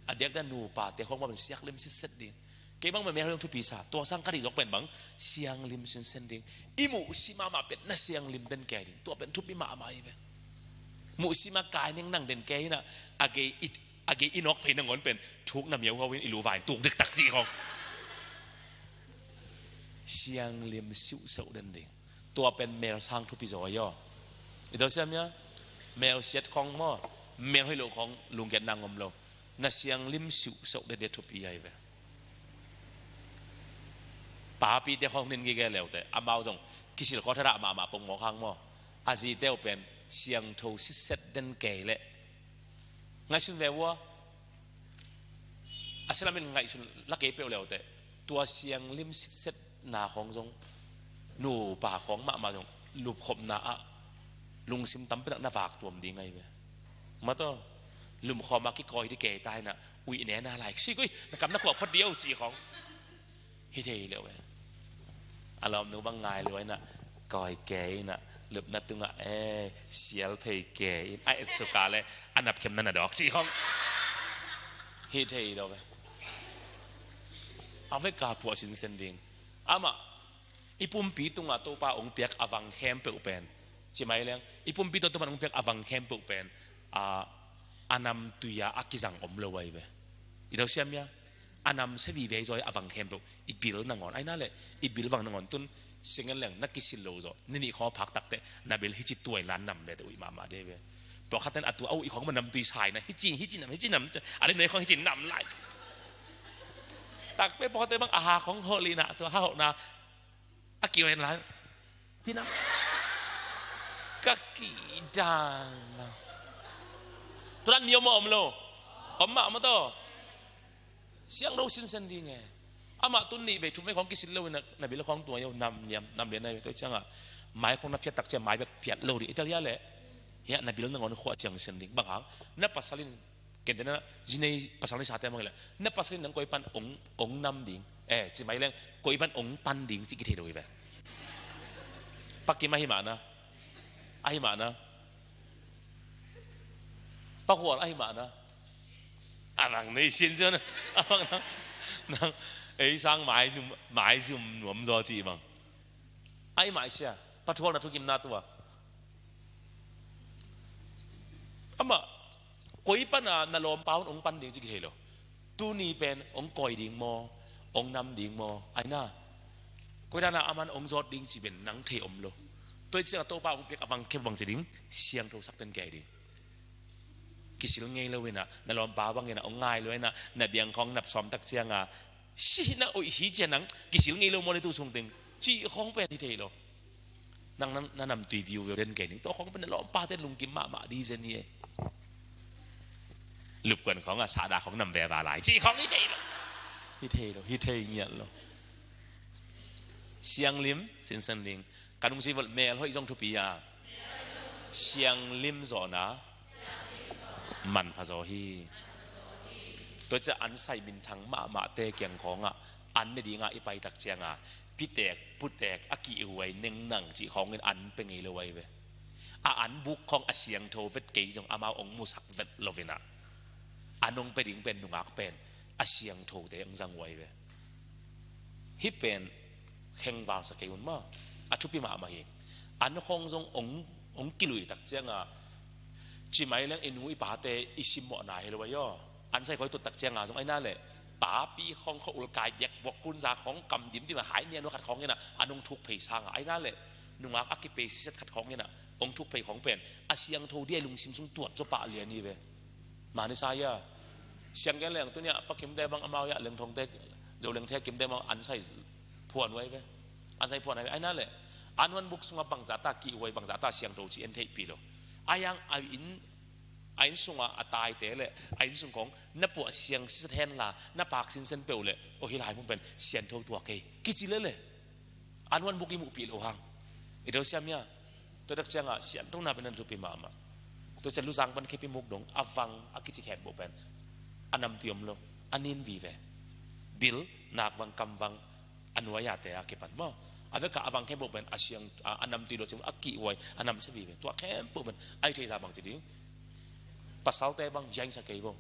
a diakdiak nupa te khawng bang sianglim sitset ding. Kei bang mel ding thupi sa, tua sang ka dih zok pen bang sianglim sinsen ding. I muhsi mahmah pen na sianglim den kei ding. Tua pen thupi mahmah ahi ve. Muhsi mah kai neng nang den kei hina, a gei it a gei i nawk phei nangawn pen thuk na miau hau in i lu vai tuk diktak cih khawng. Sianglim siuhseuh den ding. Tua pen mel sang thupi zaw aw. I tel siam hia? Mel siat khawng maw, mel hoih lo khawng lungkiat nang om lo. Na sianglim siuhseuh den ding thupi ahi ve. Papite khawng nin gige leute, amau zong kisil khawh thadah mahmah pongmawk hang maw. A zite uh pen siangtho sitset den kei leh ngaihsun ve ua. A silamin ngaihsun la kei peuh leute, tua sianglim sitsetna khawng zong, nupa khawng mahmah zong lupkhopna ah lungsim tampinak na vak tuam ding ahi ve. Mataw, lumkhawm a kikawi ding kei ta hina, uih nena lai sik ui, na kam na khuak phot dih o cih khawng. Hi thei lo e. A lawmnu bang ngai lua ina, kawi kei ina, lupna tungah e, sial phei kei in a et suka le a napkhem na na dawk cih khawng. Hi thei lo e. A vek ka puah sinsen ding. Amah i pumpi tungah Topa ong piak a vang khempeuh pen, ci mai leng, i pumpi tungah Topa ong piak a vang khempeuh pen, a, a namtui a a kizang om lo ahi ve. I tel siam hia? A namsia vive zaw a vang khempeuh i bil nangawn, ai na le, i bil vang nangawn tun, singen leng na kisil lo zaw, ni nih khawng phak takteh na bil hici tuai lan nam le te uih mahmah de ve. Pawlkhat ten a tu a uih khawng ma namtui sai na, hici, hici nam, hici nam, a le nuai khawng hici nam lai. Takpi pawlkhatte bang a ha khawng hoh lina, tua ha hohna a kiwen lai. Ci nam. Ka kidan. Tuan ni om om lo. Om mah om to. Siangtho sinsen ding e. Amah tun nih vei thum vei khawng kisil lo in na bil khawng tua yo nam liam nam lian na tua ciangah mai khawng na phiat tak ciang mai bek phiat lo ding. Italia le hiah na bil nangawn khuah ciang sen ding. Bang hang na pasal in kente na zinei pasal ni sate mang le na pasal in nang koi pan ong ong nam ding. Eh, ci mai leng koi pan ong pan ding ci kithei lo hi ve. Pakim ahi mah na. Ahi mah na. Pakhual ahi mah na. A bang nei sin cian a bang nang nang ei sang mai num mai zum nuam zaw ci bang. Ahi mai sia. Pathual na thukim na tua. Amah koi pana na lawm paun ong pan ding ci kithei lo. Tuni pen ong koi ding maw, ong nam ding maw, aina koi dana aman ong zawt ding ci pen nang thei om lo. Tua i ciang a Topa ong piak a vang khe bang ci ding, siangtho sak den kei ding. Kisil ngei lo ina na lawmpa bang ina ong ngai lo ina na biang khawng nap sawm tak cianga si na oi si cian nang kisil ngei lo maw ni tu sung teng ci khawng pen hi thei lo. Nang na namtui viu viu den kei ning tua khawng pen na lawmpa ten lungkim mahmah di zen hi e. Lupkuan khawng a sahda khawng nam veva lai ci khawng hi thei lo. Hi thei lo, hi thei ngiat lo. Sianglim sinsan ding. Kan ung si vol mel hoih zong thupi a sianglim zawhna manpha zaw hi. Tua cia an sai minthang mahmahte kiang khawngah an ne dingah i paitak cianga pitek putek a kihhuai nengnang cih khawngin an pe ngei lo ai ve. A an buk khawng a siangtho vet kei zong amau ong musak vet lovinah an ong pe ding pen nungak pen a siangthote ong zang huai ve. Hih pen khengval sa kei un maw? A thupi mahmah hi. An khawng zong ong ong kilui tak cianga cimai leng i nu i pate i simmawhna hi lo ai aw. An sai khoi tut tak cianga zong aina leh papi khawng kho ulkai biak buak kunza khawng kam dimdim a hai nia nu khat khawng ina an ong thuk phei sanga aina leh nungak a kipei siset khat khawng ina ong thuk phei khawng pen a siangtho dia i lungsim sung tuat zaw pah lian hi ve. Mani sa ia siang gen leng tunia pakimte bang amau ia lengthongte zo lengthe kimte bang an sai phuan huai ve. An sai phuan huai ve aina leh an huan buk sunga bangzahta kihhuai bangzahta siangtho ci en theihpi lo. A yang a inn a inn sunga a taite le a inn sung khawng na puah siang siset henla na pak sinsen peuh le aw hi lai mun pen siantho tua kei kici lele. An huan buk i muhpih lo hang i do siam ia. Tua tak cianga siantho na pen an thupi mahmah. Tua sia luzang pan khepi muk dong a vang a kici khen boh pen a namtui om lo. A nin vive bil nak vang kam vang a nuai a te a kipan maw? A veka a vang khe boh pen a siang a namtui lo ciang a kihhuai a namsia vive tua khem boh pen a i thei za bang ci ding. Pasalte bang yainsa kei bo.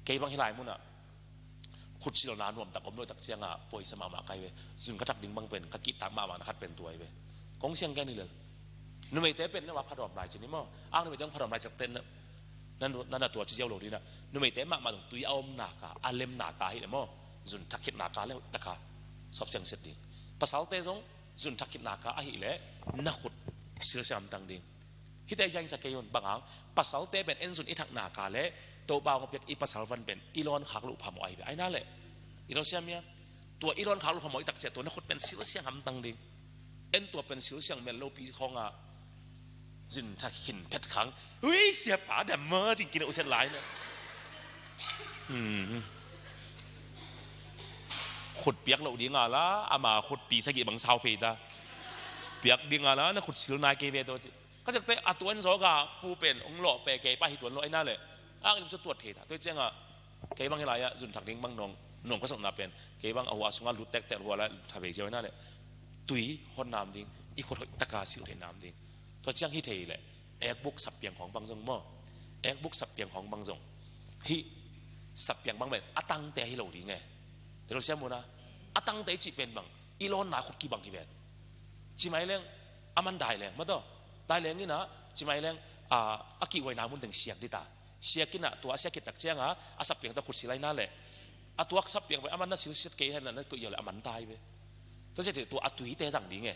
Kei bang hi lai munah khutsilna nuamtak om lo tak cianga poisa mahmah kai ve. Zun ka thak ding bang pen ka kihtak mahmah na khat pen tuai ve. Kong siang gen hi lel. Numeite pen na wak phadawm lai ci ni maw? Ang numeite ang phadawm lai ciakte na na na tua ci ziau lo dina. Numeite mahmah zong tui a om naka a lem naka hi le maw? Zun thak khit naka le taka sawp siang set ding. Pasalte zong zun thak khit naka ahi le na khut silsiang hamtang ding. Hite yainsa kei un bang hang pasalte pen en zun i thak naka le Topa hong piak i pasal van pen i lawn khak luh phamawh ahi ve aina leh i lo siam ia. Tua i lawn khak luh phamawh i tak ciah tua na khut pen silsiang hamtang ding. En tua pen silsiang mel lopi khawnga zun thak khin phet khang ui siapa dam ma zing kina uset lai na. Khut piak loh dinga la ama khut pi sagih bang sau phei ta. Piak dinga la na khut sil nai kei ve to ci. Ka ciakte a tuan zawka pu pen ong lawh pe kei pa hi tuan lawh aina leh ang in sa tuat thei ta tua cianga kei bang hi lai-ah zun thak ding bang nong nong ka sokna pen kei bang a hua sunga lut tektek hua la tha vei ziau aina leh tui hon nam ding i khut hoih taka sil thei nam ding. Tua ciang hi thei leh ekbuk sappiang khawng bang zong maw? Ekbuk sappiang khawng bang zong hih sappiang bang pen a tangte hi lo ding e. Lo siam muna a tangte i cih pen bang i lawnna khut kibang hi ven. Cimai leng a man dai leng maw taw dai leng ina cimai leng a kihhuaina mun teng siak dita. Siak ina tua a siak khit tak cianga a sappiang ta khut silai na leh a tuak sappiang pai a man na silsiat kei hen na na koih ziau leh a man tai ve. Tua siak tua a tuite zang ding e.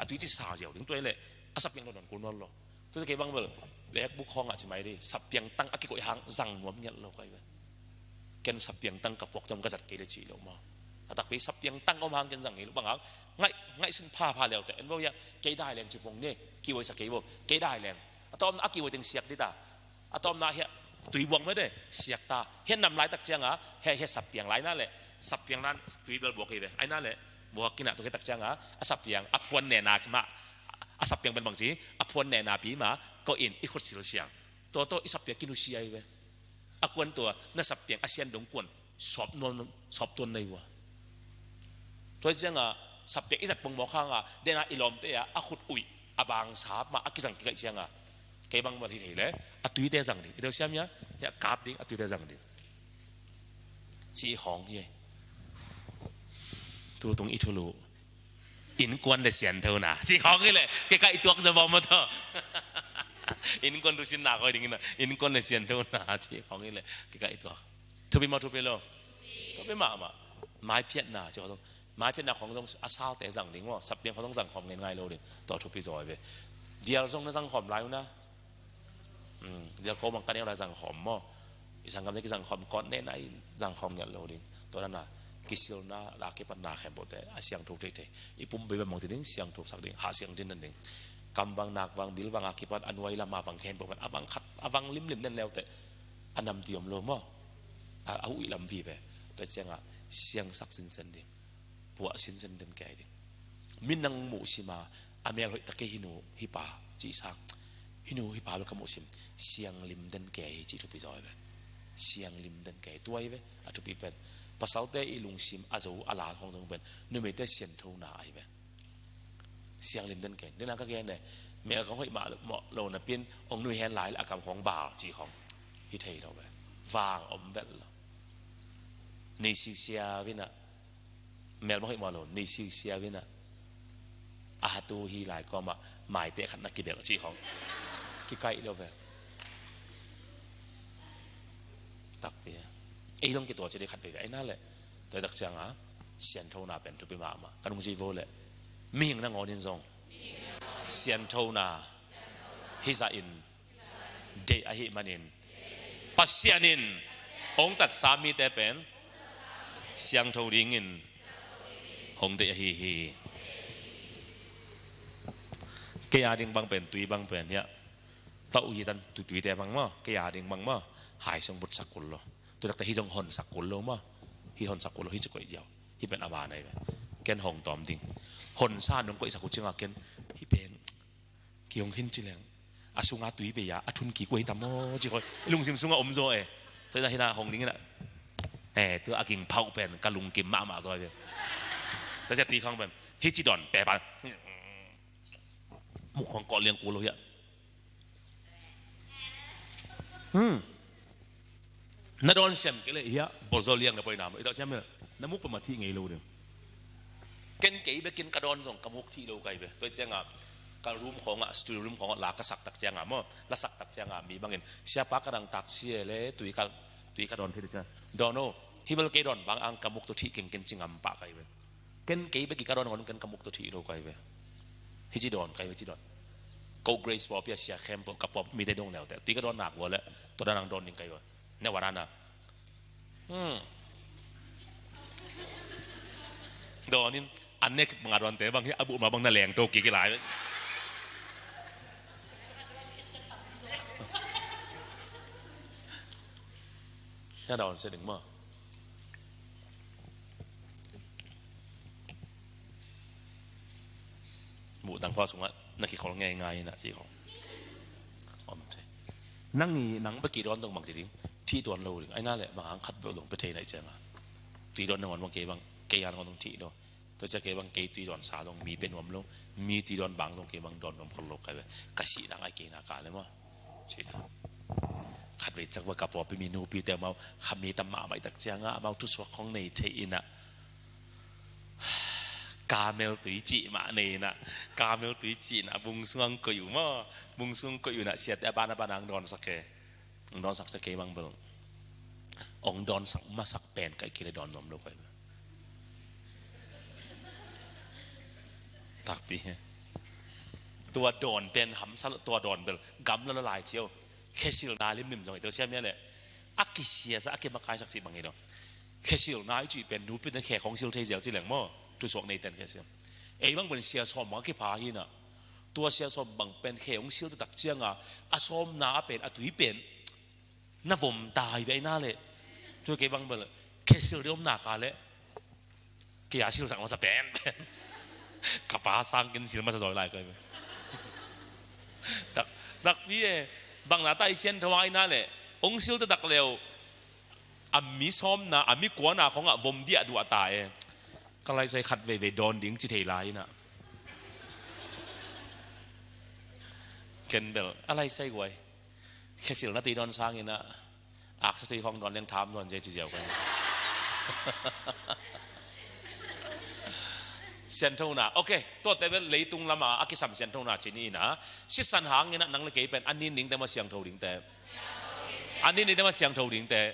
A tui ci sa ziau ding tua leh a sappiang lo non kul nawn lo. Tua kei bang bel lek buk khawngah cimai di sappiang tang a kikoih hang zang nuam ngiat lo kai ve. Ken sappiang tang ka puak tom ka zat kei le cih lo maw? A takpi sappiang tang om hang ken zang ngei lo bang hang. Ngaih, ngaihsun phapha leute en vo hiah, kei dai leng ci pong ni, kihuaisak kei vo, kei dai leng. A tawpna a kihuai teng siak dita. A tawpna hiah tui buak mete siak ta. Hiah nam laitak cianga hiah, hiah sappiang laina le, sappiang lan tui bel buak hi ve. Aina le buak kinah tuk hiah tak cianga a sappiang a phuan nena mah, a sappiang pen bangci, a phuan nena pi mah koh in i khut sil siang. Tua tawh i sappiang kinusia hi ve. A kuan tua na sappiang a sian dong kuan sawp nuam, sawp tuan nei vua. Tua cianga sappiang i zat pongmawk hanga dena i lawmte a, a khut uih a bang sap mah a kizang kikaih cianga, kei bang mah hi thei le a tuite zang ding. I teu siam ia, hiah kap ding, a tuite zang ding. Ci i khawng hi. Tutung i thulu. Innkuan le sianthona ci khawng hi le kei ka i tuak zabaw maw thaw. Innkuan thusinna koi dingina innkuan le sianthona ci khawng hi le kei ka i tuak. Thupi maw thupi lo? Thupi mahmah. Maiphiatna ci khawng zong, maiphiatna khawng zong a salte zang ding maw, sappiang khawng zong zang khawm ngen ngai lo ding. Tua thupi zaw ve. Dial zong na zang khawm lai una. Dial ko bang ka neu lai zang khawm maw? I sanggam te kizang khawm kawt nena in zang khawm ngiat lo ding. Tua dana kisilna la kipatna khempeuhte a siangtho theithei. I pum bei bang bangci ding, siangtho sak ding, hah siangthin nan ding. Kam bang nak bang bil bang a kipat a nuai lama bang khempeuh bang a bang khat a bang limlim nen leute a namti om lo maw? A, a uih lam vive. Tua cianga siangsak sinsen ding. Puah sinsen den kei ding. Min nang muhsima a mel hoih ta kei hinu hipa cih sang. Hinu hipa bel ka muhsim sianglim den kei cih thupi zaw ahi ve. Sianglim den kei tua ahi ve. A thupi pen pasalte i lungsim a zo a la khong zong pen numeite sianthona ahi ve. Sianglim den kei dena ka gen ne. Mel khong hoih mah lo napin ong nui hen lai le a kam khong bal cih khong hi thei lo ve. Vang om vet lo. Nei siusia vinah mel bang hoih mah lo, nei siusia vinah a hatu hi lai kawmah maite khat na kibelh cih khong kikaih lo ve. Takpi a ei zong kituah ci dih khat veve aina leh. Tua tak cianga sianthona pen thupi mahmah. Ka nungzui vo leh mihing nangawnin zong sianthona hizah in deih ahih manin Pasian in hong tatsa mite pen siangtho dingin hong deih ahi hi. Kei a ding bang pen tui bang pen hiah tauh hi tan tuite bang maw, kei a ding bang maw, hai song but sak kul lo. Tutakte hi zong hon sak kul lo maw. Hi hon sak kul lo, hi ci koih ziau. Hi pen a man ahi ve. Ken hong tawm ding. Honsa nong koihsak uh cianga ken hi pen kihong khin ci leng a sunga tui bei a a thun kik uh hi tam aw ci khoi. I lungsim sunga om zaw e. Tua hina hong ding hina e, tua a ging phauh pen ka lungkim mahmah zaw e. Tua sia tui khong pen hi ci dawn pe pan muk khong kawh liang kul uh hiah. Na dawn siam kei leh hiah bawlzaw liang na poi nam lo i tawh siam na muk pamah thih ngei lo ding. Ken kei bekin ka dawn zong ka muk thih lo kai ve. Tua cianga ka room khawngah, studio room khawngah la ka sak tak cianga maw, la sak tak cianga mi bangin siapa ka dang tak sia le tui ka, tui ka dawn thei cianga dawn o, hi bel kei dawn bang ang ka muk tawh thih kengken ci ngam pah kai ve. Ken kei bek i ka dawn ngon ken ka muk tawh thih lo kai ve. Hi ci dawn kai ve ci dawn. Ko Grace pawpi a sia khempeuh ka pawp mite dong leute tui ka dawn nak vua leh tua dan ang dawn ding kai ve. Ne warana. Hmm. Dawn in an nek banga dawnte bang hi a buh ma bang na leng to kiki lai ve. Na dawn se ding maw. Buh tangkhua sungah na kikhol ngeingai inah cih khong om thei. Nang i nang bek i dawn dong bang ci ding thih tuan lo ding aina leh bang hang khat beuh dong pe thei naih cianga tui dawn nangawn bang kei bang kei a nangawn dong thih lo. Tua cia kei bang kei tui dawn sa dong mi pe nuam lo. Mi tui dawn bang dong kei bang dawn nuam khol lo kai ve. Ka sih dang ai kei na ka le maw. Cih dan khatvei ciang bang ka pawlpi mi nupite amau kha mi tam mahmah i tak ciangah amau thusuak khong nei thei inah kamel tui cih mah nei inah kamel tui cih inah bung sungah ang koih uh maw. Bung sungah ang koih uh inah siate a ban a ban ang dawnsak e. Ang dawnsak cia kei bang bel ong dawnsak masak pen kaih kei le dawn nuam lo kai bel. Takpi he. Tua dawn pen hamsa lo tua dawn bel gamla lo lai cio. Khesilna limlim zong i teu siam ia leh a kisiasa a kimakaisak cih bang hi lo. Khesilna i cih pen nupi ten khe khawng sil thei zel ci leng maw? Thusuak neiten khesil. Ei bang pen sia sawm bang a kipha hi na. Tua sia sawm bang pen khe hong sil taktak cianga a sawmna a pen a tui pen na vom tai ve aina le. Tua kei bang pen khesil de om na ka le. Kei a silsak masa pen pen. Ka pa sang kin sil masa zawi lai kai pen. Tak, takpi e. Bang na tai sian thawa aina le. Hong sil taktak leu. A mi sawmna, a mi kuana khong a vom diah duah ta e. Ka laisai khat veivei dawn ding ci thei lai ina. Ken bel a laisai guai. Khesilna tui dawn sang ina. Aksa tui khong dawn leng tham dawn zia ci ziau kai. Sianthona. Ok. Tuate bel leitung lama a kisam sianthona ci ni ina. Sisan hang ina nang le kei pen a nin dingte ma siangtho dingte. A nin dingte ma siangtho dingte.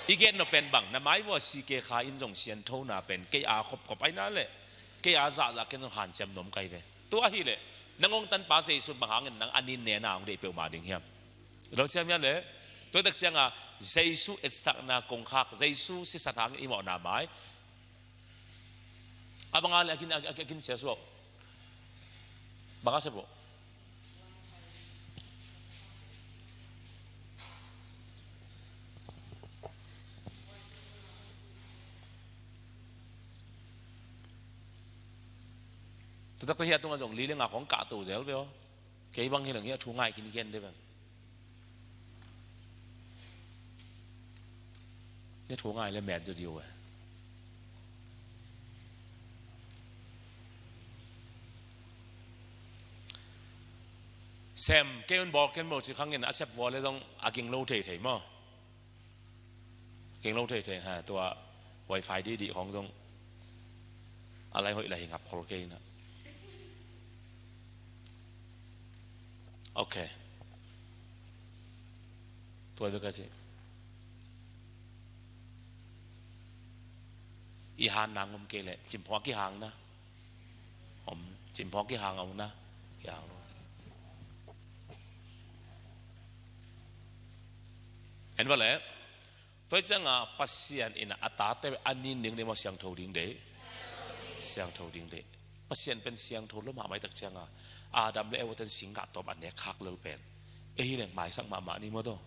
I gen nop pen bang na mai vua si ke kha in zong sianthona pen kei a khopkhop aina le kei a zahzah ken zong hanciam nuam kai ve. Tua hi le nang hong tanpa Jesu bang hangin nang a nin nena hong deih peuhmah ding hiam? Lo siam hiam le? Tua tak cianga Jesu etsakna kongkhak Jesu sisan hangin i mawhna mai. A banga le a kin, a, a, a kin sia suak. Banga sia bo. Tutak ta hi a tunga zong li le nga khong kah to zel ve aw. Kei bang hi lang hi a thu ngai khin khen de bang. Ni thu ngai le met zo diu e. Sem kei un bawl ken mo ci khangin a sep vua le zong a ging lo thei thei maw? Ging lo thei thei ha tua wifi didi khong zong a lai hoih lai hi ngap khol kei na. Ok. Tua bek a ci. I han nang om kei le cimphawng a kihang na. Om cimphawng a kihang a om na. Kihang lo. En va le. Tua hi cianga Pasian in a tate a nin ding dei maw siangtho ding dei? Siangtho ding dei. Pasian pen siangtho lo mahmah i tak cianga Adam le Eva ten singkah tawm a nek khak lel pen ei hi leng maisak mahmah ni maw daw?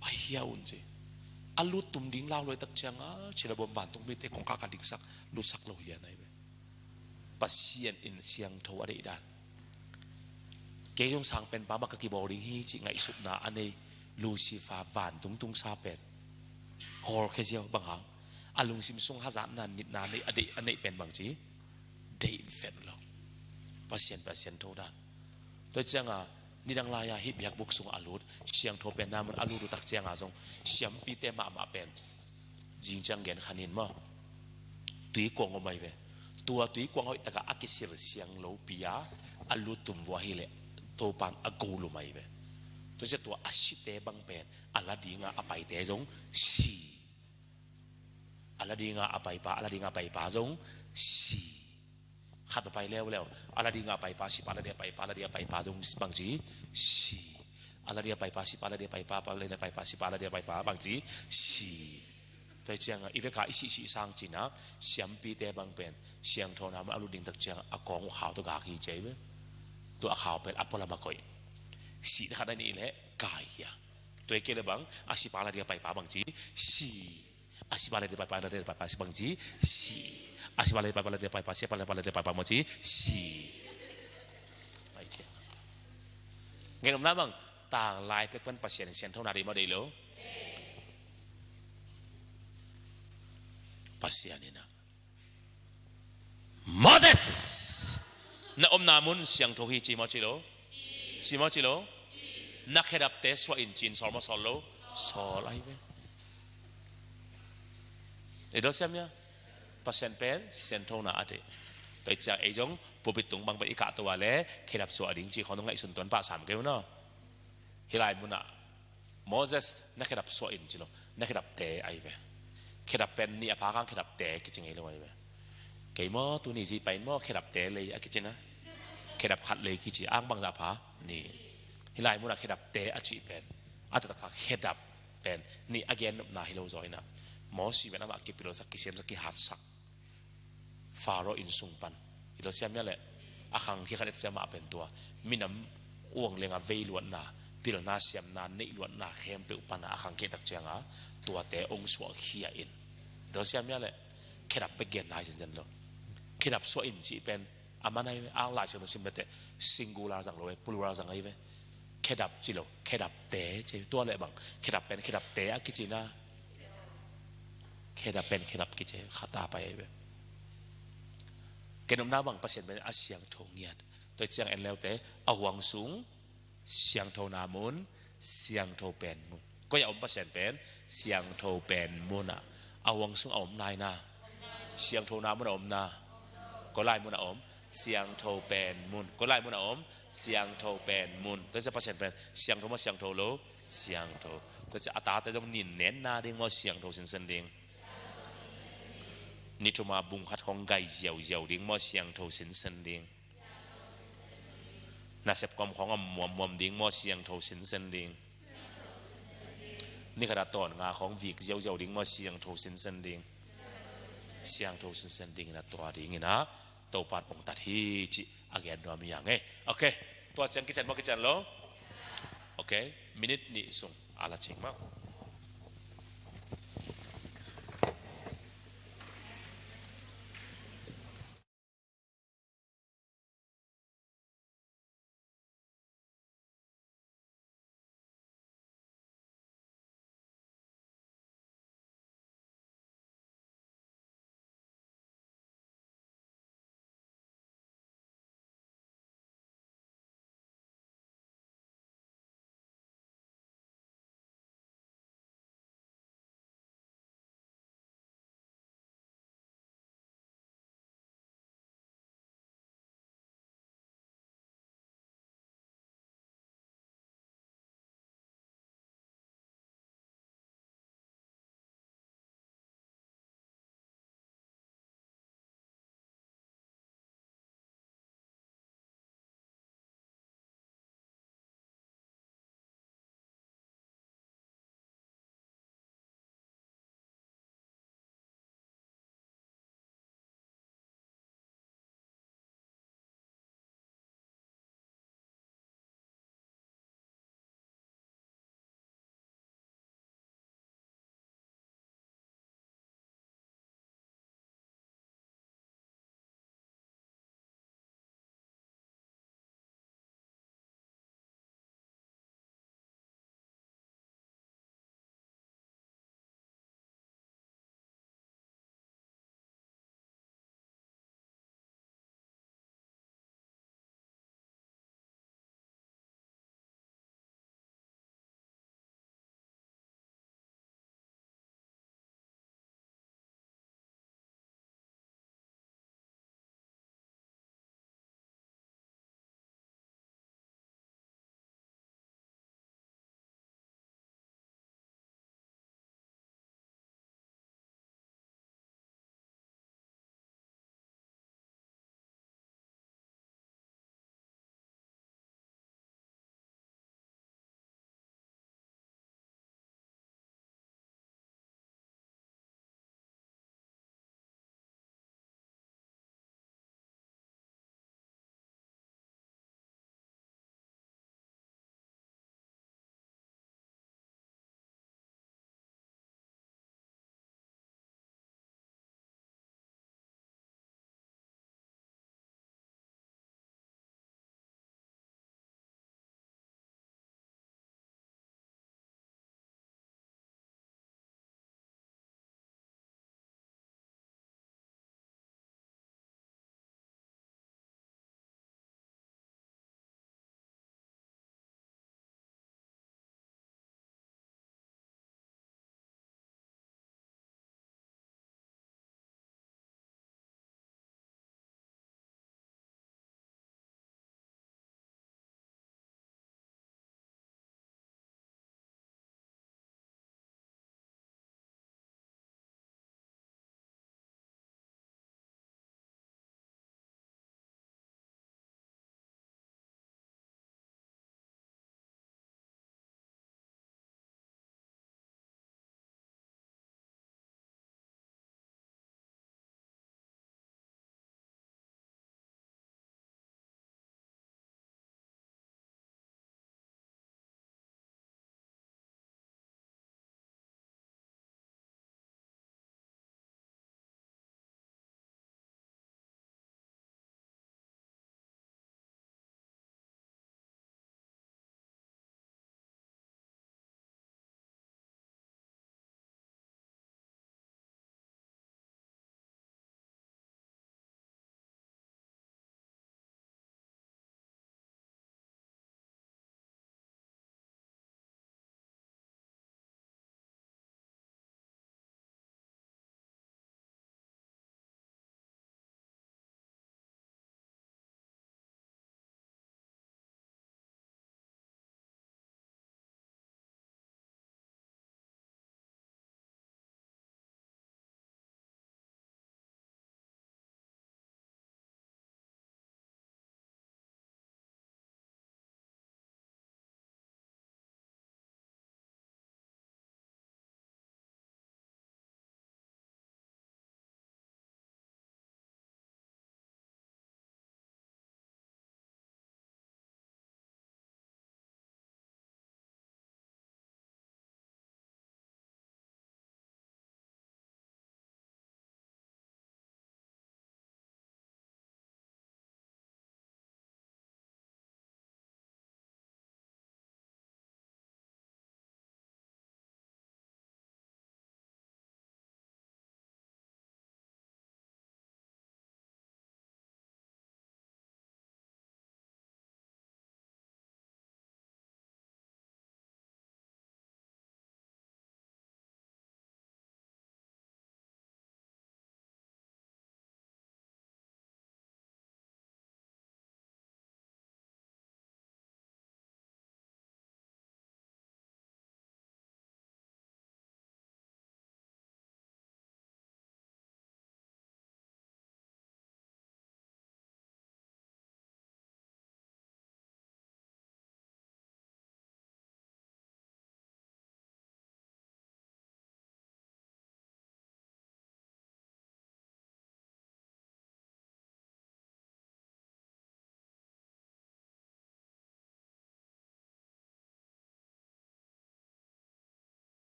Pai hia un ci. A lut tum ding lau lo i tak cianga cilabawm vantung mite kongkak a diksak lutsak lo hi lian ai ve. Pasian in siangtho a deih dan. Kei zong sang pen pa mah ka kibawl ding hi cih ngaihsutna a nei Lucifer vantung tungsa pen hawlkhia ziau bang hang a lungsim sung hazatna nitna nei a deih a neih pen bang ci deih vet lo. Pasian pen siangtho dan. Tua cianga nidang lai-a hih biakbuk sungah a lut siangtho pen na mun a lut uh tak cianga zong siampite mahmah pen zing ciang gen khanin maw? Tuikuang om ai ve. Tua tuikuang hoih takah a kisil siang lopi-a a lutum vua hileh Topan a golum ai ve. Tua cia tua a site bang pen a la dinga a paite zong si. A la dinga a paipa, a la dinga a paipa zong si. Khat a pai leuleu a la dinga a paipa, sipa la dinga a paipa, la dinga a paipa zong bangci si. A la dinga a paipa, sipa la dinga a paipa, pa la dinga a paipa, sipa la dinga a paipa bangci si. Tua hi cianga i veka i sihsih sang cina siampite bang pen siangthona mah a lut ding tak cianga a kawng uh khau tawh gak hi ci ai ve. Tua a khau pen a pualam a koih. Sihna khat a nih leh kai hia. Tua hi kei le bang a sipa la dinga a paipa bangci si. A sipa la dinga a paipa, la dinga a paipa si bangci si. A sipa la dinga a paipa, la dinga a paipa, sipa la dinga a paipa bangci si. Ai cia. Ngen om na bang tang lai pek pan Pasian in siangthona dei maw dei lo? Pasian in a Moses na omna mun siangtho hi ci maw ci lo? Ci maw ci lo? Na khedapte suah in cin sawl maw sawl lo? Sawl ai ve. Ei daw siam ia Pasian pen siangthona a teh. Tua i ciang ei zong pulpit tung bang pen i kahto a le khedap suah ding ci khawng ngaihsun tuan pah sam kei uh naw. Hih lai munah Moses na khedap suah in ci lo, na khedapte ai ve. Khedap pen nih a pha kang khedapte kici ngei lo ai ve. Kei maw tuni zi pai in maw khedapte lei a kici na. Khedap khat lei kici ang bangzah pha nih. Hih lai munah khedapte a cih pen a taktak kha khedap pen nih a gen nopna hi lo zaw inah Mosi pen amah kipilsak, kisiamsak, kihatsak Faro inn sung pan. Hi lo siam ia leh, a khangkhia khat et ciang mah pen tua minam uang lenga veiluatna, pilna siamna neihluatna khempeuh pana a khangkhia tak cianga tuate ong suahkhia in. Hi lo siam ia leh, khedap bek gen nai zenzen lo. Khedap suah in cih pen a man ahi ve, a Lai Siangtho sim lete singular zang lo ve, plural zang ahi ve. Khedap ci lo, khedapte ci, tua leh bang khedap pen khedapte a kici na. Khedap pen khedap kici, khat a pai ahi ve. Ken omna bang Pasian pen a siangtho ngiat. Tua ciang en leute, a huang sung siangthona mun, siangtho pen mun. Koi a om Pasian pen siangtho pen munah, a huang sung a om nai na. Siangthona mun a om na. Koi lai mun a om? Siangtho pen mun. Koi lai mun a om? Siangtho pen mun. Tua sia Pasian pen siangtho maw, siangtho lo? Siangtho. Tua sia a tate zong nin nenna ding maw, siangtho sinsen ding? Ni thuma bung khat khong gai ziauziau ding maw, siangtho sinsen ding? Nasep kawm khong a muammuam ding maw, siangtho sinsen ding? Ni khat a tawn nga khong vik ziauziau ding maw, siangtho sinsen ding? Siangtho sinsen dingin a tua dingin a Topan ong tat hi cih a gen nuam hi hang e. Ok. Tua ciang kician maw, kician lo? Ok. Minute nih sung a la cing maw?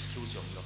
Thu ciam lo.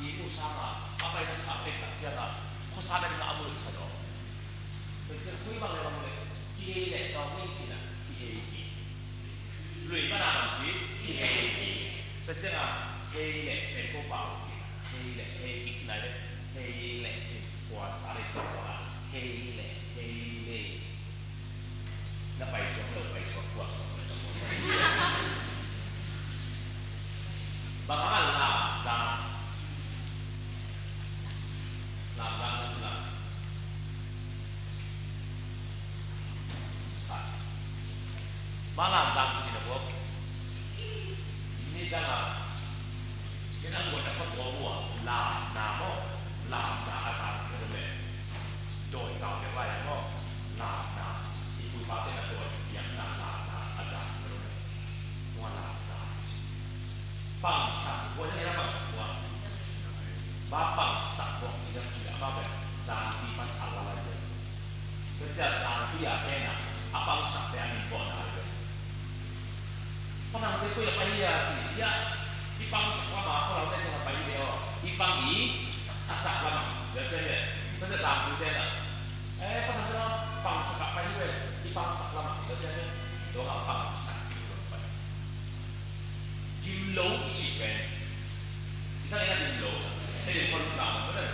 I mu sang a, a pai na a pai tak ciang a, khuasatna ding a a mu sa lo. Tua ciang khui bang le bang le, kihei leh tawh kihei cih na, kihei kik. Lui pan a bang ci, kihei kik. Tua ciang a, hei leh pen ko pau kik. Hei leh, hei kik cih na le, hei leh, hei khuasa le cih na, hei leh, hei leh. Na pai suak lo, pai suak, kuak suak lo. Bang hang a lamzang. Lamzang na tu lam. Bang lamzang ci na bawk. Ni dang a. Ni dang a, lamna maw. Lamna a zang na tu le. Dawi kau deuh lai maw, lamna, i pu i pate na dawi piakna lamna a zang lo ne. Tua lamna pangsak, tua ne na pangsak tua. Ba pangsak tua ci na ci a ba pen zangpi pan a la lai lo. Tua ci a zangpi a pen a, a pangsak pen a min tua na lo. Pathante koi a pai hi a ci, ya, i pangsak lam a, Pathante koi a pai hi ve aw, i pang i a sak lam a, ya se ve, na se zang tu te na. Eh, Pathante na pangsak a pai hi ve, i pangsak lam a, ya se ve, tua ka pangsak i lam pai. Dim lo i ci pen. I sang ina dim lo. Te dim khon na ma ne.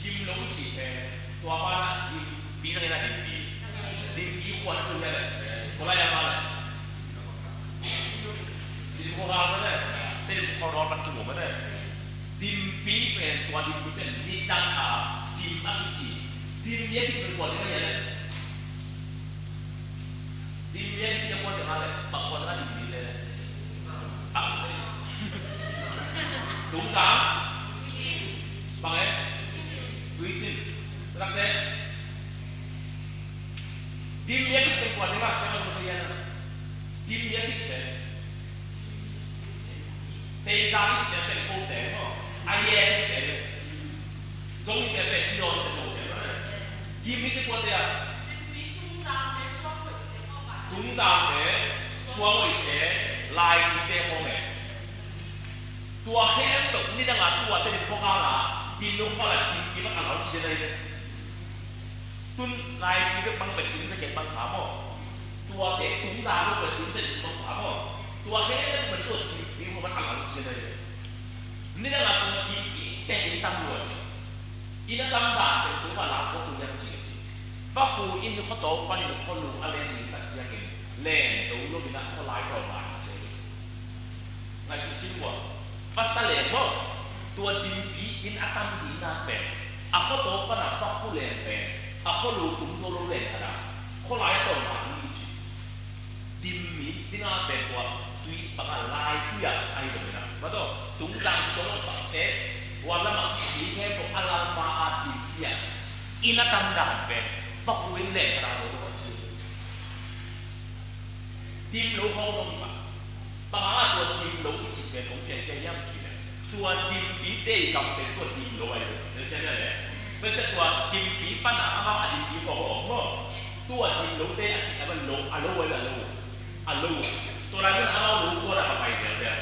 Dim lo i ci pen. Tua pa na dim pi sang ina dim pi. Dim pi khua na tu ya le. Ko la ya ma le. Dim khua ma le. Te dim khua ro pan tu ma le. Dim pi pen tua dim pi pen ni ta a dim a ki ci. Dim ya ki ci pen kua dim ya le. Dim lian sia kuan tengah le, bang kuan tengah dim lian le. Tungzang. Bang eh? Tuicin. Rak le. Dim lian sia kuan tengah sia kuan tengah. Dim lian sia. Teizang i ci pen ko te maw. A ye i ci pen. Zong i ci pen i lo ci zong te maw. Dim i ci ko te a. Tungzang te, suang hoih te, lai i te hong e. Tua hem lo, nidang a tua te di hong a la, dim lo hong a la dim i mat a lau ci te. Tun lai pi bek bang bek tung sa kek bang pha maw. Tua te tung za lo bek tung sa kek bang pha maw. Tua he bek tua pi pi maw bang a lang sia dai. Ni da la tua pi pi te in tam lo ci. Ina tam da te tua ba la ko tua yang ci ci. Ba hu in ko to pa ni ko lu a len ni ta cia ke. Len zo lo ni na ko lai ko ba ci. Ngaihsut cin uh a, va sa leng maw, tua dimpi in a tam ding na pen, a khuataw pan a va hu leng pen, a khua lo tung zo lo leng khat a, khua lai a tawn mah ding i ci. Dimpi ding a pen tua tui bang a lai tui a, a hi zong in a, va taw, tung zang suang a bang te, tua lam a tui hem lo a lal ma a dimpi a, in a tam dan pen, va hu in leng khat a zo lo a ci. Dim lo hong dong hi mah. Bang hang a tua dim lo i cih pen hong piang kia hiam cih leh, tua dimpite i kam pen tua dim lo ahi lo. Nang sian leh, pen sia tua dimpi pan a amau a dimpi hong hong maw. Tua dim lote a cih a ban lo, a lo ahi lo, a lo. Tua lai pen amau lo kuan a ka pai siasia.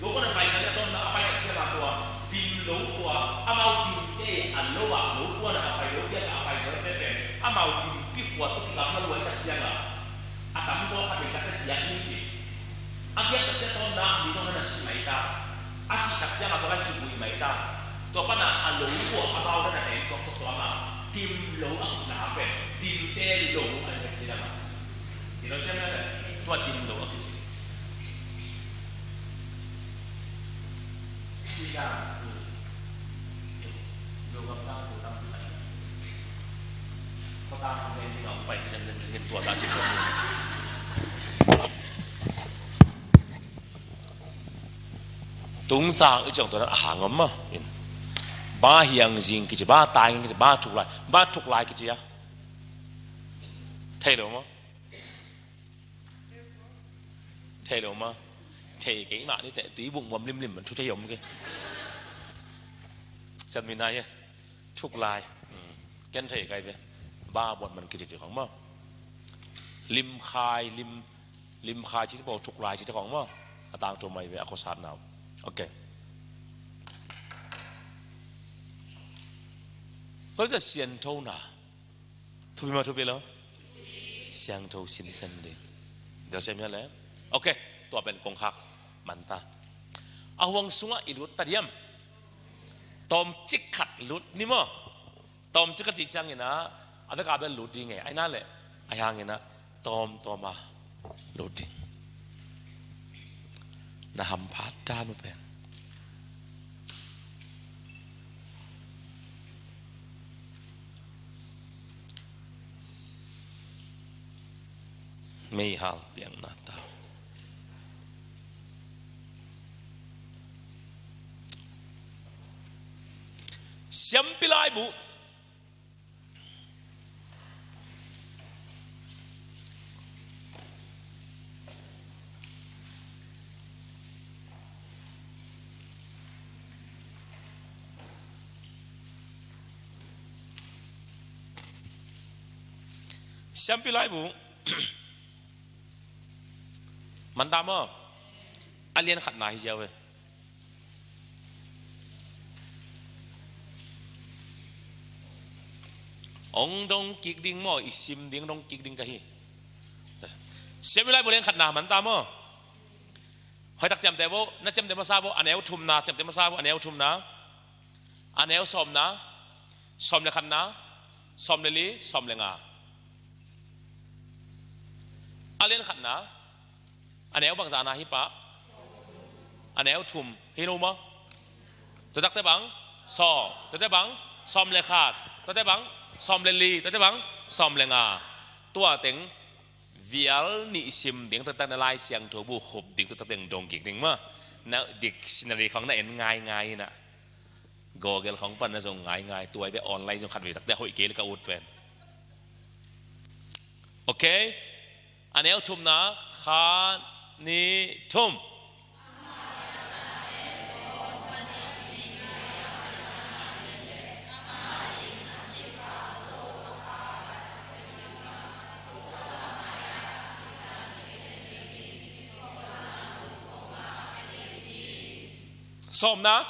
Lo kuan a pai siasia tua na a pai a cia la tua dim lo tua amau dimte a lo a lo kuan a ka pai lo piak a pai lo pen pen amau dimpi kuan tua kikam na lo ahi tak ciang a. A tamzaw khat in ka tek piak ding ci. A giat ka tek tawnna mi zong na si mai ta. A si tak ciang a tua lai kibui mai ta. Tua pan a a lo uh a bau na na teng suak suak tua ma. Dim lo a kici na a pen. Dim te lo a pen dim a. Dim lo ciang na tua dim lo a kici. Dim lo. Tungzang i ciang tua a hang om maw. Ba hiang zing kici, ba tai kici, ba thuk lai, ba thuk lai kici a. Thei lo maw? Thei lo maw? Thei kei mah ni teh, tui bung muam limlim man thu thei om kei. Siam mi nai e. Thuk lai. Ken thei kai ve. Ba buat man kici ci khong maw. Lim khai, lim, lim khai ci te pawl thuk lai ci te khong maw. A tangthu mai ve a khuasatna uh. Ok. Tua hi ciang siangthona thupi mah thupi lo, siangtho sinsen ding. Tua siam hia le? Ok, tua pen kong khak man ta. A huang sungah i lut ta diam? Tawmcik khat lut ni maw? Tawmcik ka cih ciangin ah, a vek a bel lut ding e, ahi na le, ahi hangin ah, tawmtawm a lut ding. Na hamphat dan uh pen. Meihal piakna ta. Siampi laibu. Siampi laibu. Man ta maw? A lian khatna hi ziau e. Ong dong kik ding maw, i sim ding dong kik ding ka hi. Siampi laibu lian khatna man ta maw? Hoih tak ciamteh bo, na ciamteh masa bo, a neu thumna, ciamteh masa bo, a neu thumna. A neu sawmna, sawm le khatna, sawm le li, sawm le nga. A lian khatna, a neu bangzahna hi pah? A neu thum hi lo maw? Tua takte bang? Sawm. Tuate bang? Sawm le khat. Tuate bang? Sawm le li. Tuate bang? Sawm le nga. Tua teng vial nih sim ding, tua tak na Lai Siangtho bu khup ding, tua tak teng dong kik ding maw. Na dictionary khong na en ngaingai in ah, Google khong pan na zong ngaingai, tua i ve online zong khat vei takte hoih kei le ka ut pen. Ok. A neu thumna, khat, nih, thum. Sawmna.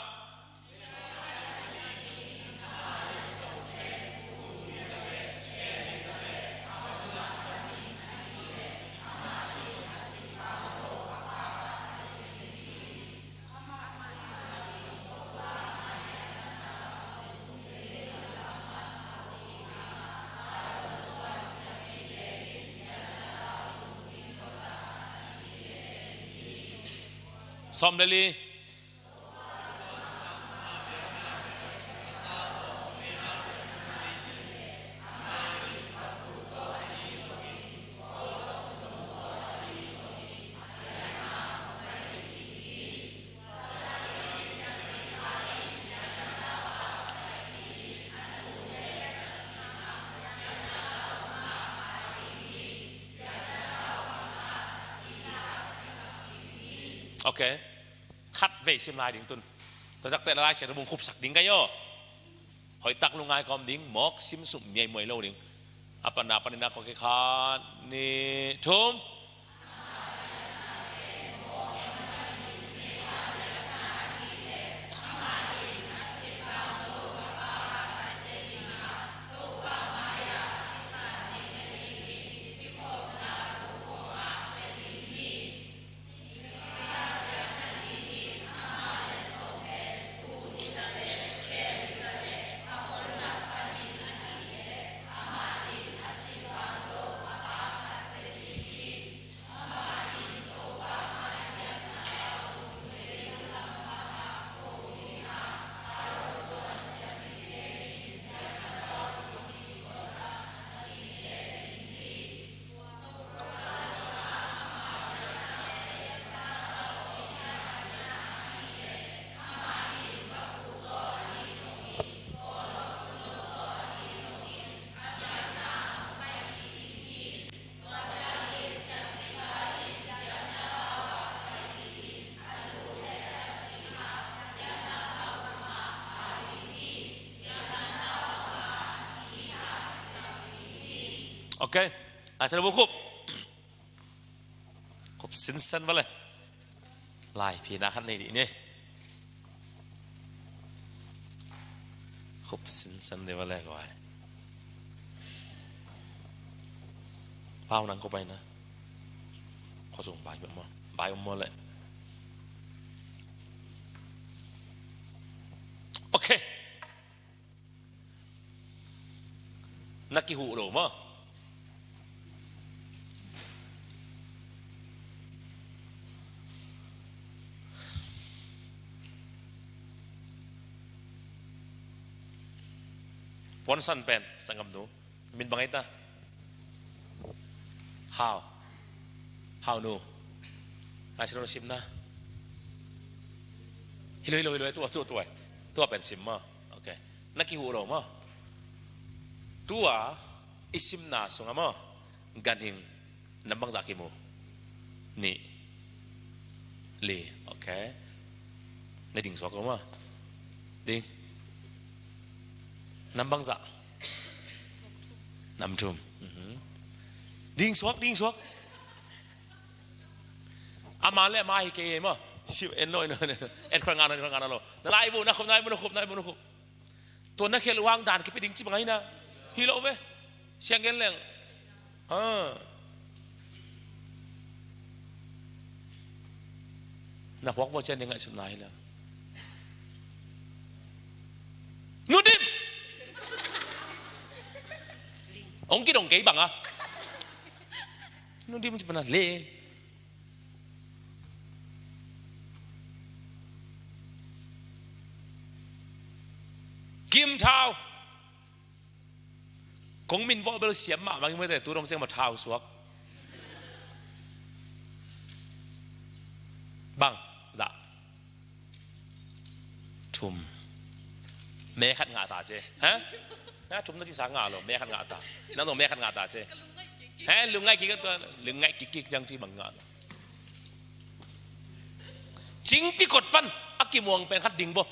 Sawm le li. Ok. Khat vei sim lai ding tun. Tua takte Lai Siangtho bung khupsak ding ka hi aw. Hoih tak lungngai kawm ding, mawk sim sum miaimuai lo ding. A panna panin a kawk hi, khat, nih, thum. Ok. A, sa na bu khup. Khup sinsen vale. Lai phi na khat nei dih ni. Khup sinsen deuh a le kua. Pau nang ko pai na. Khuasung bai maw. Bai om maw le. Ok. Na kihuh lo maw. Puansan pen sanggamnu min bang ei ta? Hau. Hau nu. Ngai si lo na simna. Hi lo, hi lo, hi lo, tua, tua, tua. Tua pen sim maw. Ok. Na kihuh lo maw. Tua i simna sungah maw. Ganhing nam bangzah kimu? Nih. Li. Ok. Na ding suak ko maw. Ding. Nam bangzah? Nam thum. Mhm. Ding suak, ding suak. Ama le ama hi kei maw. Siu en lo, en lo, en lo. En khuan ngah lo, en khuan ngah lo. Na laibu, na khup, na laibu, na khup, na laibu, na khup. Tua na khial uh hang dan kipia ding ci bang ahi na. Hi lo ve. Siang gen leng. Ha. Na khuak vua cian ding ngaihsutna hi leng. Nu Dim! Hong kidong kei bang a. Nu Dim ci pana le. Kim Thau. Kong min vawh bel siam mah bang i mawite tu dong ciang mah thau suak. Bang zah. Thum. Me khat ngah ta ce. Ha? Na thum na ci sa ngah lo, me khat ngah ta. Nang zong me khat ngah ta ce. He, lungngaih kik, lungngaih kik kik ciang ci bang ngah lo. Cingpi kot pan a kimuang pen khat ding bo.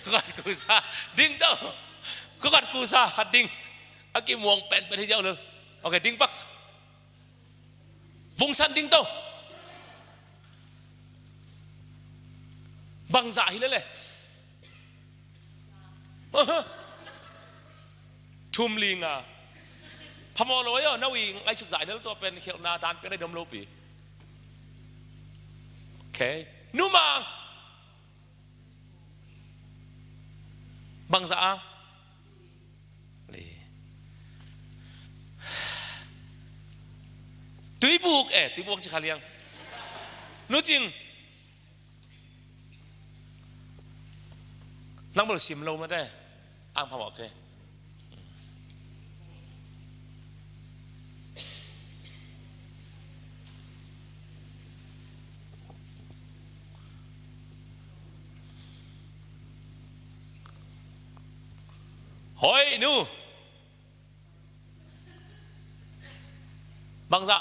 Khat kusa ding to. Khat kusa khat ding. A kimuang pen pen hi ziau lel. Ok, ding pak. Vungsan ding to. Bangzah hi lele. Aha. Thum li nga. Phamawh lo ayo, na ui ngaihsut zah hi lele, tua pen khialhna dan pen a dom lo pi. Ok. Numang. Bangzah a. Li. Tuibuk, eh, tuibuk ci kha liang. Nu Cing. Nang bel sim lo mate. Ang phamawh kei. Hoih nu. Bangzah.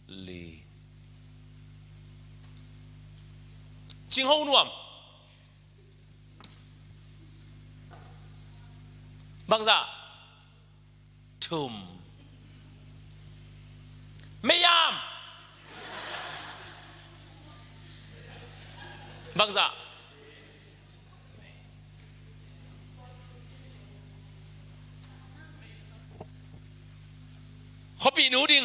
Li. Cing Ho Nuam. Bangzah. Thum. Meyam. Bangzah. Khuapih nu ding.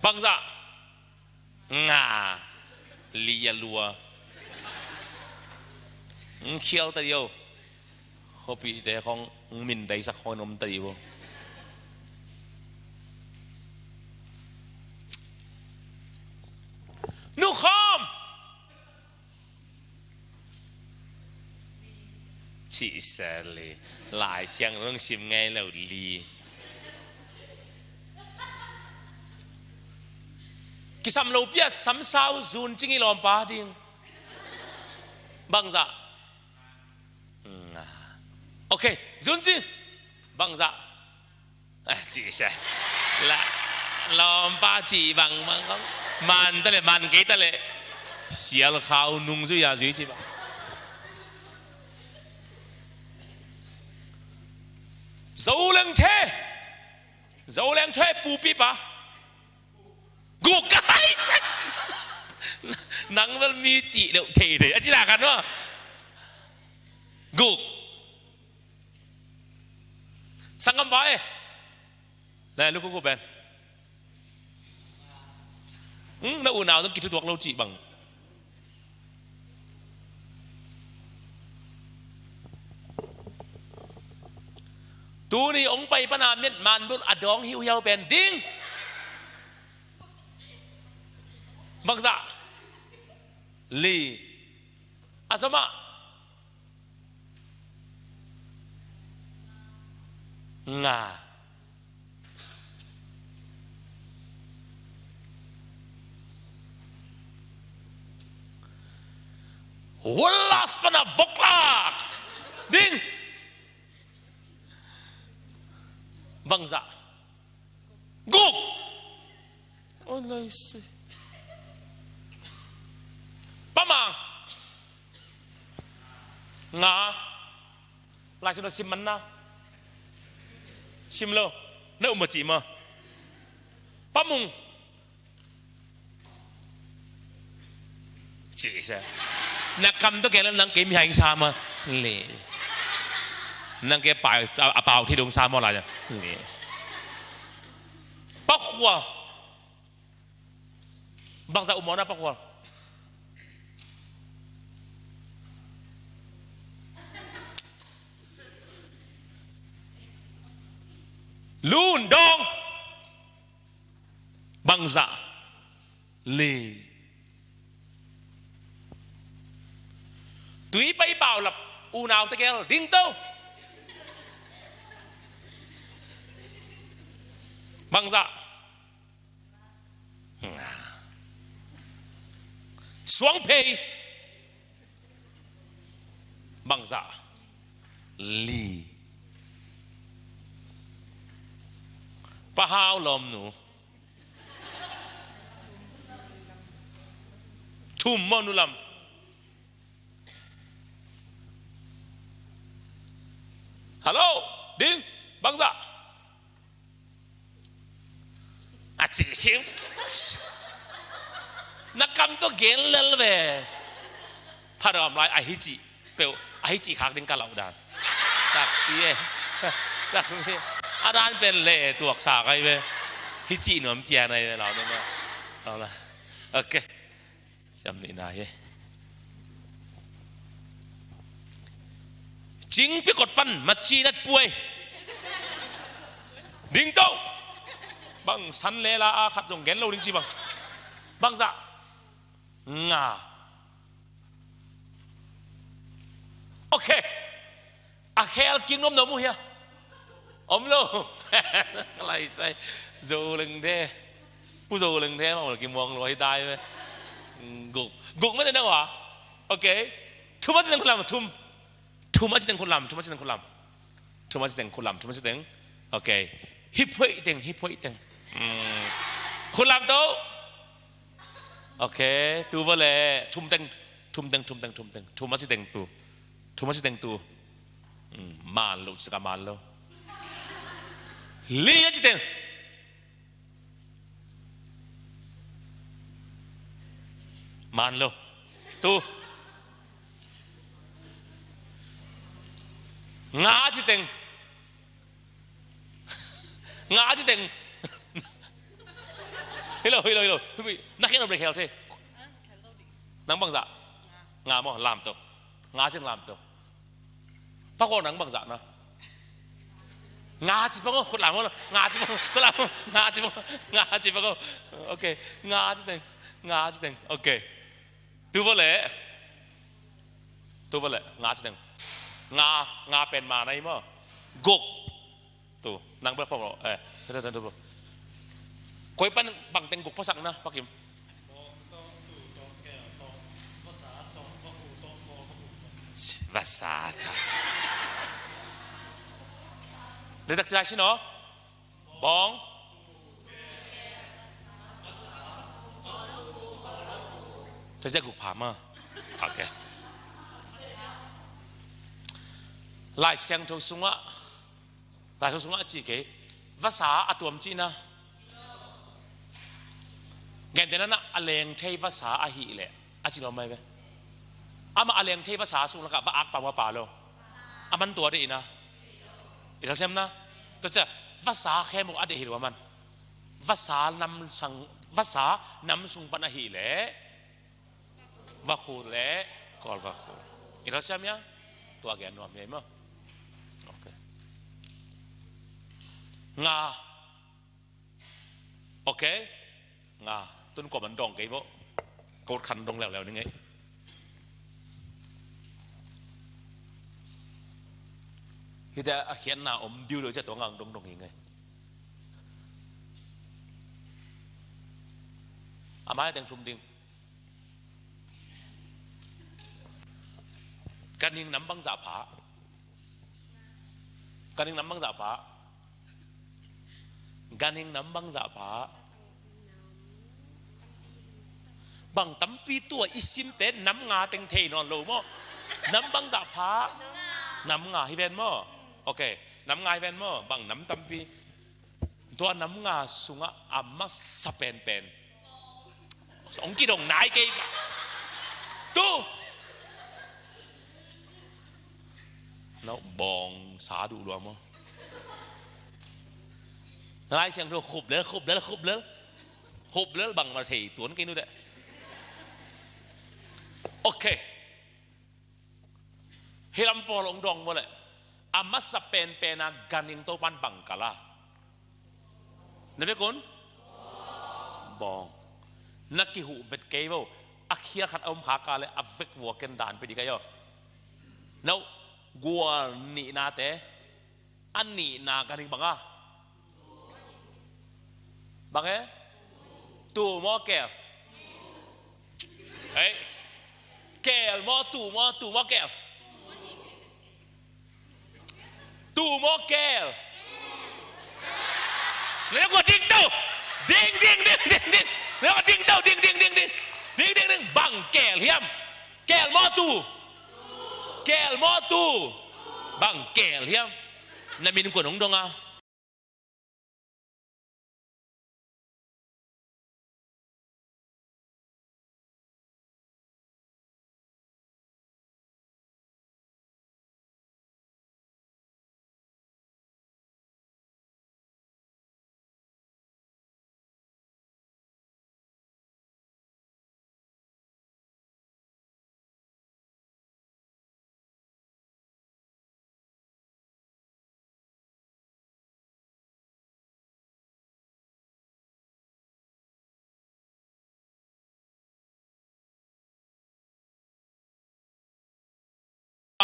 Bangzah. Nga. Li a lua. Ng khial ta dih o. Khuapihte khong min daisak khong in om ta dih bo. Nu Khawm. Cih sel li. Lai Siangtho hong sim ngei lo li. Kisam lo pi a samsau Zun Cing i lawmpa ding. Bangzah. Nga. Ok, Zun Cing. Bangzah. Eh, cih se. La, lawmpa cih bang bang kong. Man ta leh, man kei ta leh. Sial khau nung zui a zui cih bang. Zo Leng The. Zo Leng The pupipa. Guk ka hai se. Nang bel mi cih deuh thei thei a ci dan khat maw. Guk. Sanggam vai. Le lukhuku pen. Hmm, na unau zong kithutuak lo cih bang. Tuni ong pai pana miat manbul a dawng hiuhiau pen ding. Bangzah. Li. A sawmah. Nga. Walas pana voklak. Ding. Bangzah. Guk. Oi, lai se. Pamang. Nga. Lai sim lo sim man na. Sim lo. Na um ma ci ma. Pamung. Ci sa. Na kam to kela nang kei mi haing sa ma. Le. Nang kei pai a pau thi dong sa ma la. Le. Pakhua. Bangzah um mawna pakhua. Lun dong. Bangzah. Li. Tui pai paulap unau tegel ding to. Bangzah. Nga. Suangphei. Bangzah. Li. Pahau lawmnu. Thum maw nulam. Hello. Ding. Bangzah. A ci cing. Na kam to gen lel ve. Pha dawm lai a hi ci. Peuh a hi ci khak ding ka lau dan. Takpi e. Takpi. A dan pen le tuak sa kai ve. Hi ci nuam pian ai ve lau nuam. Lau la. Ok. Ciam ni na hi. Cing pi kot pan ma ci nat puai. Ding to. Bang san le la a khat zong gen lo ding ci bang. Bangzah. Nga. Ok. A khel king nuam nuam uh hia. Om lo. Lai sai. Zo leng the. Pu zo leng the ma ul ki muang lo hi dai ve. Guk. Guk ma te na wa. Ok. Thum a ci teng khut lam thum. Thum a ci teng khut lam. Thum a ci teng khut lam. Thum a ci teng khut lam. Thum a ci teng. Ok. Hip hoih teng, hip hoih teng. Khut lam to. Ok, tu va le, thum teng, thum teng, thum teng, thum teng, thum a ci teng tu, thum a ci teng tu. Man lo, ci ka man lo. Li a ci teng. Man lo. Tu. Nga a ci teng. Nga a ci teng. Hi lo, hi lo, hi lo. Na khen om le khel the. Nang bangzah. Nga maw, lam to. Nga a ci teng lam to. Pakhual nang bangzah na. Nga ci pang o, khut lam o, nga ci pang o, khut lam o, nga ci pang o, nga ci pang o. Ok, nga ci teng, nga ci teng. Ok. Tu va le. Tu va le, nga ci teng. Nga, nga pen ma na hi maw. Guk. Tu, nang bel pho, eh, tu, tu, tu, tu. Koi pan bang teng guk phasak na, Pakim. Vasa ta. Letak jai sino. Bawng. Tua zia guk pha ma. Ok. Lai Siangtho sungah, Lai Siangtho sungah a ci kei. Vasa a tuam cihna. Gentehna a leng thei vasa ahih leh. A ci lo mai ve. Amah a leng thei vasa sung lakah va ak pa maw, pa lo? A man tua deih ina. I thalsiam na. Tua cia vasa khem uh a deih hi lo a man. Vasa nam sang, vasa nam sung pan ahih leh vakhu le kawlvakhu. I thalsiam ia? Tua gen nuam hi maw? Ok. Nga. Ok. Nga. Tun kua man dong kei bo. Kot khan dong leuleu ni ngei. Hite a khiatna om diu lo cia tua ngang dong dong hi ngei. A mai teng thum ding. Ganhing nam bangzah pha? Ganhing nam bangzah pha? Ganhing nam bangzah pha? Bang tampi tua i simte nam nga teng thei nawn lo maw? Nam bangzah pha? Nam nga hi ven maw? Ok, nam nga hi ven maw? Bang nam tampi? Tua nam nga sungah a masa penpen. Hong kidong nai kei. Tu. No, bawng sa duh lua maw? Na Lai Siangtho khup lel, khup lel, khup lel. Khup lel bangmah thei tuan kei nu teh. Ok. Hih lam pawl hong dawng vua leh, a masa penpen a ganhing Topan bang kal a? Na vek un? Bawng. Na kihuh vet kei vo. A khial khat a om khak a leh a vek vua ken dan pe ding ka hi aw. No, gual nihnate. A nihna ganhing bang a? Bang e? Tuu maw keel? Hei. Keel maw tuu maw, tuu maw keel? Tuu maw keel? Na kua ding to. Ding, ding, ding, ding, ding. Na kua ding to, ding, ding, ding, ding. Ding, ding, ding. Bang keel hiam? Keel maw tuu? Keel maw tuu? Bang keel hiam? Na min kua nong dong a?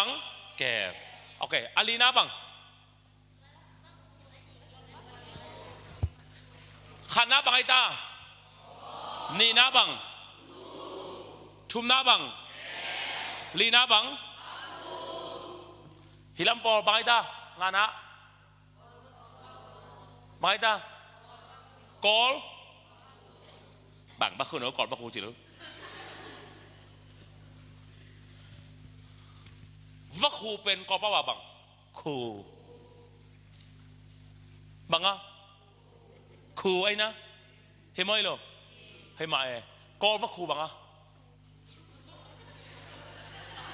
Bang? Keel. Ok, a lina bang? Khatna bang ahi ta? Nihna bang? Thumna bang? Lina bang? Hih lam pawl bang ahi ta? Ngana. Bang ahi ta? Kawl. Bang, vakhu no, Kawl vakhu cil. Vakhu pen Kawl pau a bang? Khu. Bang a? Khu ahi na. Hi maw hi lo? Hi mah e. Kawl vakhu bang a?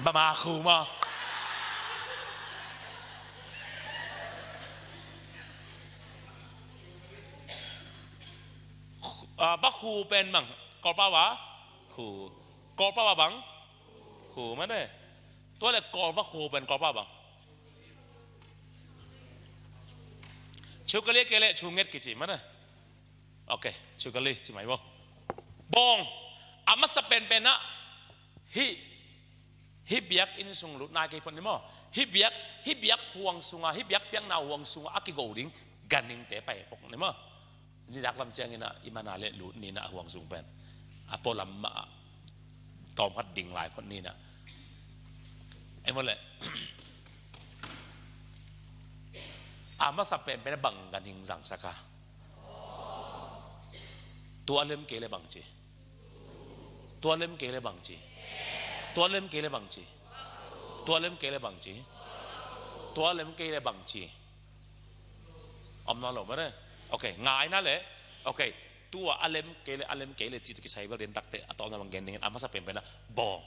Bama khu maw? Ah, vakhu pen bang? Kawl pau a? Khu. Kawl pau a bang? Khu mah ne. Tua leh Kawl vakhu pen Kawl pau a bang? Chukali kei leh chunget kici mah ne. Ok, chukali ci mai bo. Bawng, a masa penpen ah, hih, hih biakinn sung lut nai kei phot ni maw? Hih biak, hih biak huang sungah, hih biak piakna huang sungah a kigo ding ganhingte pai phot ni maw? Nitak lam ciangin ah, i man a leh lut ni na huang sung pen. A pualam mah ah, tawm khat ding lai phot ni na. Ei maw leh. A masa penpen ah bang ganhing zangsak a? Tua lem kei leh bang ci? Tua lem kei leh bang ci? Tua lem kei leh bang ci? Tua lem kei leh bang ci? Tua lem kei leh bang ci? Om nawn lo mah ne. Ok, ngai na leh. Ok. Tua a lem kei le, a lem kei le cih tawh kisai bel den takteh a tawpna bang gen dingin a masa penpen ah bawng.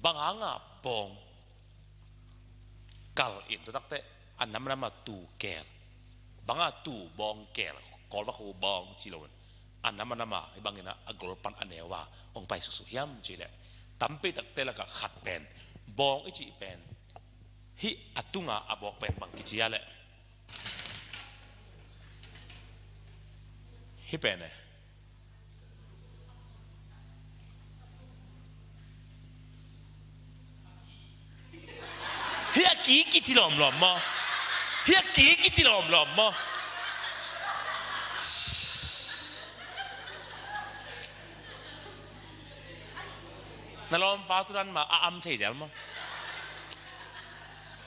Bang hanga bawng kal in tua takteh a nam a nam a tuu keel. Bang a tuu bawng keel, Kawlvak khu bawng ci lo in. A nam a nam a hih bangin a gol pan a neu a hong pai suksu hiam cih leh, tampi takteh lakah khat pen bawng i cih pen hih a tunga a bawk pen bang kici a leh, hih pen e. Hih a ki kici lawmlawm maw? Hih a ki kici lawmlawm maw? Na lawmpa tu dan mah a am thei zel maw?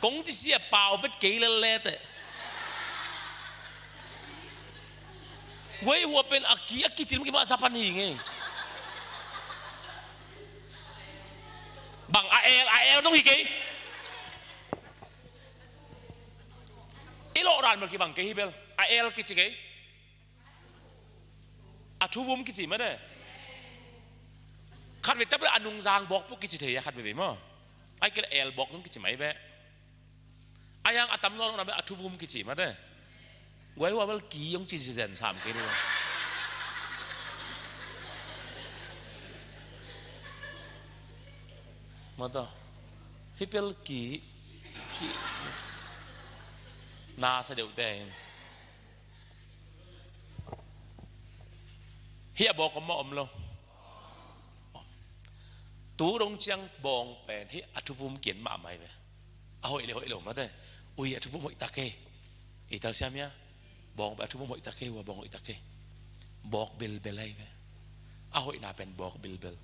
Kong ci sia pau vet kei lel le teh. Guai hua pen a ki, a kicil mah ki mah sa pan hi ngei. Bang a el, a el zong hi kei. I lawh dan bel kibang kei hi bel. A el kici kei. A thuvum kici mah de. Khat vei tap le a nungzang bawk peuh kici thei a khat vei vei maw. Ai kei le el bawk zong kici mai ve. A yang a tam zaw lo na bel a thuvum kici mah de. Guai hua bel ki hong ci zen sam kei ni bel. Maw taw. Hih bel ki ci. Na sa deuh te. Hih a bawk om maw om lo? Tu dong ciang bawng pen hih a thuvum kian mahmah hi ve. A hoih le hoih lo mate. Ui, a thuvum hoih tak e. I telsiam hia? Bawng pen a thuvum hoih tak e, ua bawng hoih tak e. Bawk bilbil ahi ve. A hoihna pen bawk bilbil.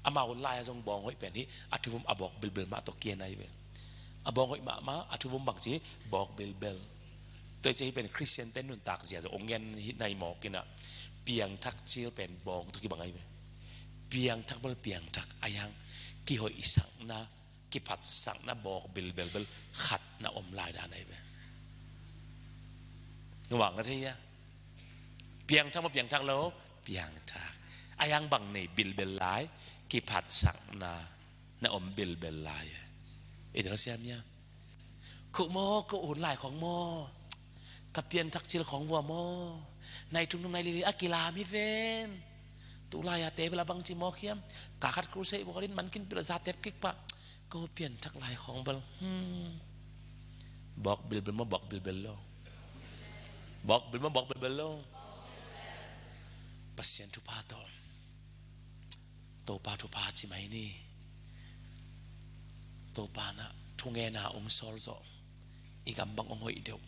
Amau lai-a zong bawng hoih pen hih a thuvum a bawk bilbil mah tawh kian ahi ve. A bawng hoih mahmah, a thuvum bangci, bawk bilbil. Tua hi ciang hih pen Khristian te nuntak zia zong ong gen hi nai mawk inah, piangthak cil pen bawng tawh kibang ahi ve. Piangthak bel piangthak a yang kihoihsakna, kiphatsakna bawk bilbil bel khat na om lai dan ahi ve. Nungak na thei hia? Piangthak maw piangthak lo? Piangthak. A yang bang nei bilbil lai? Kiphatsakna na om bilbil lai. I telsiam hia? Ko maw, ko hun lai khong maw, ka pianthak cil khong vua maw, nai thum thum nai lili a kilam hi ven. Tu lai-a te bel a bangci mawk hiam? Ka khat crusade vua ka din man kin pil a za tep kik pah. Ko pianthak lai khong bel. Hmm. Bawk bilbil maw bawk bilbil lo? Bawk bilbil maw bawk bilbil lo? Pasian thupha tawh. Topa thupha ci mai ni. Topa na thungena ong sawl zawh. I gam bang ong hoih deuh.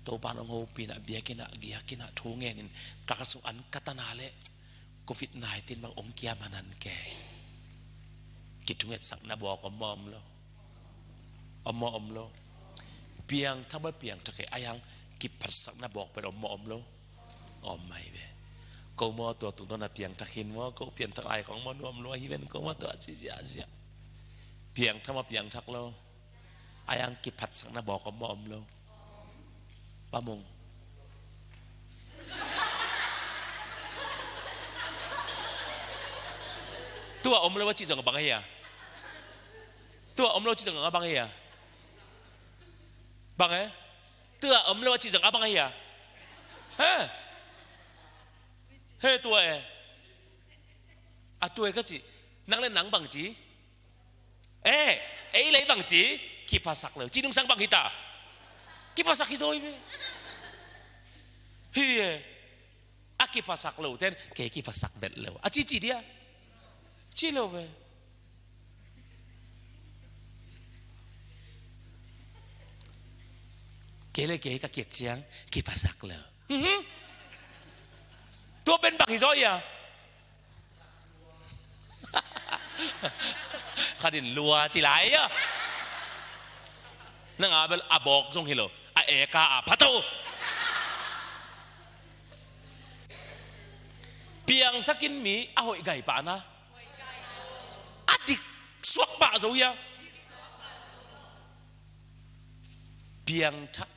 Topa na ong hopina biakina giakina thungen in ka kha sung an katana le covid nineteen bang ong kiam hanan ke. Kithungetsakna bawk om maw om lo? Om maw om lo? Piangthak bel piangthak e, a yang kiphatsakna bawk pen om maw om lo? Om mai ve. Ko maw tua tungtawn a piangthak hin maw, ko pianthak lai khong maw nuam lua hi ven, ko maw tua ci ziahziah. Piangthak maw piangthak lo? A yang kiphatsakna bawk om maw om lo? Pa Mung. Tua om lo a ci zong a bang ahi a? Tua om lo a ci zong a bang ahi a? Bang e? Tua om lo a ci zong a bang ahi a? He? He tua e. A tua e ka ci. Nang le nang bangci. E, ei lei bangci. Kiphasak lo. Ci nungsang bang hita. Kiphasak hi zaw hi ve. Hi e. A kiphasak lo ten kei kiphasak vet lo a cici dia. Ci lo ve. Kei le kei ka kiat ciang kiphasak lo. Mhm. Tua pen bang hi zaw ia? Khatin lua ci lai ia. Nang a bel a bawk zong hi lo. A eka a phato. Piangthakin mi a hoih gai pahna. A dik suak pah zo ia. Piangthak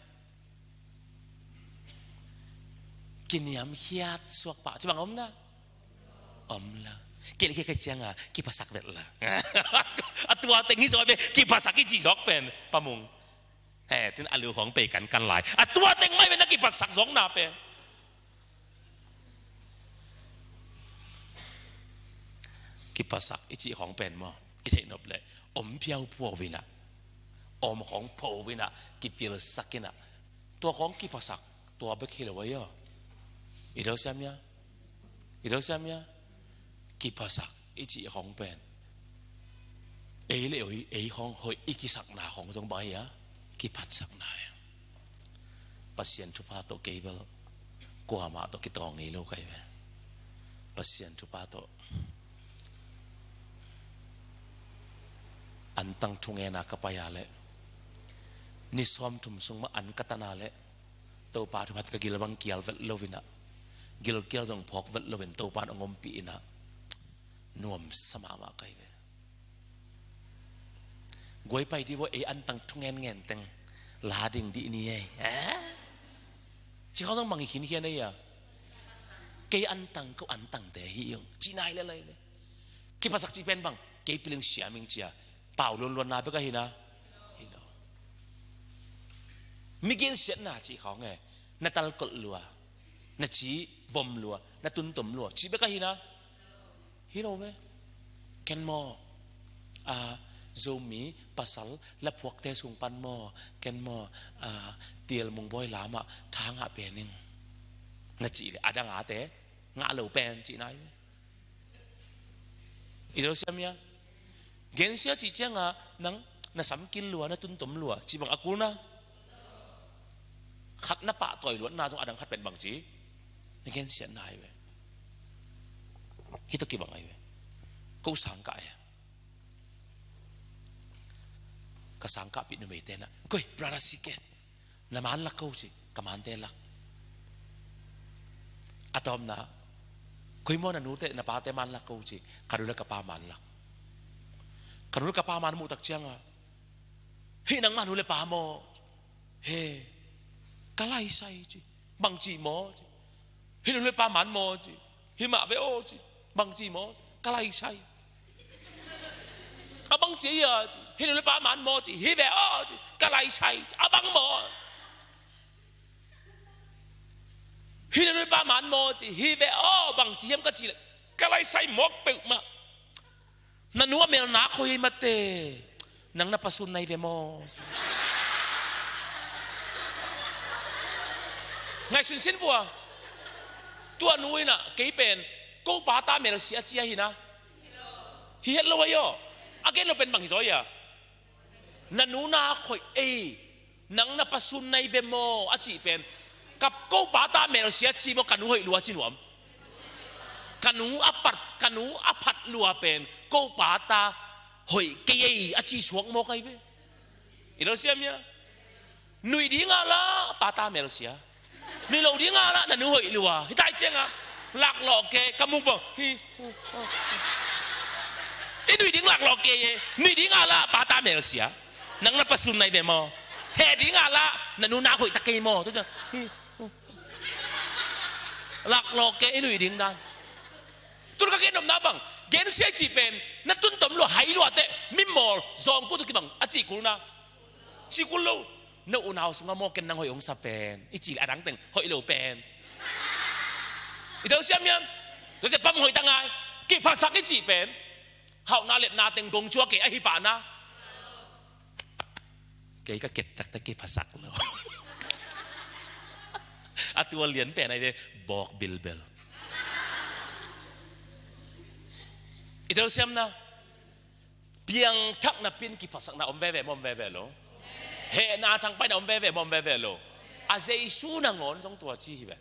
Kiniamkhiat suak pah ci bang om na? Om lo. Kei le kei ka cianga kiphasak vet la. A tua teng hi zaw ve, kiphasak i cih zawk pen pamung. He, tin a lu khawng pei kankan lai. A tua teng mai ve na kiphasak zawkna pen. Kiphasak i cih khawng pen maw, i theih nop leh om phiau phuau inah, om khawng pho inah, kipilsak inah, tua khawng kiphasak, tua bek hi lo ahi aw. I lo siam ia? I lo siam ia? Kiphasak i cih khawng pen ei le ei, ei khawng hoih i kisakna khawng zong bang ahi a? Kiphatsakna hi. Pasian thupha tawh kei bel kuamah tawh kitawng ngei lo ka hi ve. Pasian thupha tawh antang thungena ka pai a leh ni sawmthum sung mah an ka tan a leh Topa thupha tawh ka gil bang kial vet lo inah, gilkial zong phawk vet lo in Topa in hong ompih inah nuamsa mahmah ka hi ve. Guai pai dih vua, ei antang thungen ngen teng la ding dih ni ei. Eh? Ci khawng zong bang hi khinkhian ei a? Kei antang, ko antangte hi ung ci nai le lai ve. Kiphasak cih pen bang, kei piling siam ing cia pau luanluanna bek ahi na? Hi lo. Mi gensiatna cih khawng e, na talkolh lua, na ci vom lua, na tuntom lua cih bek ahi na? Hi lo ve. Ken maw, a, Zomi pasal laphuakte sung pan maw, ken maw, a, Tial Mungbawi lamah tha ngah pen ing na cih leh a dang ate ngah lo pen cih nai ve. I lo siam ia? Gensia cih cianga nang na samkil lua, na tuntom lua cih bang a kul na? Khat na pahtawi luatna zong a dang khat pen bang ci? Na gensiatna hi ve. Hih tawh kibang ahi ve. Ko sangkah e. Ka sangkahpih numeite na, koi, brother sike, na man lak ko ci, ka mante lak. A tawpna, koi maw na nute na pate man lak ko ci, ka nu le ka pa man lak. Ka nu le ka pa man muh tak cianga, hih nangma nu le pa maw? He, ka laisai ci. Bangci maw ci. Hih nu le pa man maw ci. Hih mah ve aw ci. Bangci maw ci. Ka laisai. A bangci ia ci. Hih nu le pa man maw ci. Hih ve aw ci. Ka laisai ci. A bang maw? Hih nu le pa man maw ci. Hih ve aw, bangci hiam ka cih leh ka laisai mawk peuhmah. Na nu a mel nak hoih hi mate. Nang na pa sun nai ve maw? Ngaihsun sin vua. Tua nu inah kei pen ko pa ta mel sia ci ahi na? Hi het lo ahi aw. A gen lo pen bang hi zaw ia? Na nu nak hoih ei, nang na pa sun nai ve maw a cih pen, ka ko pa ta mel sia ci maw, ka nu hoih lua ci nuam? Ka nu a pat, ka nu a phat lua pen ko pa ta hoih kei ei a ci suak maw ka hi ve. I lo siam ia? Nuih ding a lah pa ta mel sia. Nuih lo ding a lah na nu hoih lua. Hih tai cianga laklawh ke, ka muk bang hi. I nuih ding laklawh ke e. Nuih ding a lah pa ta mel sia. Nang na pa sun nai ve maw? Heh ding a lah na nu nak hoih ta kei maw? Tua ciang hi. Laklawh ke i nuih ding dan. Tun ka gen nopna bang, gensia i cih pen na tuntom lua, hai lua teh mimawl zawngkul tawh kibang a cih kul na? Cih kul lo. Na unau sungah maw ken nang hoih hong sa pen i cih leh a dang teng hoih lo pen. I tel siam hiam? Tua ciah pam hoih ta ngai. Kiphasak i cih pen hauhna lepna teng gong cua kei ahi pah na. Kei ka ket taktak kiphasak lo. A tua lian pen ahi ve, bawk bilbel. I tel siam na, piangthak napi-in kiphasakna om veve maw, om veve lo? Hehna thangpaihna om veve maw, om veve lo? A Jesu nangawn zong tua ci hi ve.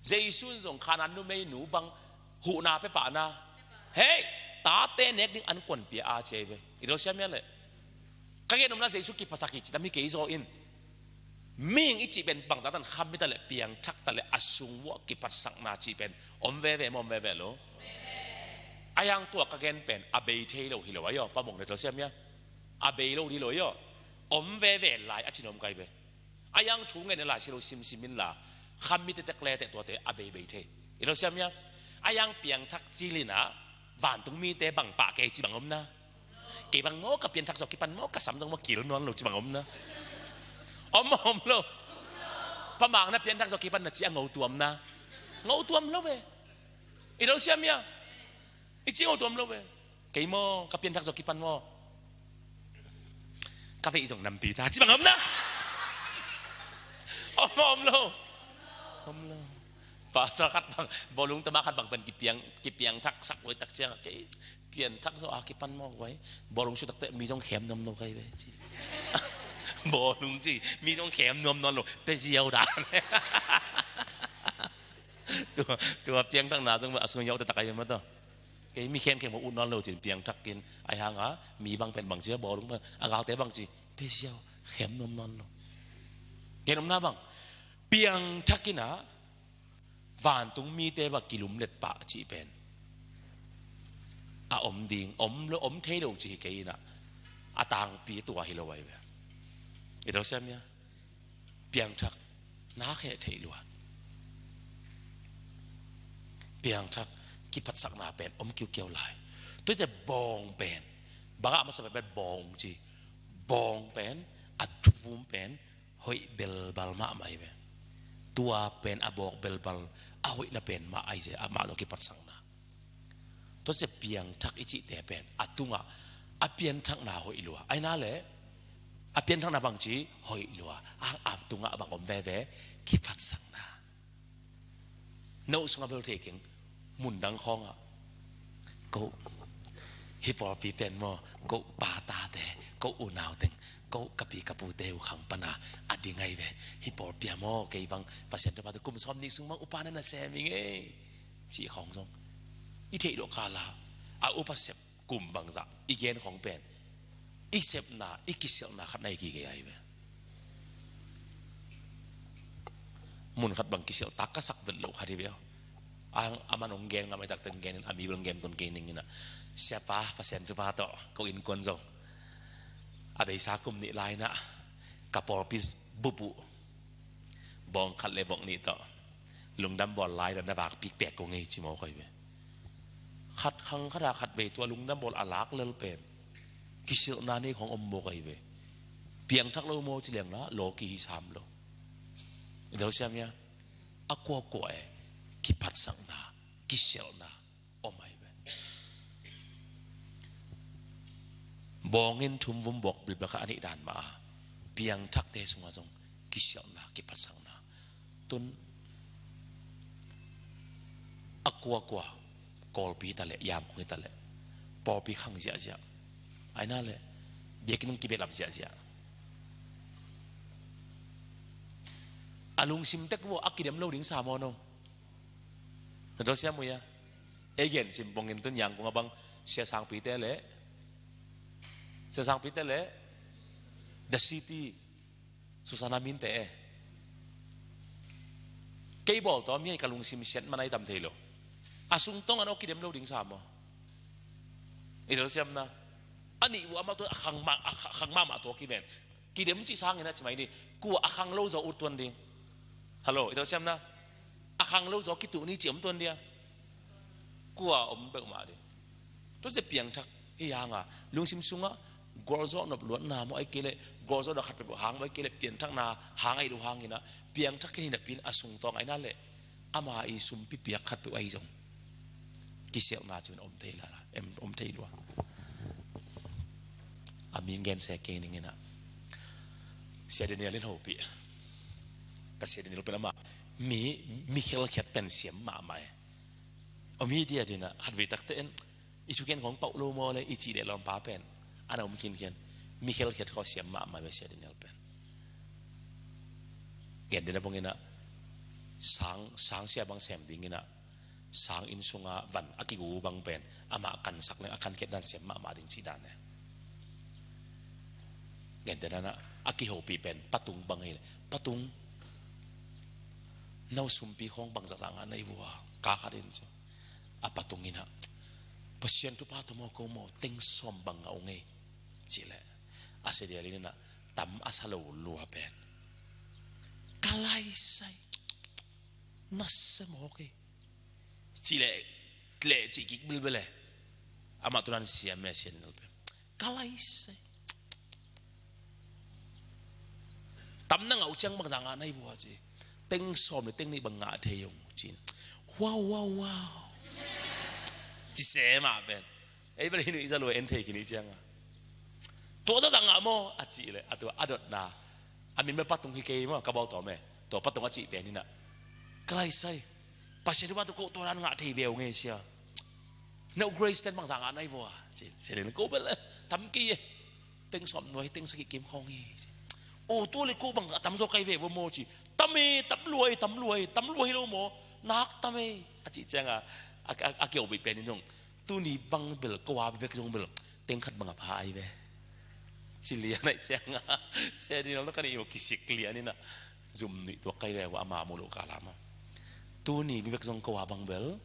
Jesu in zong Khanaan numeinu bang huhna pia pah na. Hei, tate nek ding ankuan pia a ci ahi ve. I tel siam hiam leh? Ka gen nopna Jesu kiphasak hi ci tam hi kei zaw in. Mihing i cih pen bangzah tan kham hi ta leh, piangthak ta leh, a sung vuah kiphatsakna cih pen om veve maw, om veve lo? A hiang tua ka gen pen a bei thei lo hi lo ahi aw, pa mong ne tel siam hiam? A bei lo dih lo ahi aw. Om veve lai a ci nuam ka hi ve. A hiang thu ngen in Lai Siangtho simsim inla, Kham mi tetek le teh tuate a beibei thei. I lo siam ia, a iang piangthak cilin ah vantung mite bang pah kei ci bang om na. Kei bang maw ka pianthak zaw kipan maw ka sam zong maw kil nawn lo ci bang om na. Om maw om lo. Pamang na pianthak zaw kipan na ci a ngotuam na. Ngotuam lo ve. I lo siam ia. I ci ngotuam lo ve. Kei maw ka pianthak zaw kipan maw ka veih zong nampi ta ci bang om na. Om maw om lo. Om lo. Pasal khat bang bawlung tama khat bang pen kipiang kipiangthak sak loi tak ciang kei pianthak zaw a kipan maw guai. Bawlung su tak teh mi zong khem nuam lo kai ve ci. Bawlung ci mi zong khem nuam nawn lo pe ziau dan. Tua tua piangthakna zong a sung yau te tak ai ma tawh. Kei mi khemkhem ko ut nawn lo cin piangthak in ai hanga mi bang pen bang ci a bawlung bang a galte bang ci pe ziau khem nuam nawn lo. Kei nuamna bang piangthak in ah vantung mite bang kilumlet pah cih pen a om ding om lo om thei lo ci hi kei in ah a tangpi tua hi lo ai ve. I lo siam ia. Piangthak na khe thei luat. Piangthak kiphatsakna pen om kiukiau lai. Tuice bawng pen bangah masa pen bawng ci. Bawng pen a thuvum pen hoih belbal mahmah hi ve. Tua pen a bawk belbal a hoihna pen mah ai ze a mah lo kiphatsakna. Tua cia piangthak i cihte pen a tungah a pianthakna hoih lua ai na le a pianthakna bangci hoih lua a tungah bang om veve kiphatsakna. No sungah bel thei keng mundang khawngah ko hi pawlpi pen maw ko patate ko unau teng ko kapi kapute uh khang pana a ding ai ve hi pawlpia maw kei bang Pasian tupate kum sawm nih sung bang upa na na sem i ngei. Cih khawng zong i theih loh kala a upa sep kum bangzah i gen khawng pen i sepna i kisilhna khat na i kigei ai ve. Mun khat bang kisilh tak ka sak vet loh khat hi ve. A man hong gen ngam ai takte hong gen in a mi bel hong gen kon kei ning inah siapa Pasian tupa tawh ko innkuan zong a beisa kum nih lai inah ka pawlpi bup uh bawng khat le bawng nih tawh lungdam bawl lai dan na vak pikpek ko ngei ci mawk ahi ve. Khat khang khat a khat vei tua lungdam bawl a lak lel pen kisilhna nei khawng om mawk ahi ve. Piangthak lo maw ci lengla law kihi sam lo. I do siam ia a kuakua e kiphatsakna kisilhna om ahi ve. Bawngin thumvum bawk bilbaka a nih dan mah a piangthakte sungah zong kisialhna kiphatsakna tun a kuakua Kawlpi hi taleh Yangkung hi taleh pawlpi khang ziahziah aina leh biakinn hong kibehlap ziahziah a lungsim tek vua a kidem lo ding sa maw no? Na tawh siam uh ia ei gen sim pongin tun Yangkung a bang sia sangpite le sia sangpite le the city Susana minte e kei bawl tawh mi ka lungsim siat man ai tam thei lo. A sungtawng an aw kidem lo ding sa maw? I tawh siamna a nih uh amah tawh a khang mah a khang mahmah tawh kiven kidem cih sangin a ci mai ni. Kua a khang lo zaw ut tuan ding? Hallo, i tawh siamna a khang lo zaw kituh ni ci om tuan dia? Kua om peuhmah ding. Tua zia piangthak hi hanga lungsim sungah gualzawh nop luatna maw ai kei leh gualzawhna khat peuh hang maw ai kei leh pianthakna hang ahi lo hanginah piangthak khin hinapin a sungtawng aina leh ama i sumpi piak khat peuh ahi zong kisialhna cin om thei lala em om thei lua. A min gen se kei ninginah Sia Daniel in hopih ka Sia Daniel pen ama mi mi khelkhiat pen siam mahmah e. Om hi dia dinah khatvei takte in i thuken khawng pauh lo maw le i cih leh lawmpa pen ana om khinkhian mi khelkhiat khaw siam mahmah ve Sia Daniel pen. Gen dina bonginah sang sang sia bang sem dinginah sang inn sunga van a kigu bang pen amah kansak leng a kankhiat dan siam mahmah ding cih dan e. Gen dina a kihopih pen patung bang hi le patung no sumpi khawng bang zahzah ngah na i vua ka khat in cu a patung inah Pasian tupa tawh maw ko maw teng sawm bang ngah uh ngei cileh a Sia Daniel inah tam a sa lo lua pen ka laisai Nasia mawk hi. Cih leh, leh cih kik bilbel e. Amah tunan siam me sian nal pe. Ka lai sai. Tam na ngah uh ciang bangzah ngah na hi vua ci. Teng sawm le teng nih bang ngah thei ung ci. Wow, wow, wow. Ci se mah pen. Ei bel hi nuih za lua en thei khin hi ciang a. Tua zah zah ngah maw a cih leh a tua a dotna. A min bel Patung hi kei maw ka bau tawm e. Tua Patung a cih pen hi na. Ka lai sai. Pasian tua tua dan ngah thei ve ung e sia. Na uh grace ten bangzah ngah na hi vua ci. Sia le ko bel tam kei e. Teng sawm nuai teng sagih kim khawng hi ci. O tua le ko bang a tam zaw kai ve vua maw ci. Tam e, tam luai, tam luai, tam luai lo maw. Nak tam e. A cih ciang a, a, a, a kiau bih pen in zong. Tuni bang bel, ko a bek zong bel. Teng khat bang a pha ai ve. Ci lian ai ciang a. Sia di nal na ka ni maw kisik lian in a. Zum nuih tuak kai ve vua ama mu lo ka lam a. Tuni bibek zong ko a bang bel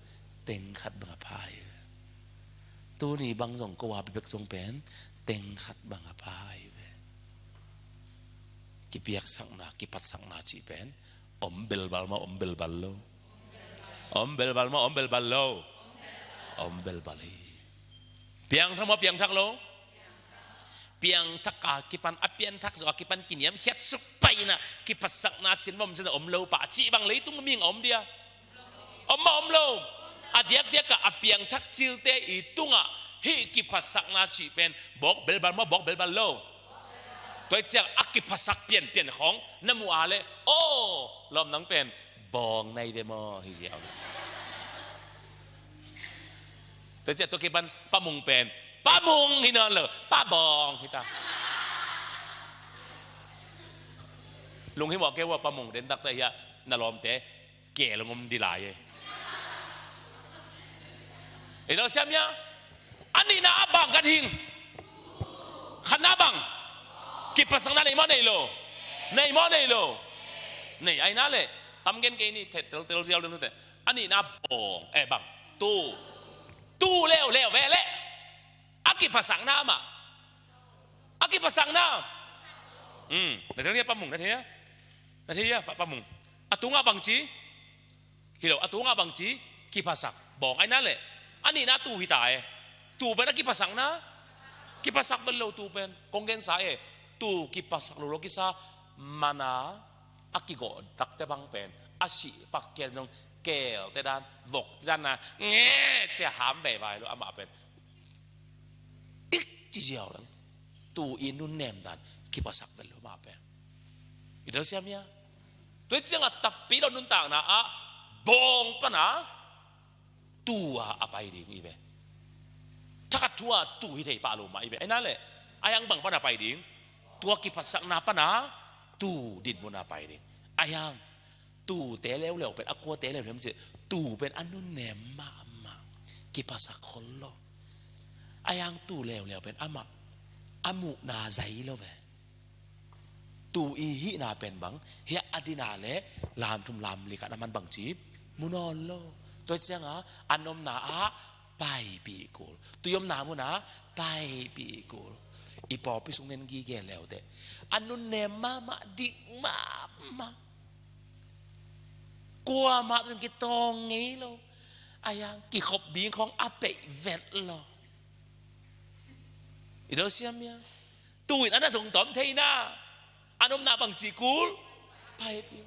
teng khat bang a pha hi ve. Tuni bang zong ko a bibek zong pen teng khat bang a pha hi ve. Kipiaksakna, kipatsakna cih pen om belbal ma om belbal lo. Om belbal ma om belbal lo. Om belbal hi. Piangthak ma piangthak lo. Piangthak a kipan, a pianthak zawh a kipan kiniamkhiat suk paina, kiphatsakna cin vom cin om lo pah cih bang leitung ming a om dia. Om mah om lo. A diakdiak ah a piangthak cilte i tungah hih kiphatsakna cih pen bawk belbal maw bawk belbal lo. Tua hi ciang a kiphatsak pianpian khawng na muh a leh aw lawm nang pen bawng nai ve maw hi ziau. Tua ciah tua kipan pamung pen pamung hi nawn lo, pabawng hi ta. Lunghimawh kei ua pamung den takte hiah na lawmte kei lungom di lai e. Ei lo siam ia. A nihna a bang kan hing. Khatna bang kiphatsakna nei maw nei lo. Nei maw nei lo. Nei aina leh tam gen kei ni thet teltel ziau den teh. A nihna bawng, eh, bang. Tu. Tu leuleu ve leh a kiphasakna mah. A kiphasakna. Hmm. Na thei hia pamung, na thei hia? Na thei hia pamung? A tungah bangci hi lo, a tungah bangci kiphasak. Bawng aina leh a nihna tu hi ta e. Tu pen a kiphasakna. Kiphasak vel lo tu pen kong gensa e. Tu kiphasak lo lo kisa mana a kigawh takte bang pen a sih pak kian zong kelte dan vokte dan na nge cia ham veivai lo amah pen ik ci ziau lang tu i nunnem dan kiphasak vel lo mah pen i dal siam ia. Tua i ciang a tappi lo nuntakna ah bawng pana tua a pai ding i ve. Thakhat thu a tu hi thei pah lo mah i ve. Aina leh a hiang bang pana pai ding tua kiphasakna pana tu dinmun a pai ding. A hiang tute leuleu pen a kuate leuleu hiam cih tu pen a nunnem mahmah kiphasak khol lo. A hiang tu leuleu pen amah a muhna zai lo ve. Tu i hihna pen bang hiah a dina le lamthum lamli khat a man bangci mu nawn lo. Tua cianga a nomna ah paipih kul, tui omna muna paipih kul. I pawpi sung nen gige leute a nunnem mahmah dik mahmah. Kuamah tun kitawng ngei lo. A yang kikhop ding khawng a peih vet lo. I do siam ia. Tuin a na zong tawm theina a nomna bangci kul paipih.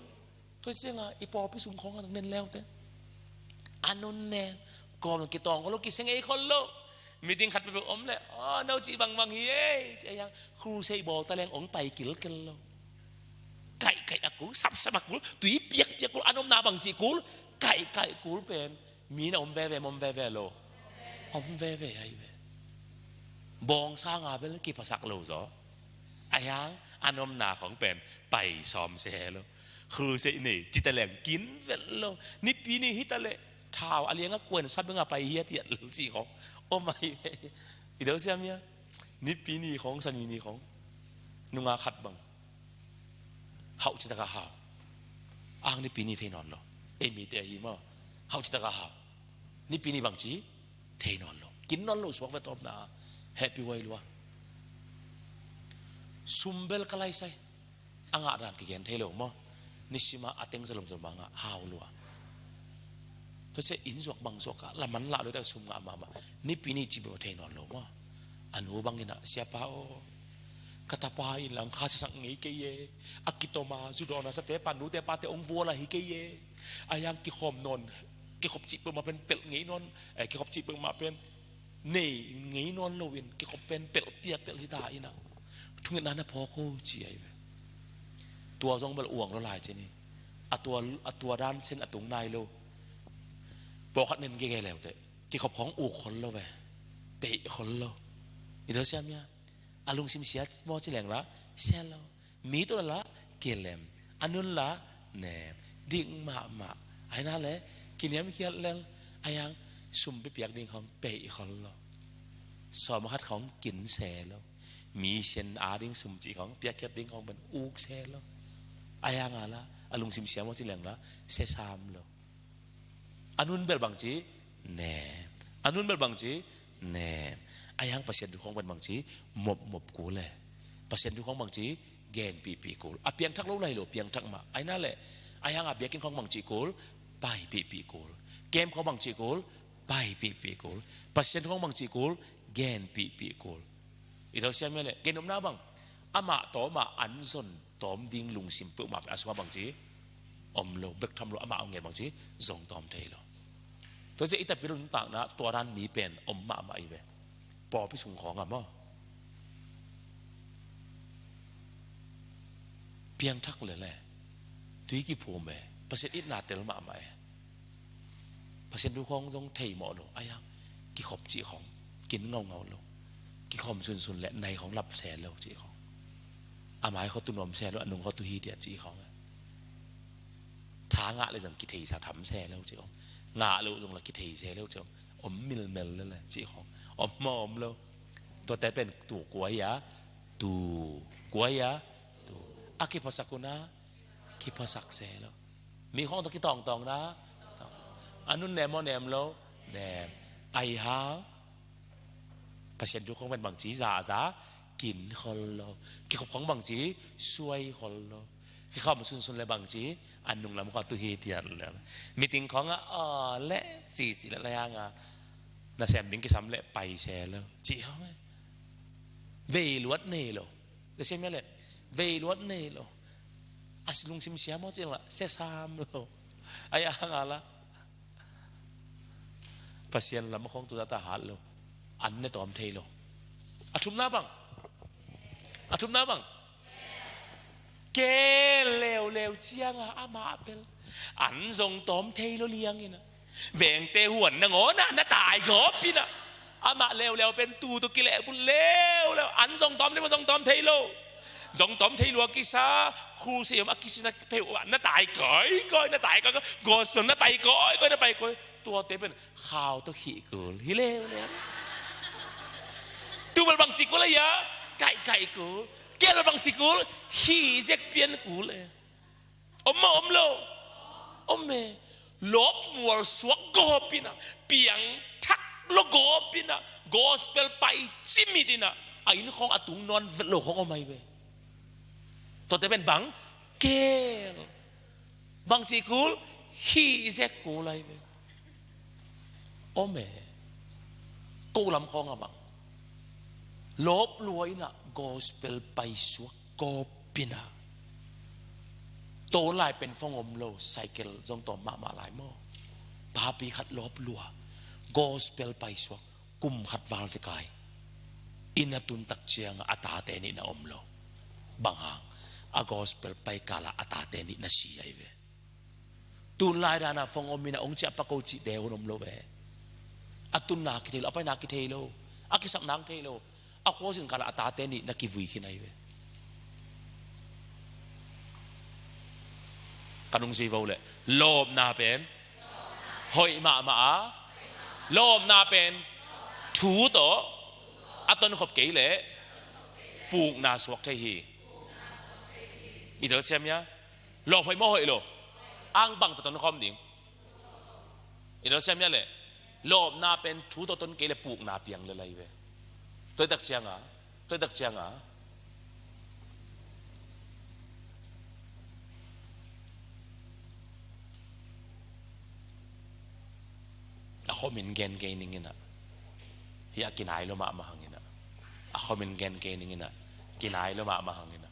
Tua cianga i pawpi sung khawng a nen leute a nun nen kawm kitawng khol lo, kiseng ei khol lo. Meeting khat peuhpeuh om leh aw no cih bangbang hi ei ci a yang crusade bawl ta leng ong pai kilkel lo. Kaihkaih a kul, sapsap a kul, tui piakpiak kul, a nomna bangci kul, kaihkaih kul pen mi na om veve om veve lo. Om veve ai ve. Bawng sanga bel kiphasak lo zaw. A hiang a nomna khawng pen pai sawm se lo. Crusade nei cita leng kin vel lo. Nipi ni hita leh thau a lianga kuan sa benga pai hiat hiat lo ci khawng om ai ve. I do siam ia. Nipi ni khawng, sani ni khawng nunga khat bang hauh citaka hau. Ang nipi ni thei nawn lo. Ei mite ahi maw. Hauh citaka hau. Nipi ni bangci thei nawn lo. Kin nawn lo suak ve tawpna. Happy huai lua. Sum bel ka laisai a ngah dan kigen thei lo maw. Nisima a teng zalom zalom a ngah hau lua. Tua ciah inn zuak bang zuak ah laman lah lo, tak sum ngah mahmah. Nipi ni cih bek thei nawn lo maw. A nu bangin ah, "Siapa aw, ka tapa in langkha siasak ngei kei e. A kitom a, zu dawn a, sate pa, nute pate hong vual ahi kei e. Ahi hang kikhawm nawn, kikhop cih peuhmah pen pelh ngei nawn, eh, kikhop cih peuhmah pen nei ngei nawn loin, kikhop pen pelh pia pelh hi ta in ah, thungetna na phawk o," ci ahi ve. Tua zong bel uang lo lai ci ni. A tua, a tua dan sen a tung nai lo. Pawlkhat nen gege leuteh kikhop khawng uk khol lo ve. Peih khol lo. I tawh siam ia, a lungsim sia maw ci leng lah sia lo. Mi tawh lah lah kilem, a nun lah nem, dik mahmah. Ahi na le kiniamkhiat lel, ahi hang sum pipiak ding khawng peih khol lo. Sawm khat khawng kin se lo. Mi sian a ding sum cih khawng, piakkhiat ding khawng pen uk se lo. Ahi hang a lah a lungsim sia maw ci leng lah sia sam lo. A nun bel bangci nem. A nun bel bangci nem. Ahi hang Pasian thu khawng pen bangci mopmop kul e. Pasian thu khawng bangci genpihpih kul. A piangthak lo lai lo, piangthak mah. Ahi na le, ahi hang a biakinn khawng bangci kul, paipihpih kul. Kem khawng bangci kul, paipihpih kul. Pasian thu khawng bangci kul, genpihpih kul. I tawh siam ia le, gen nopna bang, amah tawm a an zon tawm ding lungsim peuhmah pen a sungah bangci om lo, bek tham lo, amah a ngen bangci zong tawm thei lo. Tua ciah i tapi lo nuntakna tua dan mi pen om mahmah i ve. Pawlpi sung khawng a maw, piangthak lel e. Tui kiphum e. Pasian itna tel mahmah e. Pasian thu khawng zong thei mawh lo. Ahi hang kikhop cih khawng kin ngaungau lo. Kikhawm sunsun le nai khawng lap se lo cih khawng. A mai khawng tu nuam se lo, a nung khawng tu hi diah cih khawng. Tha ngah le zong kitheisa tham se lo cih khawng. Ngah lo zong lah kithei se lo cih khawng. Om milmel lel e cih khawng. Om maw om lo. Tuate pen tu kuai a, tu kuai a, tu. A kiphasak hun a kiphasak se lo. Mi khawng tawh kitawngtawng na, a nun nem maw nem lo, nem. Ahi hang Pasian thu khawng pen bangci za a za kin khol lo. Kikhop khawng bangci suai khol lo. Kikhawm sunsun le bangci a nung lam khawng tu hi tiat lo. Meeting khawng a aw le cici le, ahi hang a nasem ding kisam le pai se lo cih khawng e. Vei luat nei lo. Ka sia mia le vei luat nei lo. A si lungsim sia maw ci leng lah sia sam lo. Ahi hang a lah Pasian lam khawng tu zata hat lo. An ne tawm thei lo. A thumna bang, a thumna bang, ke leuleu ciang a amah bel an zong tawm thei lo liang in a, vengte huan nangawn ah na tai gawp in a, amah leuleu pen tu tawh kilehbulh leuleu. An zong tawm thei maw? Zong tawm thei lo. Zong tawm thei lua kisa, khu se om a kisina peuh ah na tai kawikawi, na tai kawikawi. Gospel na pai kawikawi, na pai kawikawi. Tuate pen khau tawh khih kul hi leuleu. Tu bel bangci kul a hia? Kaihkaih kul. Kel bel bangci kul? Khih zek pian kul e. Om maw om lo? Om e. Lawp mual suak gawp in a, piangthak lo gawp in a, gospel pai cimit in a, a inn khawng a tung nawn vet lo khawng om ahi ve. Tuate pen bang? Kel. Bangci kul? Khih zek kul ahi ve. Om e. Ko lam khawng a bang, lawp lua in a gospel pai suak gawp in a. Tawm lai pen phone om lo, cycle zong tawm mahmah lai maw? Papi khat lawp lua, gospel pai suak, kum khat val zekai. Inn a tun tak ciang a, a tate nih na om lo. Bang hang? A gospel pai kal a, a tate nih na si ahi ve. Tun lai dan a phone om in a, hong ciah pak o cihte hun om lo ve. A tunna kithei lo, a paina kithei lo, a kisapna kithei lo. A khuazin kal a, a tate nih na kivui khin ahi ve. Ka nung zui vo le, lawpna pen hoih mahmah a, lawpna pen thu tawh a tonkhop kei leh pukna suak thei hi. I telsiam hia? Lawp hoih maw hoih lo? Ang bang tawh tonkhawm ding? I telsiam hia le? Lawpna pen thu tawh ton kei le pukna piang le lai ve. Tuaitak cianga, tuaitak cianga, Komin gen kei ning inah, hiah kinai lo mahmah hang inah, a khomin gen kei ning inah, kinai lo mahmah hang inah.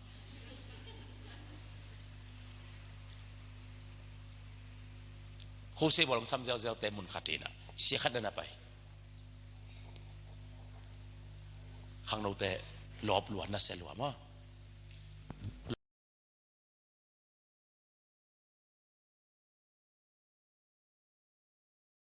Hosea bawl hong sam zelzelte mun khat inah sia khat na na pai. Khangnote lawp lua, nasia lua maw.